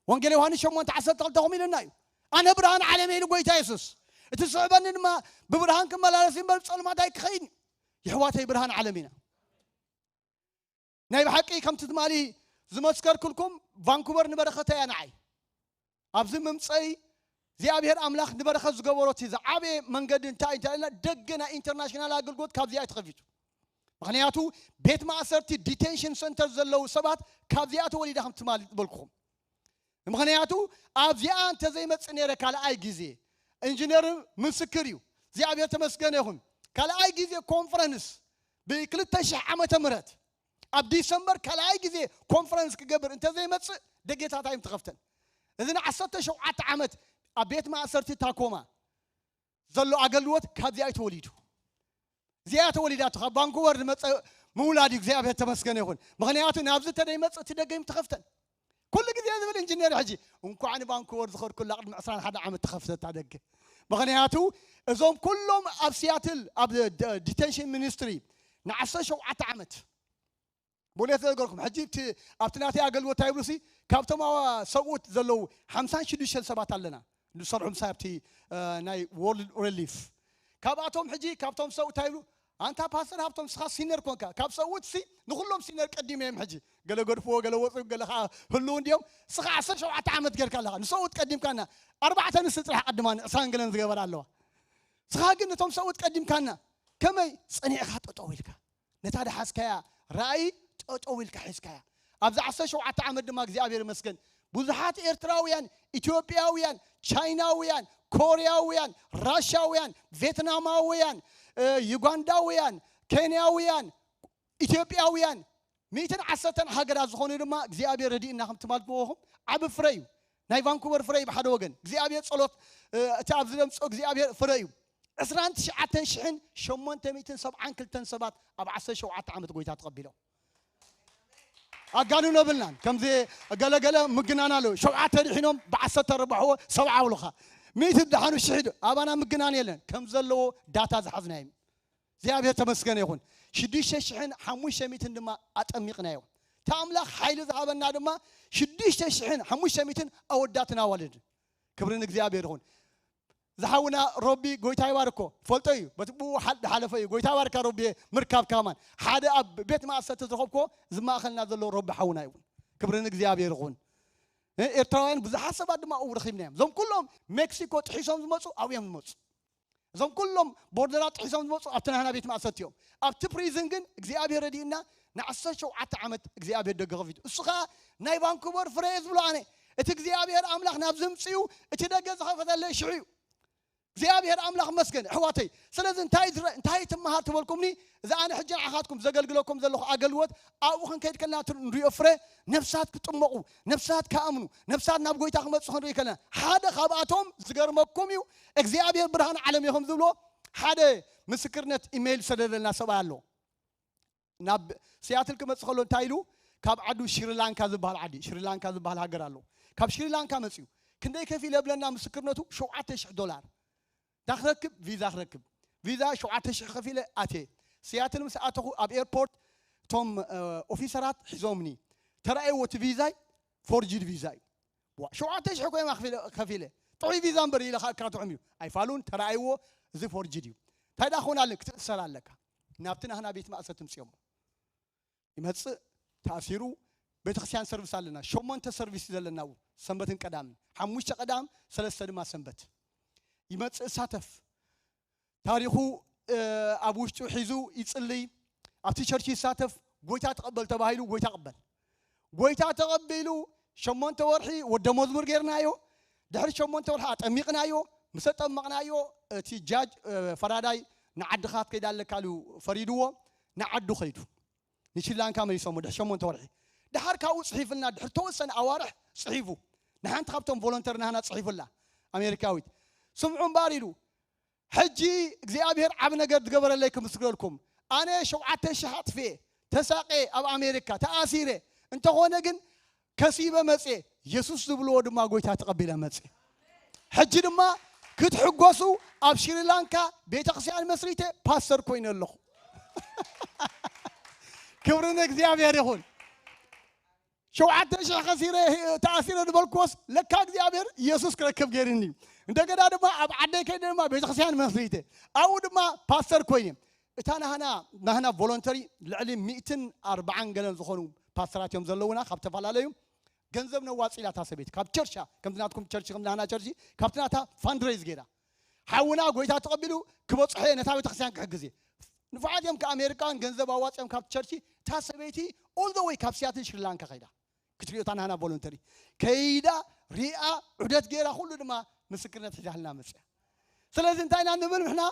ወንጌል ዮሃንስ ሸሞንተ ዓሰርተ ክልተ ከምኡ ኢሉና እዩ። ኣነ ብርሃን ዓለም እየ ኢሉ ጎይታ የሱስ። እቲ ዝስዕበኒ ድማ ብብርሃን ክመላለስ እምበር ብጸልማት ኣይክኸይን። የሕዋተይ ብርሃን ዓለም ኢና። ናይ ብሓቂ ከምቲ ትማሊ ዝመስከርኩልኩም ቫንኩቨር ንበረኸተ እያ ንዓይ። ኣብዚ ምምፀይ እግዚኣብሔር ኣምላኽ ንበረኸት ዝገበሮ እቲ ዝዓበየ መንገዲ እንታይ እንታይ ኢልና ደገ ናይ ኢንተርናሽናል ኣገልግሎት ካብዚኣ እዩ ተኸፊቱ። ምኽንያቱ ቤት ማእሰርቲ ዲቴንሽን ሰንተር ዘለዉ ሰባት ካብዚኣ ተወሊዳ ከም ትማሊ ዝበልኩኹም። ምኽንያቱ ኣብዚኣ እንተዘይመፅእ ነይረ ካልኣይ ግዜ ኢንጂነር ምስክር እዩ እግዚኣብሔር ተመስገነ ይኹን ካልኣይ ግዜ ኮንፈረንስ ብክልተ ሽሕ ዓመተ ምህረት ኣብ ዲሰምበር ካልኣይ ግዜ ኮንፈረንስ ክገብር እንተዘይመፅእ ደጌታት ኣይም ተኸፍተን። እዚ ንዓሰርተ ሸውዓተ ዓመት ኣብ ቤት ማእሰርቲ ታኮማ ዘሎ ኣገልግሎት ካብዚኣ እዩ ተወሊዱ። እዚኣ ተወሊዳቶ ካብ ቫንኩቨር ዝመፀ ምውላድ እዩ እግዚኣብሔር ተመስገነ ይኹን። ምኽንያቱ ናብዚ ተደይመፅእ እቲ ደገ ኣይም ተኸፍተን። ኩሉ ግዜ ዝብል ኢንጂነር ሕጂ እንኳዕ ንቫንኩቨር ዝኸድኩላ ቅድሚ ዕስራን ሓደ ዓመት ተኸፍተታ ደገ። ምኽንያቱ እዞም ኩሎም ኣብ ሲያትል ኣብ ዲቴንሽን ሚኒስትሪ ንዓሰርተ ሸውዓተ ዓመት ብእውነት ነገርኩም። ሕጂ ኣብቲ ናተይ ኣገልግሎት እንታይ ይብሉሲ፣ ካብቶም ሰብኡት ዘለዉ ሓምሳን ሽዱሽተን ሰባት ኣለና ንሰርሑ ምሳይ ኣብቲ ናይ ወርልድ ሪሊፍ። ካብኣቶም ሕጂ ካብቶም ሰብኡት እንታይ ይብሉ፣ ኣንታ ፓስተር ሃብቶም ስኻ ሲነር ኮንካ፣ ካብ ሰብኡት ሲ ንኹሎም ሲነር ቀዲም እዮም። ሕጂ ገለ ገድፍዎ፣ ገለ ወፁ፣ ገለ ከዓ ህልው እንዲዮም። ስኻ ዓሰርተ ሸውዓተ ዓመት ጌርካ ኣለኻ፣ ንሰብኡት ቀዲምካና። ኣርባዕተ ንስቲ ጥራሕ ቀድማ ዕስራን ገለን ዝገበራ ኣለዋ። ስኻ ግን ነቶም ሰብኡት ቀዲምካና። ከመይ ጸኒዕካ ጠጠው ኢልካ ነታ ደሓዝካያ ራእይ ጠጠው ኢልካ ሒዝካያ። ኣብዚ ዓሰርተ ሸውዓተ ዓመት ድማ እግዚኣብሔር ይመስገን ብዙሓት ኤርትራውያን፣ ኢትዮጵያውያን፣ ቻይናውያን፣ ኮርያውያን፣ ራሻውያን፣ ቬትናማውያን፣ ዩጋንዳውያን፣ ኬንያውያን፣ ኢትዮጵያውያን፣ ሚእትን ዓሰርተን ሃገራት ዝኾኑ ድማ እግዚኣብሔር ረድእና ከም ትማልትዎኹም ዓብ ፍረ እዩ። ናይ ቫንኩቨር ፍረ እዩ ብሓደ ወገን እግዚኣብሔር ጸሎት እቲ ኣብዚ ዘምፅኦ እግዚኣብሔር ፍረ እዩ። ዕስራን ትሽዓተን ሽሕን ሸሞንተ ሚእትን ሰብዓን ክልተን ሰባት ኣብ ዓሰርተ ሸውዓተ ዓመት ጎይታ ተቐቢሎም። ኣጋንኖ ብልናን ከምዚ ገለገለ ምግናን ኣለዉ። ሸውዓተ ድሒኖም ብዓሰርተ ረባሕዎ ሰብዓ ብሉኻ። ሚእቲ ድሓኑ ሽሕ ዶ ኣባና ምግናን የለን ከም ዘለዎ ዳታ ዝሓዝናዮም። እግዚኣብሔር ተመስገነ ይኹን። ሽዱሽተ ሽሕን ሓሙሽተ ሚእትን ድማ ኣጠሚቕናዮም። እቲ ኣምላኽ ሓይሊ ዝሃበና ድማ ሽዱሽተ ሽሕን ሓሙሽተ ሚእትን ኣወዳትን ኣዋልድን። ክብሪ ንእግዚኣብሔር ይኹን። ዝሓውና ሮቢ ጎይታ ይባርኮ ፈልጦ እዩ። በቲ ብኡ ሓል- ዝሓለፈ እዩ። ጎይታ ይባርካ ሮቢ። ምርካብ ካማን ሓደ ኣብ ቤት ማእሰርቲ ዝረኸብኮ ዝማእኸልና ዘሎ ሮቢ ሓውና ይኹን። ክብሪ ንእግዚኣብሔር ይኹን። እ፣ ኤርትራውያን ብዙሓት ሰባት ድማ ኣብኡ ረኺብናዮም። እዞም ኩሎም ሜክሲኮ ጥሒሶም ዝመፁ ኣብኡ እዮም ዝመፁ። እዞም ኩሎም ቦርደራት ጥሒሶም ዝመፁ ኣብቲ ናህና ቤት ማእሰርቲ እዮም። ኣብቲ ፕሪዝን ግን እግዚኣብሔር ረድእና ንዓሰርተ ሸውዓተ ዓመት እግዚኣብሔር ደገ ከፊቱ። እሱ ከዓ ናይ ቫንኩቨር ፍረ እየ ዝብሎ ኣነ። እቲ እግዚኣብሔር ኣምላኽ ናብ ዝምፅኡ እቲ ደገ ዝኸፈተለይ ሽዑ እዩ። እግዚኣብሔር ኣምላኽ መስገን ኣሕዋተይ። ስለዚ እንታይ ዝረ- እንታይ ትመሃር ትበልኩምኒ፣ እዚ ኣነ ሕጂ ንዓኻትኩም ዘገልግለኩም ዘለኹ ኣገልግሎት ኣብኡ ክንከይድ ከለና እቲ ንሪኦ ፍረ ነፍሳት ክጥመቑ፣ ነፍሳት ክኣምኑ፣ ነፍሳት ናብ ጎይታ ክመፁ ክንርኢ ከለና ሓደ ካብኣቶም ዝገርመኩም እዩ እግዚኣብሔር ብርሃን ዓለም እዮም ዝብሎ ሓደ ምስክርነት ኢሜይል ዝሰደደልና ሰብኣይ ኣሎ። ናብ ሲያትል ክመፅእ ከሎ እንታይ ኢሉ፣ ካብ ዓዱ ሽሪላንካ ዝበሃል ዓዲ ሽሪላንካ ዝበሃል ሃገር ኣሎ። ካብ ሽሪላንካ መፅኡ ክንደይ ከፊለ ብለና ምስክርነቱ ሸውዓተ ሽሕ ዶላር። እንታይ ክረክብ ቪዛ ክረክብ ቪዛ ሸውዓተ ሽሕ ከፊለ ኣትየ። ሲያትል ምስ ኣተኹ ኣብ ኤርፖርት እቶም ኦፊሰራት ሒዞምኒ ተራእይዎ እቲ ቪዛይ ፎርጅድ ቪዛ እዩ። ሸውዓተ ሽሕ ኮይማ ከፊለ ጥዑይ ቪዛ እምበር ኢለ ከኣ ካትዖም እዩ ኣይፋሉን ተራእይዎ። እዚ ፎርጅድ እዩ። እንታይ ዳ ክኾን ኣለ ክትእሰር ኣለካ። ናብቲ ናህና ቤት ማእሰርቲ ምፅኦሞ ይመፅእ። ተኣሲሩ። ቤተክርስትያን ሰርቪስ ኣለና ሸሞንተ ሰርቪስ ዘለና ሰንበትን ቀዳምን ሓሙሽተ ቀዳም ሰለስተ ድማ ሰንበት ይመፅእ ይሳተፍ። ታሪኹ ኣብ ውሽጡ ሒዙ ይፅልይ። ኣብቲ ቸርች ይሳተፍ። ጎይታ ተቐበል ተባሂሉ ጎይታ ቅበል። ጎይታ ተቐቢሉ ሸሞንተ ወርሒ ወደ መዝሙር ጌርናዮ። ድሕሪ ሸሞንተ ወርሒ ኣጠሚቕናዮ። ምስ ኣጠመቕናዮ እቲ ጃጅ ፈራዳይ ንዓድኻ ክትከይድ ኣለካ ኢሉ ፈሪድዎ። ንዓዱ ኸይዱ። ንሽሪላንካ መሊሶሞ ድሕሪ ሸሞንተ ወርሒ። ድሓር ካብኡ ፅሒፍልና ድሕሪ ተወሰነ ኣዋርሕ ፅሒፉ ንሓንቲ ካብቶም ቮለንተር ናህና ፅሒፉላ ኣሜሪካዊት። ስምዑ እምበር ኢሉ ሕጂ እግዚኣብሔር ዓብ ነገር ዝገበረለይ ክምስግረልኩም። ኣነ ሸውዓተ ሽሕ ኣጥፍኤ ተሳቄ ኣብ ኣሜሪካ ተኣሲረ እንተኾነ ግን ከሲበ መጽኤ የሱስ ዝብልዎ ድማ ጎይታ ተቐቢለ መጽኤ። ሕጂ ድማ ክትሕጎሱ ኣብ ሽሪላንካ ቤተክርስትያን መስሪተ ፓስተር ኮይነ ኣለኹ። ክብሪ ንእግዚኣብሔር ይኹን። ሸውዓተ ሽሕ ከሲረ ተኣሲረ ዝበልክዎስ ለካ እግዚኣብሔር የሱስ ክረክብ ገይርኒ። እንደገና ድማ ኣብ ዓደይ ከይደ ድማ ቤተክርስትያን መስሪተ ኣብኡ ድማ ፓስተር ኮይነ። እታ ናህና ናህና ቮለንተሪ ልዕሊ ሚእትን ኣርባዓን ገለን ዝኾኑ ፓስተራት እዮም ዘለውና ካብ ተፈላለዩ ገንዘብ ነዋፅ ኢላ እታ ሰበይቲ ካብ ቸርቻ ከምዚ ናትኩም ቸርች ከም ናህና ቸርች ካብቲ ናታ ፋንድሬዝ ገይራ ሓውና ጎይታ ተቐቢሉ ክበፅሖ እየ ነታ ቤተክርስትያን ክሕግዝ እየ። ንፉዓት እዮም ከኣሜሪካውያን ገንዘብ ኣዋፂኦም ካብ ቸርች እታ ሰበይቲ ኦል ዘ ወይ ካብ ሲያትል ሽሪላንካ ከይዳ ክትሪኦ እታ ናህና ቮለንተሪ ከይዳ ሪኣ ዑደት ገይራ ኩሉ ድማ ምስክርነት ሒዛልና መፅያ። ስለዚ እንታይ ኢና ንብል ምሕና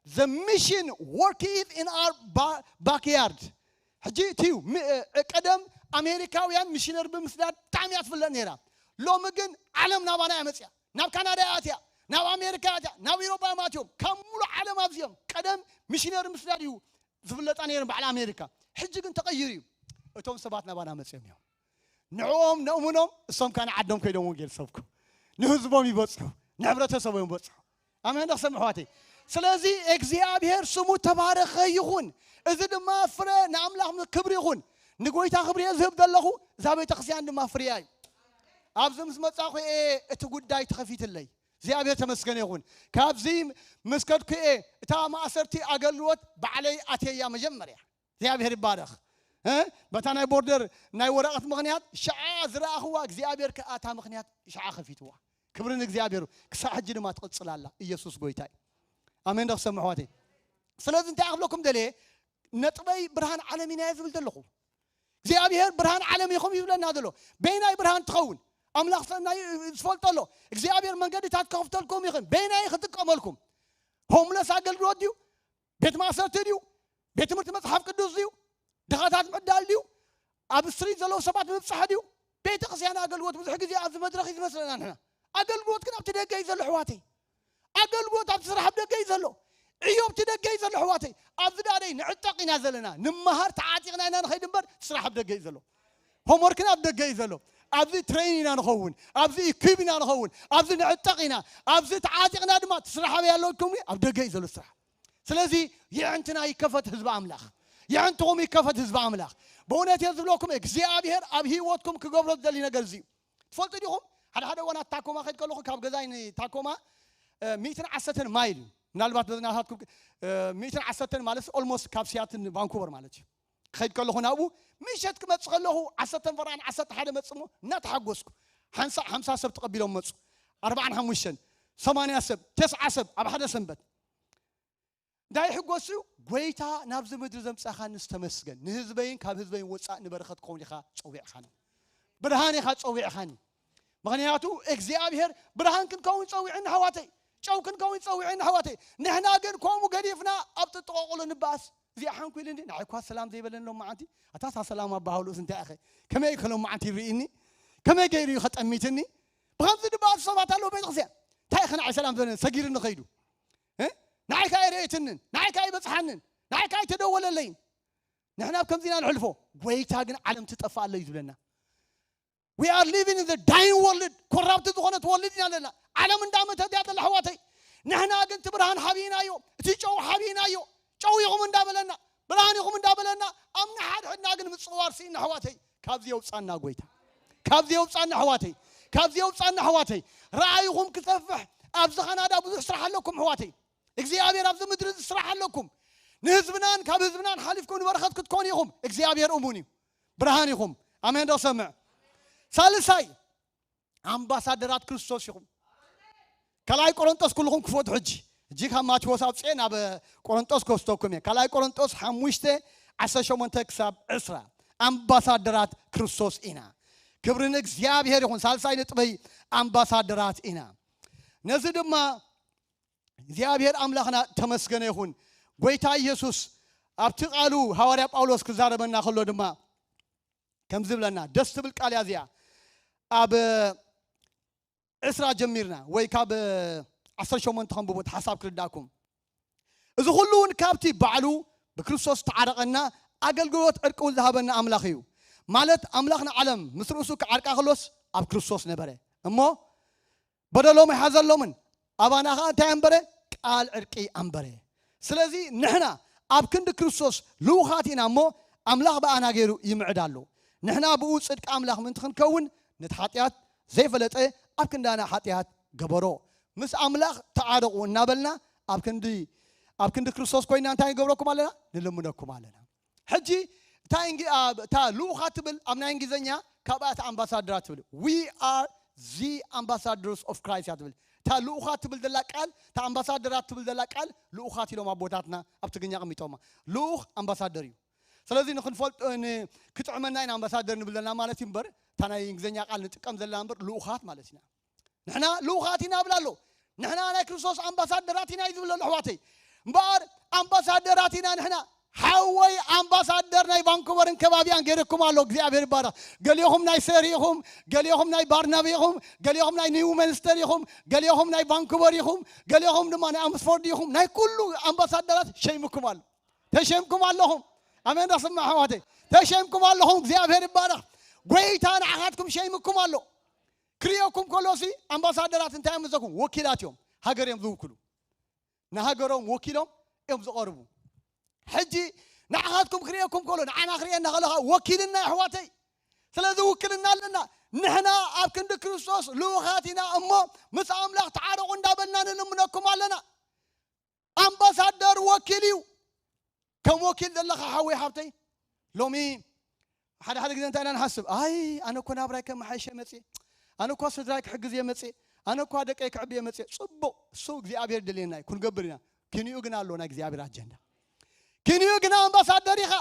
the mission work is in our backyard። ሕጂ እቲ እዩ ቀደም ኣሜሪካውያን ሚሽነር ብምስዳድ ብጣዕሚ እያ ትፍለጥ ነይራ። ሎሚ ግን ዓለም ናባና እያ መፅያ። ናብ ካናዳ እያ ኣትያ፣ ናብ ኣሜሪካ እያ ኣትያ፣ ናብ ኢሮጳ እዮም ኣትዮም። ካብ ሙሉ ዓለም ኣብዚኦም ቀደም ሚሽነር ምስዳድ እዩ ዝፍለጣ ነይረን በዓል ኣሜሪካ። ሕጂ ግን ተቐይሩ እዩ። እቶም ሰባት ናባና መፅዮም እዮም። ንዕኦም ነእምኖም እሶም ከዓ ንዓዶም ከይዶም ወንጌል ሰብኩ ንህዝቦም ይበፅሑ ንሕብረተሰቦም ይበፅሑ። ኣሜን። ደስ ኣሕዋተይ። ስለዚ እግዚኣብሔር ስሙ ተባረኸ ይኹን። እዚ ድማ ፍረ ንኣምላኽ ክብሪ ይኹን። ንጎይታ ክብሪ እየ ዝህብ ዘለኹ። እዛ ቤተክርስትያን ድማ ፍርያ እዩ። ኣብዚ ምስ መጻኹ እየ እቲ ጉዳይ ተኸፊትለይ። እግዚኣብሔር ተመስገነ ይኹን። ካብዚ ምስ ከድኩ እየ እታ ማእሰርቲ ኣገልግሎት ባዕለይ ኣትየያ መጀመርያ። እግዚኣብሔር ይባረኽ። በታ ናይ ቦርደር ናይ ወረቐት ምኽንያት ሽዓ ዝረኣኽዋ እግዚኣብሔር ከኣ እታ ምኽንያት ሽዓ ከፊትዋ። ክብሪ ንእግዚኣብሔር። ክሳብ ሕጂ ድማ ትቕጽል ኣላ። ኢየሱስ ጎይታ እዩ። ኣሜን። ዶ ክሰምዕ ኣሕዋተይ? ስለዚ እንታይ ክብለኩም ደልየ? ነጥበይ ብርሃን ዓለም ኢና ዝብል ዘለኹ። እግዚኣብሔር ብርሃን ዓለም ኢኹም ይብለና ዘሎ። በይናይ ብርሃን ትኸውን ኣምላኽ ሰናይ ዝፈልጦ ኣሎ። እግዚኣብሔር መንገድታት ክኸፍተልኩም ይኽእል። በይናይ ክጥቀመልኩም። ሆምለስ ኣገልግሎት ድዩ? ቤት ማእሰርቲ ድዩ? ቤት ትምህርቲ መጽሓፍ ቅዱስ ድዩ? ድኻታት ምዕዳል ድዩ? ኣብ ስትሪት ዘለዉ ሰባት ምብጻሕ ድዩ? ቤተ ክርስቲያን ኣገልግሎት ብዙሕ ግዜ ኣብዚ መድረኽ እዩ ዝመስለና ንሕና። ኣገልግሎት ግን ኣብቲ ደገ እዩ ዘሎ ኣሕዋተይ። ኣገልግሎት ኣብቲ ስራሕ ኣብ ደገ እዩ ዘሎ። ዕዮ ኣብቲ ደገ እዩ ዘሎ ኣሕዋተይ። ኣብዚ ደኣ ደይ ንዕጠቕ ኢና ዘለና። ንመሃር ተዓጢቕና ኢና ንኸይድ እምበር እቲ ስራሕ ኣብ ደገ እዩ ዘሎ። ሆምወርክና ኣብ ደገ እዩ ዘሎ። ኣብዚ ትሬን ኢና ንኸውን፣ ኣብዚ ኢኩብ ኢና ንኸውን፣ ኣብዚ ንዕጠቕ ኢና፣ ኣብዚ ተዓጢቕና ድማ እቲ ስራሕ ኣበይ ኣሎ ኢልኩም ኣብ ደገ እዩ ዘሎ ስራሕ። ስለዚ የዕንትና ይከፈት ህዝቢ ኣምላኽ፣ የዕንትኹም ይከፈት ህዝቢ ኣምላኽ። ብእውነት እየ ዝብለኩም እግዚኣብሔር ኣብ ህይወትኩም ክገብሮ ዝደሊ ነገር እዚ እዩ። ትፈልጡ ዲኹም? ሓደ ሓደ እዋናት ታኮማ ከይድ ከለኹ ካብ ገዛይ ንታኮማ ሚእትን ዓሰርተን ማይል እዩ። ምናልባት በዚ ናታትኩም ሚእትን ዓሰርተን ማለት ኦልሞስት ካብ ሲያትል ንቫንኩቨር ማለት እዩ። ክኸይድ ከለኹ ናብኡ ምሸት ክመጽእ ከለኹ ዓሰርተ ፈረቓን ዓሰርተ ሓደ መጽእ እሞ እናተሓጎስኩ ሓንሳእ ሓምሳ ሰብ ተቐቢሎም መጹ። ኣርባዓን ሓሙሽተን ሰማንያ ሰብ ተስዓ ሰብ ኣብ ሓደ ሰንበት እንታይ ይሕጎስ እዩ? ጎይታ ናብዚ ምድሪ ዘምጻኻንስ ተመስገን፣ ንህዝበይን ካብ ህዝበይን ወጻእ ንበረኸት ክኸውን ኢኻ ጸዊዕኻኒ፣ ብርሃን ኢኻ ጸዊዕኻኒ። ምኽንያቱ እግዚኣብሔር ብርሃን ክንከውን ጸዊዕኒ ኣሕዋተይ፣ ጨው ክንከውን ጸዊዕኒ ኣሕዋተይ። ንሕና ግን ከምኡ ገዲፍና ኣብ ጥጥቖቑሎ ንበኣስ። እዚኣ ሓንኩ ኢሉ እንዲ ንዓይ እኳ ሰላም ዘይበለኒ ሎም መዓንቲ ኣታሳ ሰላም ኣባሃሉስ እንታይ ኣኸ ከመይ ከሎም መዓንቲ ይርእኒ ከመይ ገይሩ እዩ ከጠሚትኒ። ብኸምዚ ድበኣሱ ሰባት ኣለዉ ቤተክርስትያን እንታይ ኢኸ ንዓይ ሰላም ዝበለኒ ሰጊርኒ ኸይዱ ንዓይ ከኣ ኣይርእየትንን ንዓይ ከኣ ኣይበጽሓንን ንዓይ ከኣ ኣይተደወለለይን። ንሕና ኣብ ከምዚ ኢና ንሕልፎ። ጎይታ ግን ዓለም ትጠፍእ ኣሎ እዩ ዝብለና። We are living in the dying world. ኮራፕት ዝኾነት ወርልድ ኢና ኣለና። ዓለም እንዳመተት እያ ዘላ ኣሕዋተይ። ንሕና ግን እቲ ብርሃን ሓቢእናዮ፣ እቲ ጨው ሓቢእናዮ። ጨው ኢኹም እንዳበለና፣ ብርሃን ኢኹም እንዳበለና፣ ኣብ ንሓድሕድና ግን ምጽዋር ስኢና ኣሕዋተይ። ካብዚ የውጻና ጎይታ። ካብዚ የውጻና ኣሕዋተይ። ካብዚ የውጻና ኣሕዋተይ። ረኣይኹም ክሰፍሕ ኣብዚ ካናዳ ብዙሕ ስራሕ ኣለኩም ኣሕዋተይ። እግዚኣብሔር ኣብዚ ምድሪ እዚ ስራሕ ኣለኩም። ንህዝብናን ካብ ህዝብናን ሓሊፍኩም ንበረኸት ክትኮኑ ኢኹም። እግዚኣብሔር እሙን እዩ። ብርሃን ኢኹም። ኣሜን ዶ ሰምዕ? ሳልሳይ ኣምባሳደራት ክርስቶስ ኢኹም። ካልኣይ ቆሮንጦስ ኩልኹም ክፈቱ ሕጂ። ሕጂ ካብ ማቴዎስ ኣውፅኤ ናብ ቆሮንጦስ ክወስደኩም እየ። ካልኣይ ቆሮንጦስ ሓሙሽተ ዓሰርተ ሸሞንተ ክሳብ ዕስራ ኣምባሳደራት ክርስቶስ ኢና። ክብሪ ንእግዚኣብሔር ይኹን። ሳልሳይ ነጥበይ ኣምባሳደራት ኢና። ነዚ ድማ እግዚኣብሔር ኣምላኽና ተመስገነ ይኹን። ጎይታ ኢየሱስ ኣብቲ ቃሉ ሃዋርያ ጳውሎስ ክዛረበና ከሎ ድማ ከምዚ ብለና፣ ደስ ትብል ቃል እያ እዚኣ። ኣብ ዕስራ ጀሚርና ወይ ካብ ዓሰርተ ሸሞንተ ከም ብቦት ሓሳብ ክርዳእኩም። እዚ ኩሉ እውን ካብቲ ባዕሉ ብክርስቶስ ተዓረቐና ኣገልግሎት ዕርቂ እውን ዝሃበና ኣምላኽ እዩ። ማለት ኣምላኽ ንዓለም ምስ ርእሱ ክዓርቃ ከሎስ ኣብ ክርስቶስ ነበረ እሞ በደሎም ኣይሓዘሎምን። ኣባና ኸዓ እንታይ ኣንበረ? ቃል ዕርቂ ኣንበረ። ስለዚ ንሕና ኣብ ክንዲ ክርስቶስ ልኡኻት ኢና እሞ ኣምላኽ ብኣና ገይሩ ይምዕድ ኣሎ። ንሕና ብኡ ጽድቂ ኣምላኽ ምእንቲ ክንከውን ነቲ ሓጢኣት ዘይፈለጠ ኣብ ክንዳና ሓጢኣት ገበሮ። ምስ ኣምላኽ ተዓረቑ እናበልና ኣብ ክንዲ ኣብ ክንዲ ክርስቶስ ኮይና እንታይ ንገብረኩም ኣለና? ንልምነኩም ኣለና። ሕጂ እታ እንግ- ኣብ- እታ ልኡኻ ትብል ኣብ ናይ እንግሊዝኛ ካብኣ እታ ኣምባሳደራ ትብል we are the ambassadors of Christ እያ ትብል። እታ ልኡኻ ትብል ዘላ ቃል እታ ኣምባሳደራት ትብል ዘላ ቃል ልኡኻት ኢሎም ኣቦታትና ኣብ ትግርኛ ቀሚጦማ። ልኡኽ ኣምባሳደር እዩ። ስለዚ ንክንፈልጦ ን- ክጥዕመና ኢና ኣምባሳደር ንብል ዘለና ማለት እዩ እምበር እታ ናይ እንግሊዝኛ ቃል ንጥቀም ዘለና እምበር ልኡኻት ማለት ኢና። ንሕና ልኡኻት ኢና ብላ ኣሎ። ንሕና ናይ ክርስቶስ ኣምባሳደራት ኢና እዩ ዝብል ኣሎ ኣሕዋተይ። እምበኣር ኣምባሳደራት ኢና ንሕና። ሓወይ ኣምባሳደር ናይ ቫንኩቨርን ከባቢያን ገይረኩም ኣሎ። እግዚኣብሔር ይባረኽ። ገሊኹም ናይ ሰሪ ኢኹም፣ ገሊኹም ናይ ባርናቢ ኢኹም፣ ገሊኹም ናይ ኒውመንስተር ኢኹም፣ ገሊኹም ናይ ቫንኩቨር ኢኹም፣ ገሊኹም ድማ ናይ ኣምስፎርድ ኢኹም። ናይ ኩሉ ኣምባሳደራት ሸይምኩም ኣሎ። ተሸይምኩም ኣለኹም። ኣሜን ዶ ስማዕ ኣሕዋተይ? ተሸይምኩም ኣለኹም። እግዚኣብሔር ይባረኽ። ጎይታ ንዓኻትኩም ሸይምኩም ኣሎ። ክርእየኩም ከሎሲ ኣምባሳደራት እንታይ እዮም ዘኩም? ወኪላት እዮም። ሃገር እዮም ዝውክሉ። ንሃገሮም ወኪሎም እዮም ዝቐርቡ። ሕጂ ንዓኻትኩም ክርእየኩም ከሎ ንዓና ክርእየና ከለኻ ወኪልና ኣሕዋተይ። ስለዚ ውክልና ኣለና። ንሕና ኣብ ክንዲ ክርስቶስ ልኡኻት ኢና እሞ ምስ ኣምላኽ ተዓረቑ እንዳበልና ንልምነኩም ኣለና። ኣምባሳደር ወኪል እዩ። ከም ወኪል ዘለኻ ሓወይ ሓብተይ ሎሚ ሓደ ሓደ ግዜ እንታይ ኢና ንሓስብ? ኣይ ኣነ እኮ ናብራይ ከመሓይሸ መፅእ፣ ኣነ እኳ ስድራይ ክሕግዝ እየ መፅእ፣ ኣነ እኳ ደቀይ ክዕብየ መፅእ። ፅቡቕ፣ እሱ እግዚኣብሔር ደልየና እዩ ክንገብር ኢና። ክንኡ ግን ኣሎ ናይ እግዚኣብሔር ኣጀንዳ። ክንኡ ግን ኣምባሳደር ኢኻ፣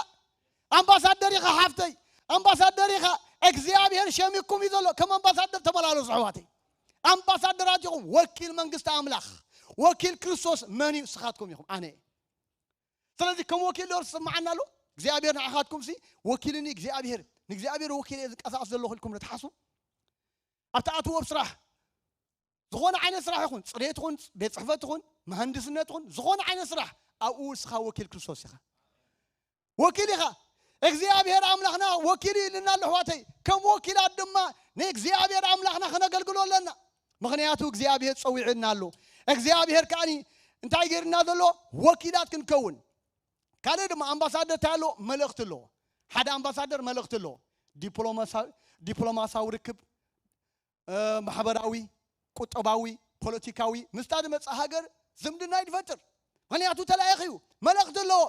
ኣምባሳደር ኢኻ ሓፍተይ፣ ኣምባሳደር ኢኻ። እግዚኣብሔር ሸሚኩም እዩ ዘሎ። ከም ኣምባሳደር ተመላለሱ ኣሕዋተይ። ኣምባሳደራት ኢኹም። ወኪል መንግስቲ ኣምላኽ፣ ወኪል ክርስቶስ መን እዩ? ስኻትኩም ኢኹም፣ ኣነ እየ። ስለዚ ከም ወኪል ዶ ዝስምዓና ኣሎ እግዚኣብሔር ንዓኻትኩም ሲ? ወኪልኒ እግዚኣብሔር፣ ንእግዚኣብሔር ወኪል እየ ዝንቀሳቐስ ዘለኹ ኢልኩም ዶ ትሓስቡ? ኣብቲ ኣትዎ ኣብ ስራሕ ዝኾነ ዓይነት ስራሕ ይኹን፣ ፅሬት ይኹን፣ ቤት ፅሕፈት ይኹን፣ መሃንድስነት ይኹን፣ ዝኾነ ዓይነት ስራሕ ኣብኡ ንስኻ ወኪል ክርስቶስ ኢኻ። ወኪል ኢኻ። እግዚኣብሔር ኣምላኽና ወኪል እዩ ኢልና ኣሎ ኣሕዋተይ። ከም ወኪላት ድማ ንእግዚኣብሔር ኣምላኽና ክነገልግሎ ኣለና። ምኽንያቱ እግዚኣብሔር ጸዊዕና ኣሎ። እግዚኣብሔር ከኣኒ እንታይ ገይርና ዘሎ? ወኪላት ክንከውን። ካልእ ድማ ኣምባሳደር እንታይ ኣለዎ? መልእኽቲ ኣለዎ። ሓደ ኣምባሳደር መልእኽቲ ኣለዎ። ዲፕሎማሳ- ዲፕሎማሳዊ ርክብ፣ እ፣ ማሕበራዊ፣ ቁጠባዊ፣ ፖለቲካዊ ምስታ ዝመጽእ ሃገር ዝምድና ይፈጥር። ምኽንያቱ ተላኢኺ እዩ። መልእኽቲ ኣለዎ።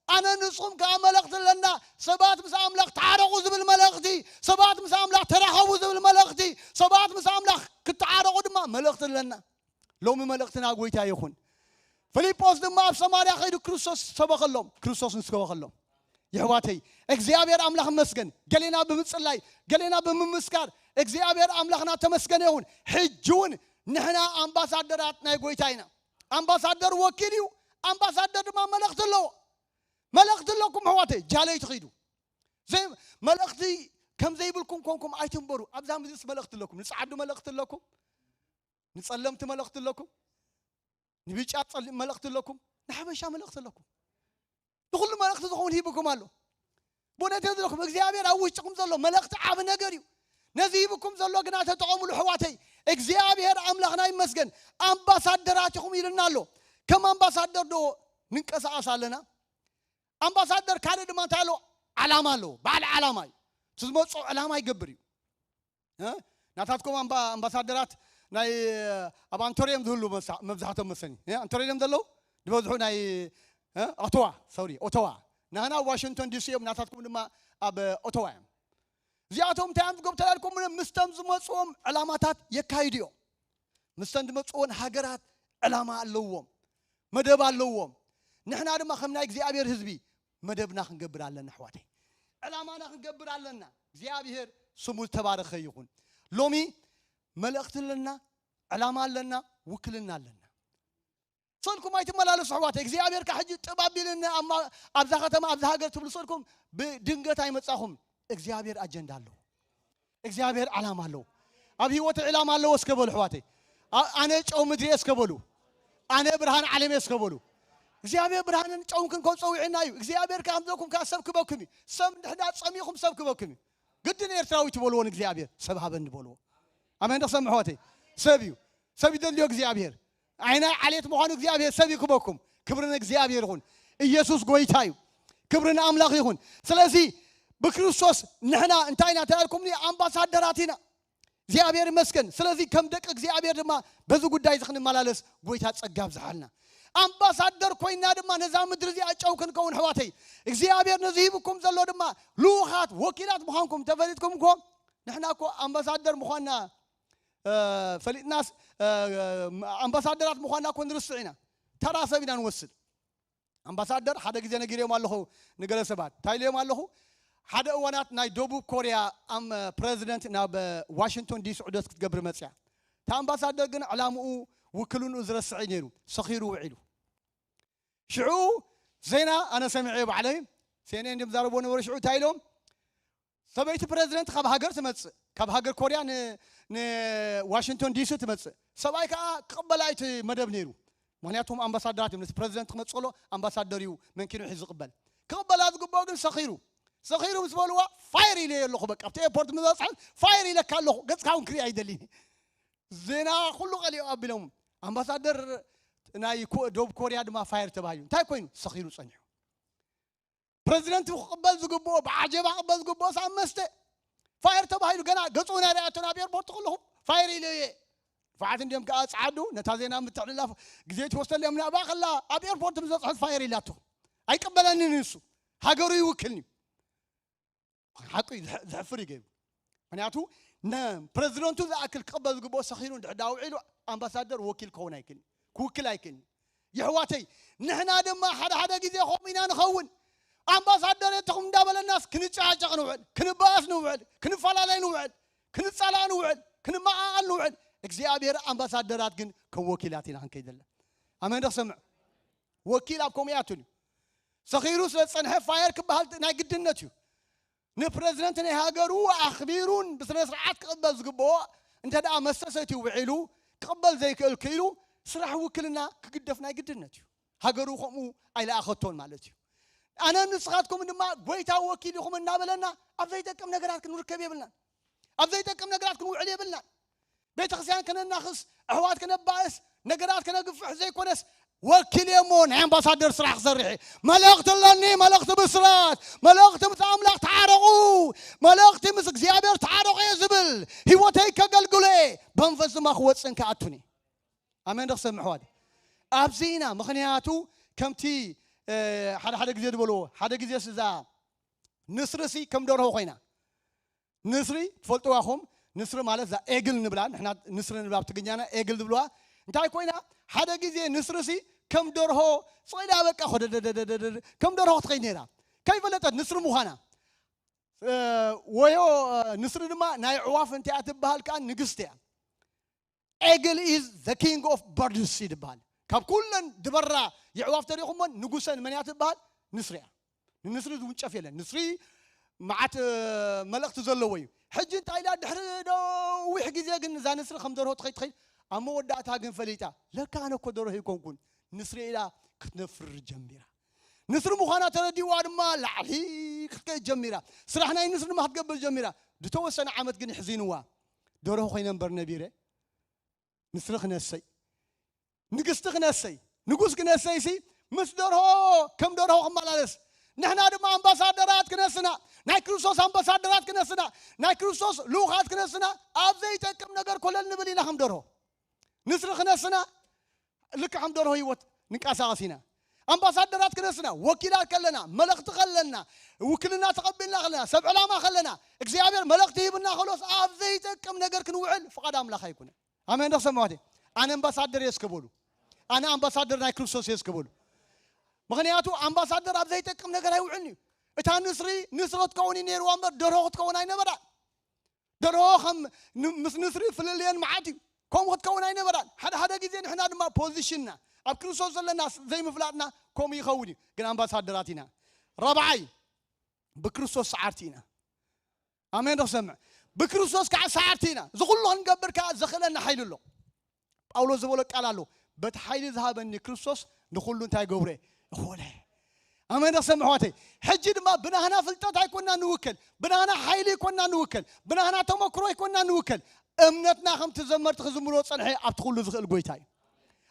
ኣነ ንስኹም ከኣ መልእኽቲ ኣለና። ሰባት ምስ ኣምላኽ ተዓረቑ ዝብል መልእኽቲ፣ ሰባት ምስ ኣምላኽ ተራኸቡ ዝብል መልእኽቲ፣ ሰባት ምስ ኣምላኽ ክተዓረቑ ድማ መልእኽቲ ኣለና። ሎሚ መልእኽትና ጎይታ ይኹን። ፊልጶስ ድማ ኣብ ሰማርያ ከይዱ ክርስቶስ ሰበኸሎም፣ ክርስቶስ ንስበኸሎም። የሕዋተይ እግዚኣብሔር ኣምላኽ ይመስገን። ገሌና ብምጽላይ፣ ገሌና ብምምስካር እግዚኣብሔር ኣምላኽና ተመስገነ ይኹን። ሕጂ እውን ንሕና ኣምባሳደራት ናይ ጎይታ ኢና። ኣምባሳደር ወኪል እዩ። ኣምባሳደር ድማ መልእኽቲ ኣለዎ። መልእኽቲ ኣለኩም ኣሕዋተይ፣ ጃለይ ትኺዱ። ዘይ- መልእኽቲ ከም ዘይብልኩም ኮንኩም ኣይትንበሩ። ኣብዛ ምድርስ መልእኽቲ ኣለኩም። ንጸዓዱ መልእኽቲ ኣለኩም፣ ንጸለምቲ መልእኽቲ ኣለኩም፣ ንብጫ ጸሊም መልእኽቲ ኣለኩም፣ ንሓበሻ መልእኽቲ ኣለኩም። ንኹሉ መልእኽቲ ዝኸውን ሂብኩም ኣሎ። ብእውነት እየ ዝብለኩም፣ እግዚኣብሔር ኣብ ውሽጥኹም ዘሎ መልእኽቲ ዓቢ ነገር እዩ። ነዚ ሂብኩም ዘሎ ግና ተጠቐምሉ ኣሕዋተይ። እግዚኣብሔር ኣምላኽና ይመስገን። ኣምባሳደራት ኢኹም ኢልና ኣሎ። ከም ኣምባሳደር ዶ ንንቀሳቐስ ኣለና? ኣምባሳደር ካልእ ድማ እንታይ ኣለዎ? ዓላማ ኣለዎ። በዓል ዓላማ እዩ። እቲ ዝመጾ ዕላማ ይገብር እዩ። እ? ናታትኩም ኣምባ- ኣምባሳደራት ናይ ኣብ ኣንቶርዮ እዮም ዝህሉ መሳ- መብዛሕቶም መሰኒ። እ? ኣንቶርዮ እዮም ዘለዉ ዝበዝሑ ናይ እ? ኦቶዋ፣ ሶሪ፣ ኦቶዋ። ናህና ኣብ ዋሽንግቶን ዲሲ እዮም፣ ናታትኩም ድማ ኣብ ኦቶዋ እዮም። እዚኣቶም እንታይ እዮም ዝገብሩ ተላልኩም? ምስቶም ዝመጽዎም ዕላማታት የካይዱ እዮም። ምስተን ዝመጽዎን ሃገራት ዕላማ ኣለዎም፣ መደብ ኣለዎም። ንሕና ድማ ከም ናይ እግዚኣብሔር ህዝቢ መደብና ክንገብር ኣለና ኣሕዋተይ። ዕላማና ክንገብር ኣለና። እግዚኣብሔር ስሙ ዝተባረኸ ይኹን። ሎሚ መልእኽቲ ኣለና፣ ዕላማ ኣለና፣ ውክልና ኣለና። ሰልኩም ኣይትመላለሱ ኣሕዋተይ። እግዚኣብሔር ካብ ሕጂ ጥብ ኣቢልኒ ኣብማ- ኣብዛ ከተማ ኣብዛ ሃገር ትብሉ ሰልኩም ብድንገት ኣይመጻኹም። እግዚኣብሔር ኣጀንዳ ኣለዎ። እግዚኣብሔር ዓላማ ኣለዎ። ኣብ ህይወት ዕላማ ኣለዎ እስከ በሉ ኣሕዋተይ። ኣ- ኣነ ጨው ምድሪ እየ እስከ በሉ። ኣነ ብርሃን ዓለም እየ እስከ በሉ። እግዚኣብሔር ብርሃንን ጨውን ክንከውን ጸዊዕና እዩ። እግዚኣብሔር ካብ ዘለኩም ካብ ሰብ ክበኩም እዩ። ሰብ እንድሕዳ ጸሚኹም ሰብ ክበኩም እዩ። ግድን ኤርትራዊ ትበልዎ ንእግዚኣብሔር ሰብ ሃበኒ በልዎ። ኣሜን። ደሰም ኣሕዋተይ ሰብ እዩ። ሰብ ይደልዮ እግዚኣብሔር። ዓይናይ ዓሌት ምዃኑ እግዚኣብሔር ሰብ ይክበኩም። ክብሪ ንእግዚኣብሔር ይኹን። ኢየሱስ ጎይታ እዩ። ክብሪ ንኣምላኽ ይኹን። ስለዚ ብክርስቶስ ንሕና እንታይ ኢና ተላልኩምኒ? ኣምባሳደራት ኢና። እግዚኣብሔር ይመስገን። ስለዚ ከም ደቂ እግዚኣብሔር ድማ በዚ ጉዳይ እዚ ክንመላለስ ጎይታ ጸጋ ኣብዝሓልና። ኣምባሳደር ኮይና ድማ ነዛ ምድሪ እዚኣ ጨው ክንከውን ኣሕዋተይ እግዚኣብሔር ነዚ ሂብኩም ዘሎ ድማ ልኡኻት ወኪላት ምዃንኩም ተፈሊጥኩም እኮ ንሕና እኮ ኣምባሳደር ምዃንና እ፣ ፈሊጥናስ እ፣ ኣምባሳደራት ምዃንና እኮ ንርስዕ ኢና። ተራ ሰብ ኢና ንወስድ። ኣምባሳደር ሓደ ግዜ ነጊረዮም ኣለኹ ንገለ ሰባት እንታይ ኢለዮም ኣለኹ። ሓደ እዋናት ናይ ደቡብ ኮርያ ኣም ፕረዚደንት ናብ ዋሽንግቶን ዲሲ ዑደት ክትገብር መፅያ። እቲ ኣምባሳደር ግን ዕላምኡ ውክልንኡ ዝረስዐ ነይሩ። ሰኺሩ ውዒሉ። ሽዑ ዜና ኣነ ሰሚዐ ባዕለይ። ሴኔ እንድም ዛረቦ ነበሩ። ሽዑ እንታይ ኢሎም? ሰበይቲ ፕረዚደንት ካብ ሃገር ትመጽእ፣ ካብ ሃገር ኮርያ ን- ንዋሽንግቶን ዲሲ ትመጽእ። ሰብኣይ ከዓ ክቕበላ እዩ እቲ መደብ ነይሩ። ምክንያቱም ኣምባሳደራት እዮም። ነቲ ፕረዚደንት ክመጽእ ከሎ ኣምባሳደር እዩ መንኪኑ ሒዙ ዝቕበል። ክቕበላ ዝግብኦ ግን ሰኺሩ። ሰኺሩ ምስ በልዋ ፋየር ኢለ ኣለኹ። በቃ ኣብቲ ኤርፖርት ምስ በፅሐ ፋየር ኢለካ ኣለኹ። ገፅካ እውን ክርኢ ኣይደልን። ዜና ኩሉ ቀሊዑ ኣቢሎም ኣምባሳደር ናይ ኮ- ደቡብ ኮርያ ድማ ፋየር ተባሂሉ። እንታይ ኮይኑ? ሰኺሩ ጸኒሑ። ፕረዚደንት ክቕበል ዝግብኦ፣ ብዓጀባ ክቕበል ዝግብኦ ሳብ መስተ ፋየር ተባሂሉ። ገና ገጹ ናይ ርኣያቶን ኣብ ኤርፖርት ከለኹ ፋየር ኢለ እየ። ንፋዓት እንዲኦም ከዓ ጸዓዱ ነታ ዜና ምትሕልላፍ ግዜ ትወስደሉ እዮም። ናብኣ ከላ ኣብ ኤርፖርት ምስ በጽሐት ፋየር ኢላቶ። ኣይቅበለንን ንሱ፣ ሃገሩ ይውክልኒ። ሓቁ እዩ፣ ዘሕ- ዘሕፍር እዩ ገይሩ። ምክንያቱ ንፕረዚደንቱ ዝኣክል ክቕበል ዝግብኦ ሰኺሩ እንድሕር ዳ ውዒሉ ኣምባሳደር ወኪል ክኸውን ኣይክልኒ፣ ክውክል ኣይክልኒ። የሕዋተይ፣ ንሕና ድማ ሓደ ሓደ ግዜ ከምኡ ኢና ንኸውን። ኣምባሳደር የትኹም እንዳበለናስ ክንጨቃጨቕ ንውዕል፣ ክንበኣስ ንውዕል፣ ክንፈላለይ ንውዕል፣ ክንጻላእ ንውዕል፣ ክንመቓቐል ንውዕል። እግዚኣብሔር ኣምባሳደራት ግን ከም ወኪላት ኢና ክንከይድ ዘለና። ኣሜን ዶ ክሰምዕ? ወኪል ኣብ ከምኡ ያቱን እዩ። ሰኺሩ ስለ ዝጸንሐ ፋየር ክበሃል ናይ ግድነት እዩ። ንፕረዚደንት ናይ ሃገሩ ኣኽቢሩን ብስነ ስርዓት ክቕበል ዝግብኦ እንተ ደኣ መስተ ሰትዩ ውዒሉ ክቕበል ዘይክእል ክኢሉ ስራሕ ውክልና ክግደፍ ናይ ግድነት እዩ። ሃገሩ ከምኡ ኣይለኣኸቶን ማለት እዩ። ኣነ ንስኻትኩም ድማ ጎይታ ወኪል ኢኹም እናበለና ኣብ ዘይጠቅም ነገራት ክንርከብ የብልናን። ኣብ ዘይጠቅም ነገራት ክንውዕል የብልናን። ቤተክርስትያን ከነናኽስ፣ ኣሕዋት ከነባእስ፣ ነገራት ከነግፍሕ ዘይኮነስ ወኪል እየ እሞ ናይ ኣምባሳደር ስራሕ ክሰርሕ እየ። መልእኽቲ ኣለኒ፣ መልእኽቲ ብስራት፣ መልእኽቲ ምስ ኣምላኽ ተዓረቑ፣ መልእኽቲ ምስ እግዚኣብሔር ተዓረቑ እየ ዝብል። ህይወተይ ከገልግሎ እየ፣ ብመንፈስ ድማ ክወፅእን ክኣቱን እየ። ኣሜን ዶ ክሰምዕ ኣሕዋት? ኣብዚ ኢና። ምኽንያቱ ከምቲ ሓደ ሓደ ግዜ ዝበልዎ፣ ሓደ ግዜ ስዛ ንስርሲ ከም ደርሆ ኮይና። ንስሪ ትፈልጥዋ ኹም፣ ንስሪ ማለት እዛ ኤግል ንብላ ንሕና፣ ንስሪ ንብላ ብትግኛና ኤግል ዝብልዋ። እንታይ ኮይና? ሓደ ግዜ ንስርሲ ከም ደርሆ ጽኢላ በቃ ኾደደደደደደ ከም ደርሆ ክትኸይድ ነይራ። ከይፈለጠት ንስሪ ምዃና። እ፣ ወዮ፣ እ፣ ንስሪ ድማ ናይ ኣዕዋፍ እንታይ እያ ትበሃል ከኣ? ንግስቲ እያ። Eagle is the king of birds ይድበሃል። ካብ ኩለን ዝበራ የዕዋፍ ተሪኹሞን ንጉሰን መን እያ ትበሃል? ንስሪ እያ። ንንስሪ ዝውንጨፍ የለን። ንስሪ መዓት፣ እ፣ መልእኽቲ ዘለዎ እዩ። ሕጂ እንታይ ኢላ? ድሕሪ ነዊሕ ግዜ ግን እዛ ንስሪ ከም ደርሆ ትኸይድ ትኸይድ፣ ኣብ መወዳእታ ግን ፈሊጣ፣ ለካ ኣነ እኮ ደርሆ ኣይኮንኩን፣ ንስሪ ኢላ ክትነፍር ጀሚራ። ንስሪ ምዃና ተረዲእዋ ድማ ላዕሊ ክትከይድ ጀሚራ። ስራሕ ናይ ንስሪ ድማ ክትገብር ጀሚራ። ዝተወሰነ ዓመት ግን ይሕዚንዋ። ደርሆ ኮይነ እምበር ነቢረ ንስሪ ክነሰይ፣ ንግስቲ ክነሰይ፣ ንጉስ ክነሰይሲ ምስ ደርሆ ከም ደርሆ ክመላለስ፣ ንሕና ድማ ኣምባሳደራት ክነስና፣ ናይ ክርስቶስ ኣምባሳደራት ክነስና፣ ናይ ክርስቶስ ልኡኻት ክነስና፣ ኣብ ዘይጠቅም ነገር ኮለል ንብል ኢና ከም ደርሆ። ንስሪ ክነስና፣ ልክዕ ከም ደርሆ ህይወት ንንቀሳቐስ ኢና። ኣምባሳደራት ክነስና፣ ወኪላት ከለና፣ መልእኽቲ ከለና፣ ውክልና ተቐቢልና ከለና፣ ሰብ ዕላማ ከለና፣ እግዚኣብሔር መልእኽቲ ሂብና ከሎስ ኣብ ዘይጠቅም ነገር ክንውዕል ፍቓድ ኣምላኽ ኣይኮነን። ኣሜን ዶ ክሰምዑ ኣሕዋተይ? ኣነ ኣምባሳደር እየ እስከ በሉ። ኣነ ኣምባሳደር ናይ ክርስቶስ እየ እስከ በሉ። ምኽንያቱ ኣምባሳደር ኣብ ዘይጠቅም ነገር ኣይውዕልን እዩ። እታ ንስሪ ንስሪ ክትከውን እዩ ነይርዋ እምበር ደርሆ ክትከውን ኣይነበራን። ደርሆ ከም ን-፣ ምስ ንስሪ ፍልልየን መዓት እዩ። ከምኡ ክትከውን ኣይነበራን። ሓደ ሓደ ግዜ ንሕና ድማ ፖዚሽንና ኣብ ክርስቶስ ዘለና ዘይምፍላጥና ከምኡ ይኸውን እዩ። ግን ኣምባሳደራት ኢና። ራብዓይ ብክርስቶስ ሰዓርቲ ኢና። ኣሜን ዶ ክሰምዕ? ብክርስቶስ ከዓ ሰዓርቲ ኢና። እዚ ኩሉ ክንገብር ከዓ ዘኽእለና ሓይሊ ኣሎ። ጳውሎስ ዝበሎ ቃል ኣሎ፣ በቲ ሓይሊ ዝሃበኒ ክርስቶስ ንኹሉ እንታይ ገብረ? እኾለ። ኣሜን ዶ ክሰምዕ ኣሕዋተይ? ሕጂ ድማ ብናህና ፍልጠት ኣይኮና ንውከል፣ ብናህና ሓይሊ ኣይኮና ንውከል፣ ብናህና ተመክሮ ኣይኮና ንውከል። እምነትና ከምቲ ዘመርቲ ክዝምሮ ጸንሐ ኣብቲ ኩሉ ዝኽእል ጎይታ እዩ።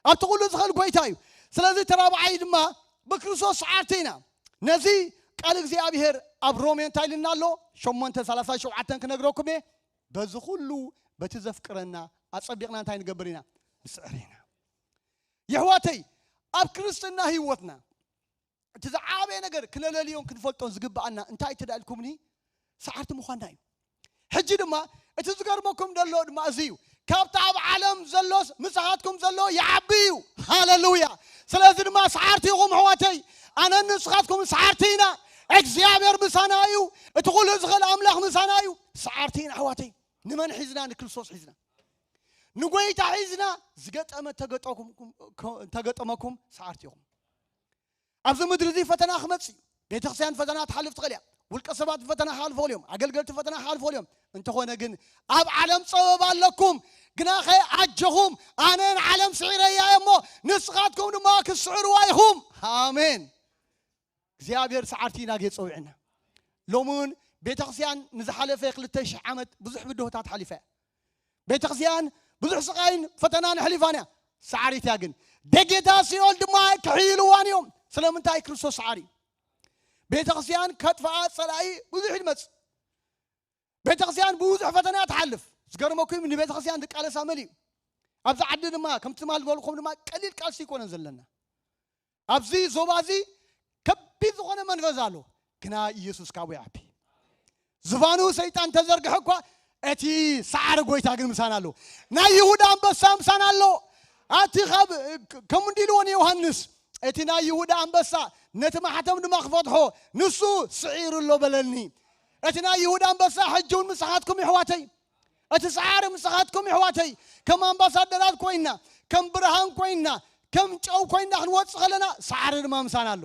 ኣብቲ ኩሉ ዝኽእል ጎይታ እዩ። ስለዚ ተራብዓይ ድማ ብክርስቶስ ሰዓርቲ ኢና። ነዚ ቃል እግዚኣብሔር ኣብ ሮሜ እንታይ ኢልና ኣሎ? ሸሞንተ ሰላሳ ሸውዓተን ክነግረኩም እየ። በዚ ኩሉ በቲ ዘፍቅረና ኣጸቢቕና እንታይ ንገብር ኢና? ንስዕር ኢና። የሕዋተይ፣ ኣብ ክርስትና ህይወትና እቲ ዝዓበየ ነገር ክነለልዮን ክንፈልጦን ዝግብኣና እንታይ ተዳልኩምኒ? ሰዓርቲ ምዃንና እዩ። ሕጂ ድማ እቲ ዝገርመኩም ዘሎ ድማ እዚ እዩ። ካብቲ ኣብ ዓለም ዘሎስ ምሳኻትኩም ዘሎ ይዓቢ እዩ። ሃሌሉያ። ስለዚ ድማ ሰዓርቲ ኢኹም ኣሕዋተይ። ኣነን ንስኻትኩም ሰዓርቲ ኢና። እግዚኣብሔር ምሳና እዩ። እቲ ኩሉ ዝኽእል ኣምላኽ ምሳና እዩ። ሰዓርቲ ኢና ኣሕዋተይ። ንመን ሒዝና? ንክርስቶስ ሒዝና። ንጎይታ ሒዝና ዝገጠመ ተገጠኩም-፣ ተገጠመኩም ሰዓርቲ ኢኹም። ኣብዚ ምድሪ እዚ ፈተና ክመጽእ እዩ። ቤተክርስትያን ፈተና ትሓልፍ ትኽእል እያ። ውልቀ ሰባት ፈተና ክሓልፉ እዮም። ኣገልገልቲ ፈተና ክሓልፉ እዮም። እንተኾነ ግን ኣብ ዓለም ጸበባ ኣለኩም፣ ግናኸ ኣጆኹም፣ ኣነ ንዓለም ስዒረያ እየ እሞ ንስኻትኩም ድማ ክትስዕርዋ ኢኹም። ኣሜን። እግዚኣብሔር ሰዓርቲ ኢና ጌ ጸዊዕና። ሎሚ እውን ቤተክርስትያን ንዝሓለፈ ክልተ ሽሕ ዓመት ብዙሕ ብድሆታት ሓሊፋ እያ። ቤተክርስትያን ብዙሕ ስቓይን ፈተናን ኣሕሊፋን እያ። ሰዓሪት እያ ግን። ደጌታት ሲኦል ድማ ክሕይልዋን እዮም። ስለምንታይ? ክርስቶስ ሰዓሪ እዩ። ቤተ ክርስቲያን ከጥፍኣ ጸላኢ ብዙሕ ይመጽእ። ቤተ ክርስቲያን ብብዙሕ ፈተና ትሓልፍ። ዝገርመኩም ንቤተ ክርስቲያን ዝቃለሳ መሊኡ። ኣብዚ ዓዲ ድማ ከምቲ ትማል ዝበልኩም ድማ ቀሊል ቃልሲ ኣይኮነን ዘለና። ኣብዚ ዞባ እዚ ከቢድ ዝኾነ መንፈስ ኣሎ። ግና ኢየሱስ ካብኡ ይዓቢ። ዝፋኑ ሰይጣን ተዘርግሐ እኳ እቲ ሰዓሪ ጎይታ ግን ምሳና ኣሎ። ናይ ይሁዳ ኣንበሳ ምሳና ኣሎ። ኣቲ ካብ ከም እንዲልዎ ንዮሃንስ እቲ ናይ ይሁዳ ኣንበሳ ነቲ ማሕተም ድማ ክፈትሖ ንሱ ስዒሩ ኣሎ በለኒ። እቲ ናይ ይሁዳ ኣንበሳ ሕጂ እውን ምሳኻትኩም ይሕዋተይ። እቲ ሰዓሪ ምሳኻትኩም ይሕዋተይ። ከም ኣምባሳደራት ኮይና፣ ከም ብርሃን ኮይና፣ ከም ጨው ኮይና ክንወጽእ ከለና ሰዓሪ ድማ ምሳና ኣሎ።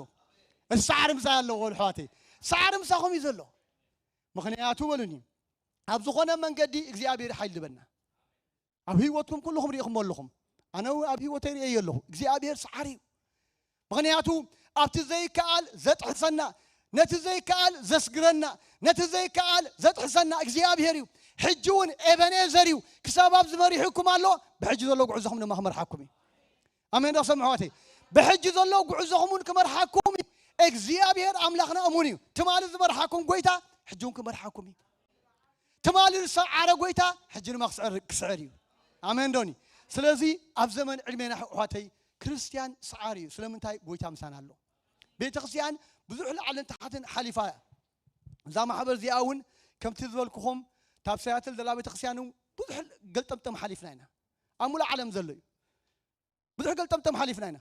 እቲ ሰዓሪ ምሳና ኣሎ ቆልሑ ኣሕዋተይ። ሰዓሪ ምሳኹም እዩ ዘሎ። ምኽንያቱ በሉኒ ኣብ ዝኾነ መንገዲ እግዚኣብሔር ሓይል ዝበና። ኣብ ህይወትኩም ኩልኹም ርኢኹም ኣለኹም። ኣነ እውን ኣብ ህይወተይ ርእየ ኣለኹ። እግዚኣብሔር ሰዓሪ እዩ። ምኽንያቱ ኣብቲ ዘይከኣል ዘጥሕሰና፣ ነቲ ዘይከኣል ዘስግረና፣ ነቲ ዘይከኣል ዘጥሕሰና እግዚኣብሔር እዩ። ሕጂ እውን ኤበኔዘር እዩ። ክሳብ ኣብዚ መሪሕኩም ኣሎ። ብሕጂ ዘሎ ጉዕዞኹም ድማ ክመርሓኩም እዩ። ኣሜን ዶ ክሰምዑ ኣሕዋተይ? ብሕጂ ዘሎ ጉዕዞኹም እውን ክመርሓኩም እዩ። እግዚኣብሔር ኣምላኽና እሙን እዩ። ትማሊ ዝመርሓኩም ጎይታ ሕጂ እውን ክመርሓኩም እዩ። ትማሊ ዝሰዓረ ጎይታ ሕጂ ድማ ክስዕር ክስዕር እዩ። ኣሜን ዶኒ? ስለዚ ኣብ ዘመን ዕድሜና ኣሕዋተይ ክርስትያን ሰዓሪ እዩ። ስለምንታይ? ጎይታ ምሳና ኣሎ። ቤተ ክርስትያን ብዙሕ ላዕልን ታሕትን ሓሊፋ እያ። እዛ ማሕበር እዚኣ እውን ከምቲ ዝበልኩኹም ካብ ሰያትል ዘላ ቤተ ክርስትያን እውን ብዙሕ ገልጠምጠም ሓሊፍና ኢና። ኣብ ሙሉእ ዓለም ዘሎ እዩ። ብዙሕ ገልጠምጠም ሓሊፍና ኢና።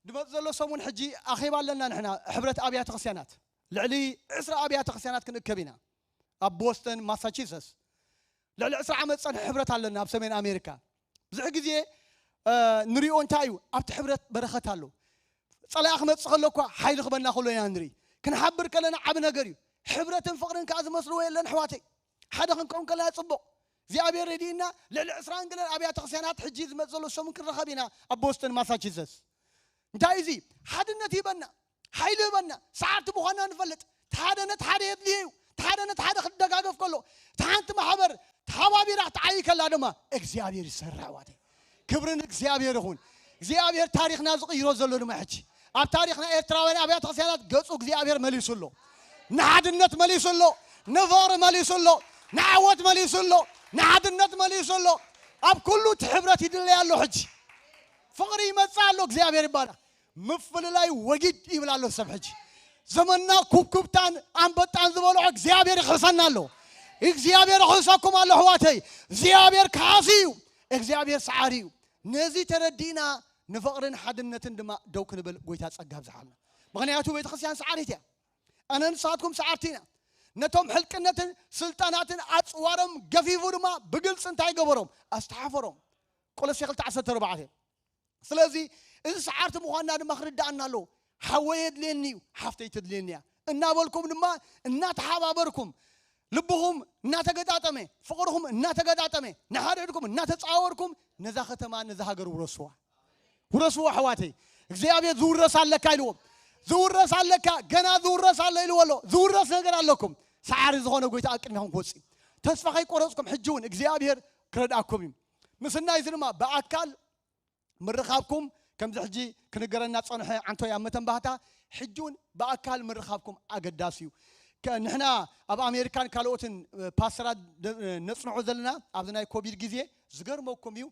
ድመፅ ዘሎ ሰሙን ሕጂ ኣኼባ ኣለና ንሕና ሕብረት ኣብያተ ክርስትያናት ልዕሊ ዕስራ ኣብያተ ክርስትያናት ክንእከብ ኢና። ኣብ ቦስተን ማሳቹሰስ ልዕሊ ዕስራ ዓመት ፀንሐ ሕብረት ኣለና ኣብ ሰሜን ኣሜሪካ። ብዙሕ ግዜ ንሪኦ እንታይ እዩ ኣብቲ ሕብረት በረኸት ኣሎ። ፀላኢ ክመፅእ ከሎ እኳ ሓይሊ ክበና ከሎ ኢና ንርኢ። ክንሓብር ከለና ዓብ ነገር እዩ። ሕብረትን ፍቕርን ከዓ ዝመስልዎ የለን ኣሕዋተይ። ሓደ ክንከውን ከለና ፅቡቕ እግዚኣብሔር ረድእና። ልዕሊ ዕስራን ገለን ኣብያተ ክርስትያናት ሕጂ ዝመፅ ዘሎ ሰሙን ክንረኸብ ኢና ኣብ ቦስተን ማሳቹሰስ። እንታይ እዚ ሓድነት ይበና፣ ሓይሊ ይበና። ሰዓርቲ ምዃንና ንፈልጥ። ተሓደ ነቲ ሓደ የድልዮ እዩ። ተሓደ ነቲ ሓደ ክደጋገፍ ከሎ፣ እቲ ሓንቲ ማሕበር ተሓባቢራ ክትዓይ ከላ ድማ እግዚኣብሔር ይሰርሕ ኣሕዋተይ። ክብሪ ንእግዚኣብሔር ይኹን። እግዚኣብሔር ታሪኽና ዝቕይሮ ዘሎ ድማ ሕጂ ኣብ ታሪኽና ኤርትራውያን ኣብያተ ክርስትያናት ገጹ እግዚኣብሔር መሊሱ ኣሎ። ንሓድነት መሊሱ ኣሎ። ንፍቕሪ መሊሱ ኣሎ። ንዓወት መሊሱ ኣሎ። ንሓድነት መሊሱ ኣሎ። ኣብ ኩሉ እቲ ሕብረት ይድለይ ኣሎ። ሕጂ ፍቕሪ ይመጽእ ኣሎ። እግዚኣብሔር ይባረኽ። ምፍልላይ ወጊድ ይብል ኣሎ ሰብ። ሕጂ ዘመንና ኩብኩብታን ኣንበጣን ዝበልዖ እግዚኣብሔር ይኽሕሰና ኣሎ። እግዚኣብሔር ይኽሕሰኩም ኣሎ ኣሕዋተይ። እግዚኣብሔር ከሓሲ እዩ። እግዚኣብሔር ሰዓሪ እዩ። ነዚ ተረዲእና ንፍቕርን ሓድነትን ድማ ደው ክንብል ጎይታ ጸጋ ኣብዝሓልና። ምኽንያቱ ቤተክርስትያን ሰዓሪት እያ። ኣነ ንስኻትኩም ሰዓርቲ ኢና። ነቶም ሕልቅነትን ስልጣናትን ኣጽዋሮም ገፊፉ ድማ ብግልጺ እንታይ ገበሮም? ኣስተሓፈሮም። ቆሎሴ ክልተ ዓሰርተ ኣርባዕተ። ስለዚ እዚ ሰዓርቲ ምዃንና ድማ ክርድኣና ኣለዎ። ሓወይ የድልየኒ እዩ፣ ሓፍተይ ተድልየኒ እያ እናበልኩም ድማ እናተሓባበርኩም ልብኹም እናተገጣጠመ ፍቕርኹም እናተገጣጠመ ንሓድሕድኩም እናተፃወርኩም ነዛ ከተማ ነዛ ሃገር ውረስዋ። ውረስዋ ኣሕዋተይ። እግዚኣብሔር ዝውረስ ኣለካ ኢልዎም። ዝውረስ ኣለካ፣ ገና ዝውረስ ኣሎ ኢልዎ ኣሎ። ዝውረስ ነገር ኣለኩም። ሰዓሪ ዝኾነ ጎይታ ኣብ ቅድሚኹም ክወፅእ እዩ። ተስፋ ከይቆረፅኩም ሕጂ እውን እግዚኣብሔር ክረድኣኩም እዩ። ምስናይ እዚ ድማ ብኣካል ምርኻብኩም ከምዚ ሕጂ ክንገረና ዝጸንሐ ዓንቶይ ኣብ መተንባህታ ሕጂ እውን ብኣካል ምርኻብኩም ኣገዳሲ እዩ። ከ- ንሕና ኣብ ኣሜሪካን ካልኦትን እ፣ ፓስተራት ደ- እ፣ ነጽንዖ ዘለና ኣብዚ ናይ ኮቪድ ግዜ ዝገርመኩም እዩ።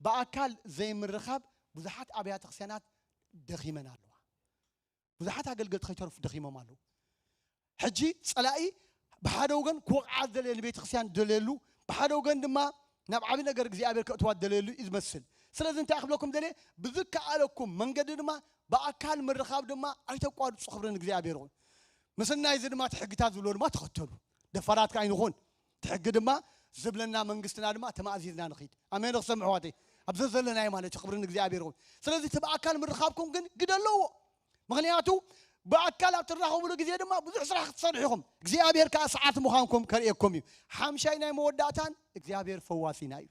ብኣካል ዘይምርኻብ ብዙሓት ኣብያተ ክርስቲያናት ደኺመን ኣለዋ። ብዙሓት ኣገልገልቲ ከይተርፉ ደኺሞም ኣለዉ። ሕጂ ጸላኢ ብሓደ ወገን ክወቕዓ ዝደለየ ንቤተ ክርስቲያን ዝደለየሉ ብሓደ ወገን ድማ ናብ ዓቢ ነገር እግዚኣብሔር ከእትዋ ዝደለየሉ እዩ ዝመስል። ስለዚ እንታይ ክብለኩም ደልየ? ብዝከኣለኩም መንገዲ ድማ ብኣካል ምርኻብ ድማ ኣይተቋርጹ። ክብሪ ንእግዚኣብሔር ይኹን። ምስናይ እዚ ድማ እቲ ሕግታት ዝብሎ ድማ ተኸተሉ። ደፋራት ከኣ ኣይንኹን። እቲ ሕጊ ድማ ዝብለና መንግስትና ድማ ተማእዚዝና ንኺድ። ኣሜን። ክሰምዑ ኣሕዋተይ ኣብዚ ዘለናዮ ማለት እዩ። ክብሪ ንእግዚኣብሔር ይኹን። ስለዚ እቲ ብኣካል ምርኻብኩም ግን ግደ ኣለዎ። ምኽንያቱ ብኣካል ኣብ ትራኸብሉ ግዜ ድማ ብዙሕ ስራሕ ክትሰርሑ ኢኹም። እግዚኣብሔር ከዓ ሰዓርቲ ምዃንኩም ከርእየኩም እዩ። ሓምሻይ ናይ መወዳእታን እግዚኣብሔር ፈዋሲና እዩ።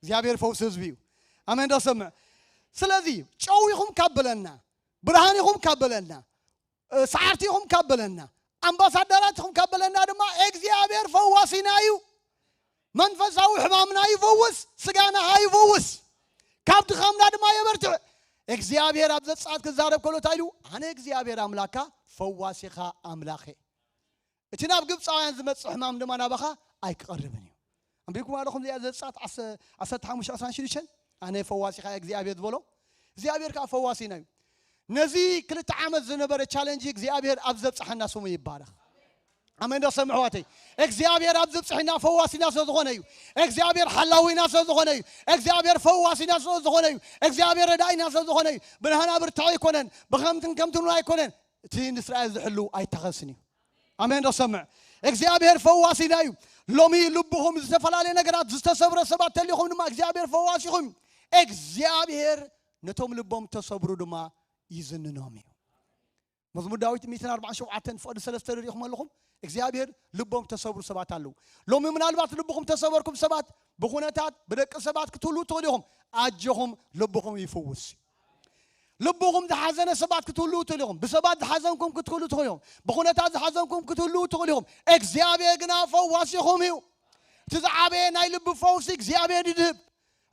እግዚኣብሔር ፈውሲ ህዝቢ እዩ። ኣሜን ዶ ሰምዕ? ስለዚ ጨው ኢኹም ካብ በለና፣ ብርሃን ኢኹም ካብ በለና፣ እ፣ ሰዓርቲ ኢኹም ካብ በለና፣ ኣምባሳደራት ኢኹም ካብ በለና ድማ እግዚኣብሔር ፈዋሲና እዩ። መንፈሳዊ ሕማምና ይፈውስ፣ ስጋና ይፈውስ። ካብ ድኻምና ድማ የበርትዕ። እግዚኣብሔር ኣብ ዘጸኣት ክዛረብ ከሎ እንታይ ኢሉ? ኣነ እግዚኣብሔር ኣምላካ ፈዋሲኻ ኣምላኽ እየ። እቲ ናብ ግብፃውያን ዝመጽእ ሕማም ድማ ናባኻ ኣይክቐርብን እዩ። ኣንቢብኩም ኣለኹም እዚኣ ዘጸኣት ዓሰርተ ሓሙሽተ ዕስራን ሽዱሽተን? ኣነ ፈዋሲኻ እግዚኣብሔር ዝበሎ። እግዚኣብሔር ከዓ ፈዋሲና እዩ። ነዚ ክልተ ዓመት ዝነበረ ቻለንጅ እግዚኣብሔር ኣብ ዘብፅሓና ስሙ ይባረኽ። ኣሜን ዶ ሰምዕ ኣሕዋተይ? እግዚኣብሔር ኣብ ዝብፅሕና ፈዋሲና ስለ ዝኾነ እዩ። እግዚኣብሔር ሓላዊና ስለ ዝኾነ እዩ። እግዚኣብሔር ፈዋሲና ስለ ዝኾነ እዩ። እግዚኣብሔር ረዳኢና ስለ ዝኾነ እዩ። ብናህና ብርትዕ ኣይኮነን፣ ብኸምትን ከምትን ኣይኮነን። እቲ ንእስራኤል ዝሕሉ ኣይታኸስን እዩ። ኣሜን ዶ ሰምዕ? እግዚኣብሔር ፈዋሲና እዩ። ሎሚ ልብኹም ዝተፈላለየ ነገራት ዝተሰብረ ሰባት ተሊኹም ድማ እግዚኣብሔር ፈዋሲኹም እዩ። እግዚኣብሔር ነቶም ልቦም ተሰብሩ ድማ ይዝንኖም እዩ። መዝሙር ዳዊት ሚእትን ኣርባዓን ሸውዓተን ፍቕዲ ሰለስተ ርኢኹም ኣለኹም። እግዚኣብሔር ልቦም ተሰብሩ ሰባት ኣለዉ። ሎሚ ምናልባት ልብኹም ተሰበርኩም ሰባት ብኹነታት ብደቂ ሰባት ክትህሉ ትኽእሉ ኢኹም። ኣጆኹም፣ ልብኹም ይፍውስ። ልብኹም ዝሓዘነ ሰባት ክትህሉ ትኽእሉ ኢኹም። ብሰባት ዝሓዘንኩም ክትህሉ ትኽእሉ ኢኹም። ብኹነታት ዝሓዘንኩም ክትህሉ ትኽእሉ ኢኹም። እግዚኣብሔር ግና ፈዋሲኹም እዩ። እቲ ዝዓበየ ናይ ልቢ ፈውሲ እግዚኣብሔር ይድህብ።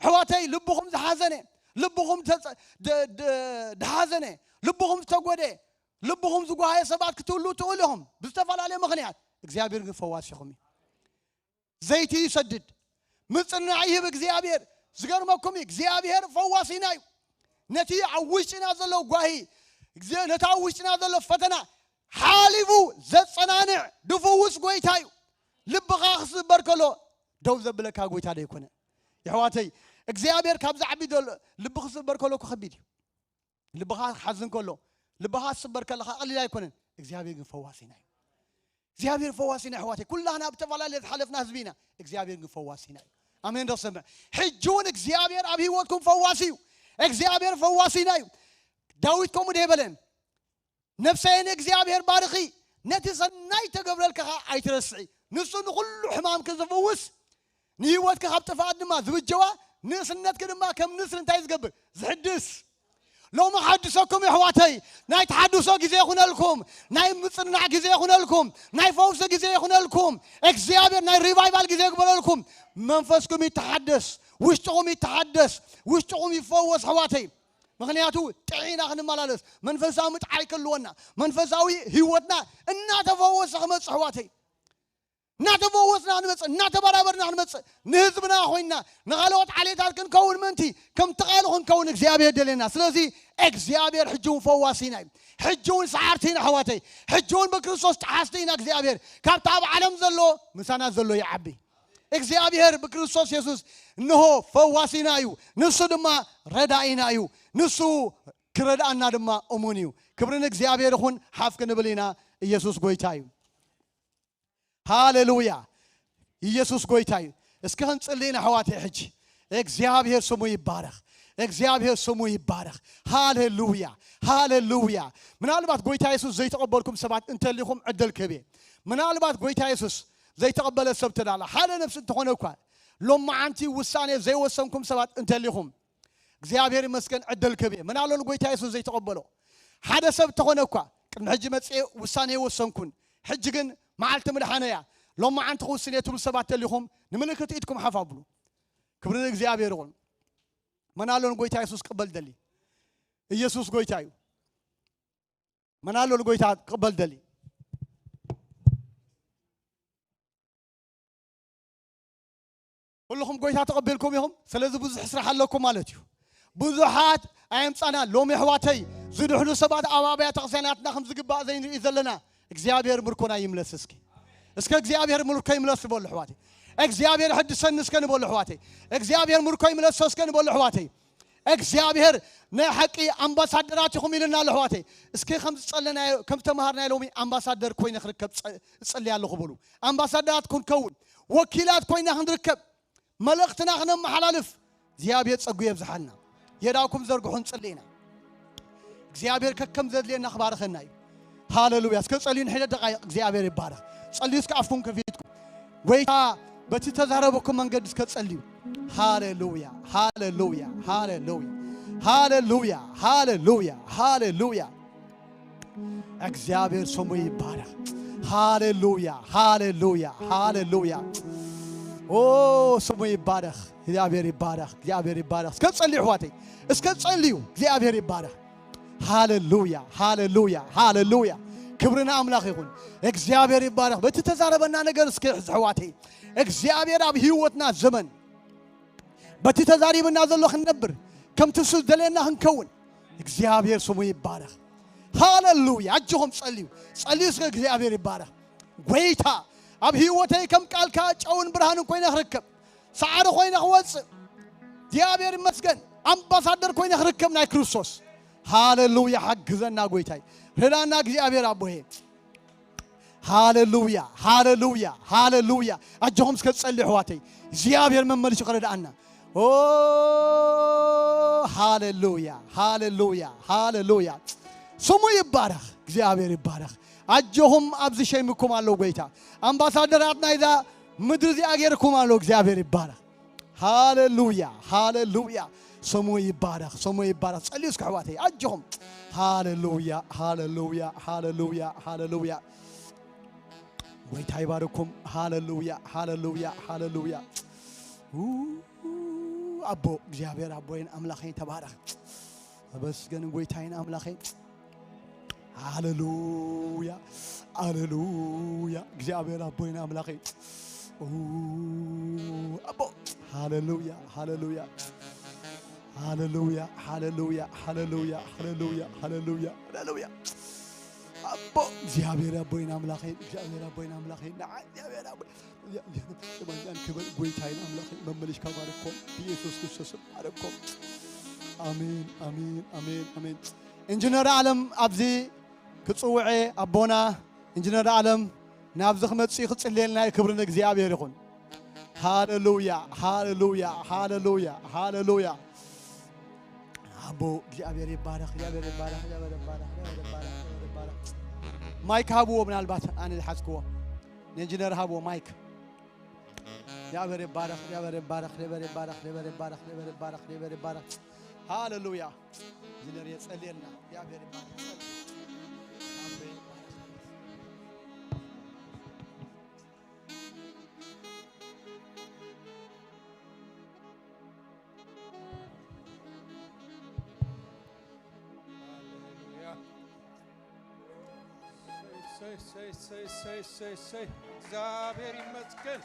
ኣሕዋተይ፣ ልብኹም ዝሓዘነ፣ ልብኹም ተጸ- ደ- ደ- ድሓዘነ፣ ልብኹም ዝተጎደ፣ ልብኹም ዝጓሃየ ሰባት ክትህሉ ትኽእሉ ኢኹም። ብዝተፈላለየ ምኽንያት እግዚኣብሔር ግን ፈዋሲኹም እዩ። ዘይቲ ይሰድድ፣ ምጽናዕ ይህብ እግዚኣብሔር። ዝገርመኩም እዩ፣ እግዚኣብሔር ፈዋሲና እዩ። ነቲ ኣብ ውሽጥና ዘሎ ጓሂ፣ ነቲ ኣብ ውሽጥና ዘሎ ፈተና ሓሊፉ ዘጸናንዕ ድፍውስ ጎይታ እዩ። ልብኻ ክስበር ከሎ ደው ዘብለካ ጎይታ ዶ ኣይኮነ? የሕዋተይ፣ እግዚኣብሔር ካብ ዝዓቢ ዘሎ ልቢ ክስበር ከሎ እኮ ከቢድ እዩ። ልብኻ ክሓዝን ከሎ፣ ልብኻ ክስበር ከለኻ ቀሊል ኣይኮነን። እግዚኣብሔር ግን ፈዋሲና እዩ። እግዚኣብሔር ፈዋሲና፣ ኣሕዋተይ፣ ኩላህና ብተፈላለየ ዝሓለፍና ህዝቢ ኢና። እግዚኣብሔር ግን ፈዋሲና እዩ። ኣሜን ዶ ሰምዕ? ሕጂ እውን እግዚኣብሔር ኣብ ህይወትኩም ፈዋሲ እዩ። እግዚኣብሔር ፈዋሲና እዩ። ዳዊት ከምኡ ዶ ኣይበለን? ነፍሰይ ንእግዚኣብሔር ባርኺ፣ ነቲ ሰናይ ተገብረልካ ኸዓ ኣይትረስዒ። ንሱ ንኹሉ ሕማምኪ ዝፍውስ፣ ንህይወትኪ ካብ ጥፍኣት ድማ ዝብጀዋ፣ ንእስነትኪ ድማ ከም ንስሪ እንታይ ዝገብር? ዝሕድስ። ሎሚ ሓድሰኩም የሕዋተይ፣ ናይ ተሓድሶ ግዜ ይኹነልኩም፣ ናይ ምጽንናዕ ግዜ ይኹነልኩም፣ ናይ ፈውሲ ግዜ ይኹነልኩም። እግዚኣብሔር ናይ ሪቫይቫል ግዜ ይግበረልኩም። መንፈስኩም ይተሓደስ፣ ውሽጥኹም ይተሓደስ፣ ውሽጥኹም ይፈወስ ኣሕዋተይ። ምኽንያቱ ጥዒና ክንመላለስ መንፈሳዊ ምጥዓይ ከልወና መንፈሳዊ ህይወትና እናተፈወሰ ክመጽእ ኣሕዋተይ። እናተፈወስና ክንመጽእ እናተበራበርና ክንመጽእ ንህዝብና ኮይንና ንኻልኦት ዓሌታት ክንከውን ምእንቲ ከምቲ ቃሉ ክንከውን እግዚኣብሔር ደልየና። ስለዚ እግዚኣብሔር ሕጂ እውን ፈዋሲና እዩ። ሕጂ እውን ሰዓርቲ ኢና ኣሕዋተይ። ሕጂ እውን ብክርስቶስ ጠሓስቲ ኢና እግዚኣብሔር። ካብቲ ኣብ ዓለም ዘሎ ምሳና ዘሎ ይዓቢ። እግዚኣብሔር ብክርስቶስ የሱስ እንሆ ፈዋሲና እዩ። ንሱ ድማ ረዳኢና እዩ። ንሱ ክረድኣና ድማ እሙን እዩ። ክብሪ ንእግዚኣብሔር ይኹን። ሓፍ ክንብል ኢና። ኢየሱስ ጎይታ እዩ። ሃሌሉያ። ኢየሱስ ጎይታ እዩ። እስኪ ክንጽሊ ኢና ኣሕዋተይ። ሕጂ እግዚኣብሔር ስሙ ይባረኽ። እግዚኣብሔር ስሙ ይባረኽ። ሃሌሉያ። ሃሌሉያ። ምናልባት ጎይታ የሱስ ዘይተቐበልኩም ሰባት እንተሊኹም ዕድል ክህብ እየ። ምናልባት ጎይታ የሱስ ዘይተቐበለ ሰብ ተዳላ ሓደ ነፍሲ እንተኾነ እኳ ሎማዓንቲ ውሳኔ ዘይወሰንኩም ሰባት እንተሊኹም እግዚኣብሔር ይመስገን ዕድል ክህብ እየ። ምናሎ ንጎይታ የሱስ ዘይተቐበሎ ሓደ ሰብ እንተኾነ እኳ ቅድሚ ሕጂ መጽኤ ውሳኔ የወሰንኩን ሕጂ ግን መዓልቲ ምድሓነ እያ ሎማዓንቲ ክውስን እየ ትብሉ ሰባት ተሊኹም ንምልክት ኢድኩም ሓፍ ኣብሉ። ክብሪ ንእግዚኣብሔር ይኹን። መን ኣሎ ንጎይታ የሱስ ክቕበል ደሊ? ኢየሱስ ጎይታ እዩ። መን ኣሎ ንጎይታ ክቕበል ደሊ? ኩልኹም ጎይታ ተቐቢልኩም ኢኹም። ስለዚ ብዙሕ ስራሕ ኣለኩም ማለት እዩ። ብዙሓት ኣየምጻና ሎም ኣሕዋተይ ዝድሕኑ ሰባት ኣብ ኣብያተ ክርስቲያናትና ከም ዝግባእ ዘይንርኢ ዘለና እግዚኣብሔር ምርኮና ይምለስ። እስኪ እስከ እግዚኣብሔር ምርኮ ይምለስ በሉ ኣሕዋተይ። እግዚኣብሔር ሕድሰኒ እስከ ንበሉ ኣሕዋተይ። እግዚኣብሔር ምርኮ ይምለሶ እስከ ንበሉ ኣሕዋተይ። እግዚኣብሔር ናይ ሓቂ ኣምባሳደራት ኢኹም ኢልና ኣሎ ኣሕዋተይ። እስኪ ከም ዝጸለናዮ ከም ዝተምሃርናዮ ሎሚ ኣምባሳደር ኮይነ ክርከብ ጸ- እጽሊ ኣለኹ በሉ። ኣምባሳደራት ክንከውን ወኪላት ኮይና ክንርከብ መልእኽትና ክነመሓላልፍ እግዚኣብሔር ጸጉ የብዝሓልና። የዳውኩም ዘርግሑ ንጽሊ ኢና። እግዚኣብሔር ከከም ዘድልየና ክባርኸና እዩ። ሃሌሉያ። እስከ ጸልዩ ንሕደ ደቃይቕ እግዚኣብሔር ይባረኽ። ጸልዩ እስከ ኣፍኩም ከፊትኩም። ጎይታ በቲ ተዛረበኩም መንገዲ እስከ ጸልዩ። ሃሌሉያ፣ ሃሌሉያ፣ ሃሌሉያ፣ ሃሌሉያ፣ ሃሌሉያ፣ ሃሌሉያ። እግዚኣብሔር ስሙ ይባረኽ። ሃሌሉያ፣ ሃሌሉያ፣ ሃሌሉያ። ኦ፣ ስሙ ይባረኽ። እግዚኣብሔር ይባረኽ። እግዚኣብሔር ይባረኽ። እስከ ጸልዩ ኣሕዋተይ፣ እስከ ጸልዩ። እግዚኣብሔር ይባረኽ። ሃሌሉያ፣ ሃሌሉያ፣ ሃሌሉያ። ክብሪ ንኣምላኽ ይኹን። እግዚኣብሔር ይባረኽ። በቲ ተዛረበና ነገር እስከ ኣሕዋተይ፣ እግዚኣብሔር ኣብ ህይወትና ዘመን በቲ ተዛሪብና ዘሎ ክንነብር፣ ከምቲ እሱ ዝደልየና ክንከውን እግዚኣብሔር ስሙ ይባረኽ። ሃሌሉያ። ኣጆኹም ጸልዩ፣ ጸልዩ እስከ እግዚኣብሔር ይባረኽ። ጎይታ ኣብ ህይወተይ ከም ቃልካ ጨውን ብርሃንን ኮይነ ክርከብ፣ ሰዓሪ ኮይነ ክወጽእ እግዚኣብሔር ይመስገን። ኣምባሳደር ኮይነ ክርከብ ናይ ክርስቶስ። ሃሌሉያ። ሓግዘና ጎይታይ፣ ርዳና እግዚኣብሔር ኣቦሄ። ሃሌሉያ፣ ሃሌሉያ፣ ሃሌሉያ። ኣጆኹም እስከ ጸልዩ ኣሕዋተይ፣ እግዚኣብሔር መመልሱ ከረድኣና። ኦ፣ ሃሌሉያ፣ ሃሌሉያ፣ ሃሌሉያ። ስሙ ይባረኽ፣ እግዚኣብሔር ይባረኽ። ኣጆኹም ኣብዚ ሸይምኩም ኣሎ ጎይታ። ኣምባሳደራት ናይዛ ምድሪ እዚኣ ገይርኩም ኣሎ፣ እግዚኣብሔር ይባረኽ። ሃሌሉያ፣ ሃሌሉያ። ስሙ ይባረኽ፣ ስሙ ይባረኽ። ጸልዩ እስከ ኣሕዋተይ፣ ኣጆኹም። ሃሌሉያ፣ ሃሌሉያ፣ ሃሌሉያ፣ ሃሌሉያ። ጎይታ ይባርኩም። ሃሌሉያ፣ ሃሌሉያ፣ ሃሌሉያ። ኡ፣ ኣቦ፣ እግዚኣብሔር ኣቦይን ኣምላኸይን ተባረኽ። ተመስገን ጎይታይን ኣምላኸይን። ሃሌሉያ፣ ሃሌሉያ። እግዚኣብሔር ኣቦይን ኣምላኸይን። ኡ፣ ኣቦ፣ ሃሌሉያ፣ ሃሌሉያ። ሃሌሉያ፣ ሃሌሉያ፣ ሃሌሉያ፣ ሃሌሉያ፣ ሃሌሉያ፣ ሃሌሉያ። ኣቦ፣ እግዚኣብሔር ኣቦይን ኣምላኸይን፣ እግዚኣብሔር ኣቦይን ኣምላኸይን፣ ንዓ እግዚኣብሔር ኣቦይ፣ እግዚኣብሔር፣ ክብር ጎይታይን ኣምላኸይን፣ መመሊስካ ባርኮም፣ ብኢየሱስ ክርስቶስ ባርኮም። ኣሜን፣ ኣሜን፣ ኣሜን፣ ኣሜን። ኢንጂነር ኣለም ኣብዚ ክጽውዐ ኣቦና ኢንጂነር ኣለም ናብዚ ክመጽእ ክጽልየልና እዩ። ክብሪ ንእግዚኣብሔር ይኹን። ሃሌሉያ፣ ሃሌሉያ፣ ሃሌሉያ፣ ሃሌሉያ። ኣቦ እግዚኣብሔር ይባረኽ፣ እግዚኣብሔር ይባረኽ፣ እግዚኣብሔር ይባረኽ፣ እግዚኣብሔር ይባረኽ፣ እግዚኣብሔር ይባረኽ። ማይክ ሃብዎ፣ ምናልባት ኣነ ዝሓዝክዎ ንኢንጂነር ሃብዎ ማይክ። እግዚኣብሔር ይባረኽ፣ እግዚኣብሔር ይባረኽ፣ እግዚኣብሔር ይባረኽ፣ እግዚኣብሔር ይባረኽ፣ እግዚኣብሔር ይባረኽ፣ እግዚኣብሔር ይባረኽ። ሃሌሉያ። ኢንጂነር የጸልየልና፣ እግዚኣብሔር ይባረኽ። ሃሌሉያ። እሰይ፣ እሰይ፣ እሰይ፣ እሰይ፣ እሰይ፣ እሰይ። እግዚኣብሔር ይመስገን።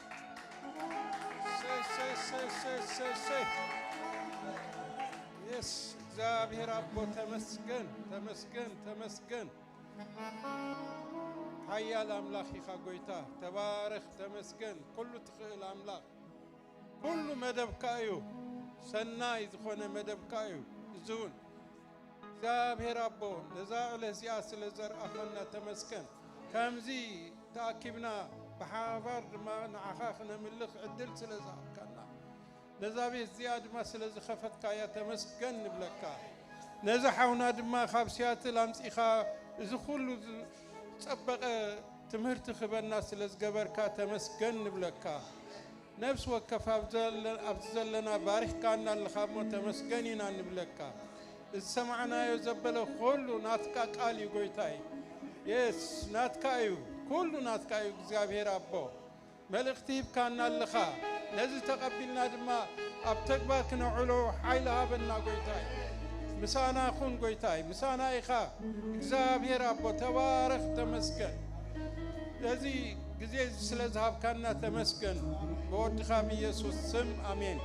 እሰይ፣ እሰይ፣ እሰይ፣ እሰይ፣ እሰይ፣ እሰይ። የስ፣ እግዚኣብሔር ኣቦ ተመስገን፣ ተመስገን፣ ተመስገን። ሓያል ኣምላኽ ኢኻ ጎይታ፣ ተባረኽ፣ ተመስገን። ኩሉ ትኽእል ኣምላኽ፣ ኩሉ መደብካ እዩ፣ ሰናይ ዝኾነ መደብካ እዩ። እዚ እውን እግዚኣብሔር ኣቦ፣ ነዛ ዕለት እዚኣ ስለ ዘርኣኻና ተመስገን። ከምዚ ተኣኪብና ብሓባር ድማ ንዓኻ ክነምልኽ ዕድል ስለ ዝሃብካና፣ ነዛ ቤት እዚኣ ድማ ስለ ዝኸፈትካያ ተመስገን ንብለካ። ነዚ ሓውና ድማ ካብ ሲያትል ኣምጺኻ እዚ ኩሉ ዝጸበቐ ትምህርቲ ክበና ስለ ዝገበርካ ተመስገን ንብለካ። ነፍሲ ወከፍ ኣብ ዘለ-፣ ኣብዚ ዘለና ባሪኽካና ኣለኻ እሞ ተመስገን ኢና ንብለካ። እዚ ሰማዕናዮ ዘበለ ኩሉ ናትካ ቃል እዩ ጎይታይ። የስ፣ ናትካ እዩ፣ ኩሉ ናትካ እዩ እግዚኣብሔር ኣቦ። መልእኽቲ ሂብካና ኣለኻ። ነዚ ተቐቢልና ድማ ኣብ ተግባር ክነውዕሎ ሓይሊ ሃበና ጎይታይ። ምሳና ኩን ጎይታይ፣ ምሳና ኢኻ። እግዚኣብሔር ኣቦ ተባረኽ፣ ተመስገን። ነዚ ግዜ እዚ ስለ ዝሃብካና ተመስገን። ብወድኻ ብኢየሱስ ስም ኣሜን።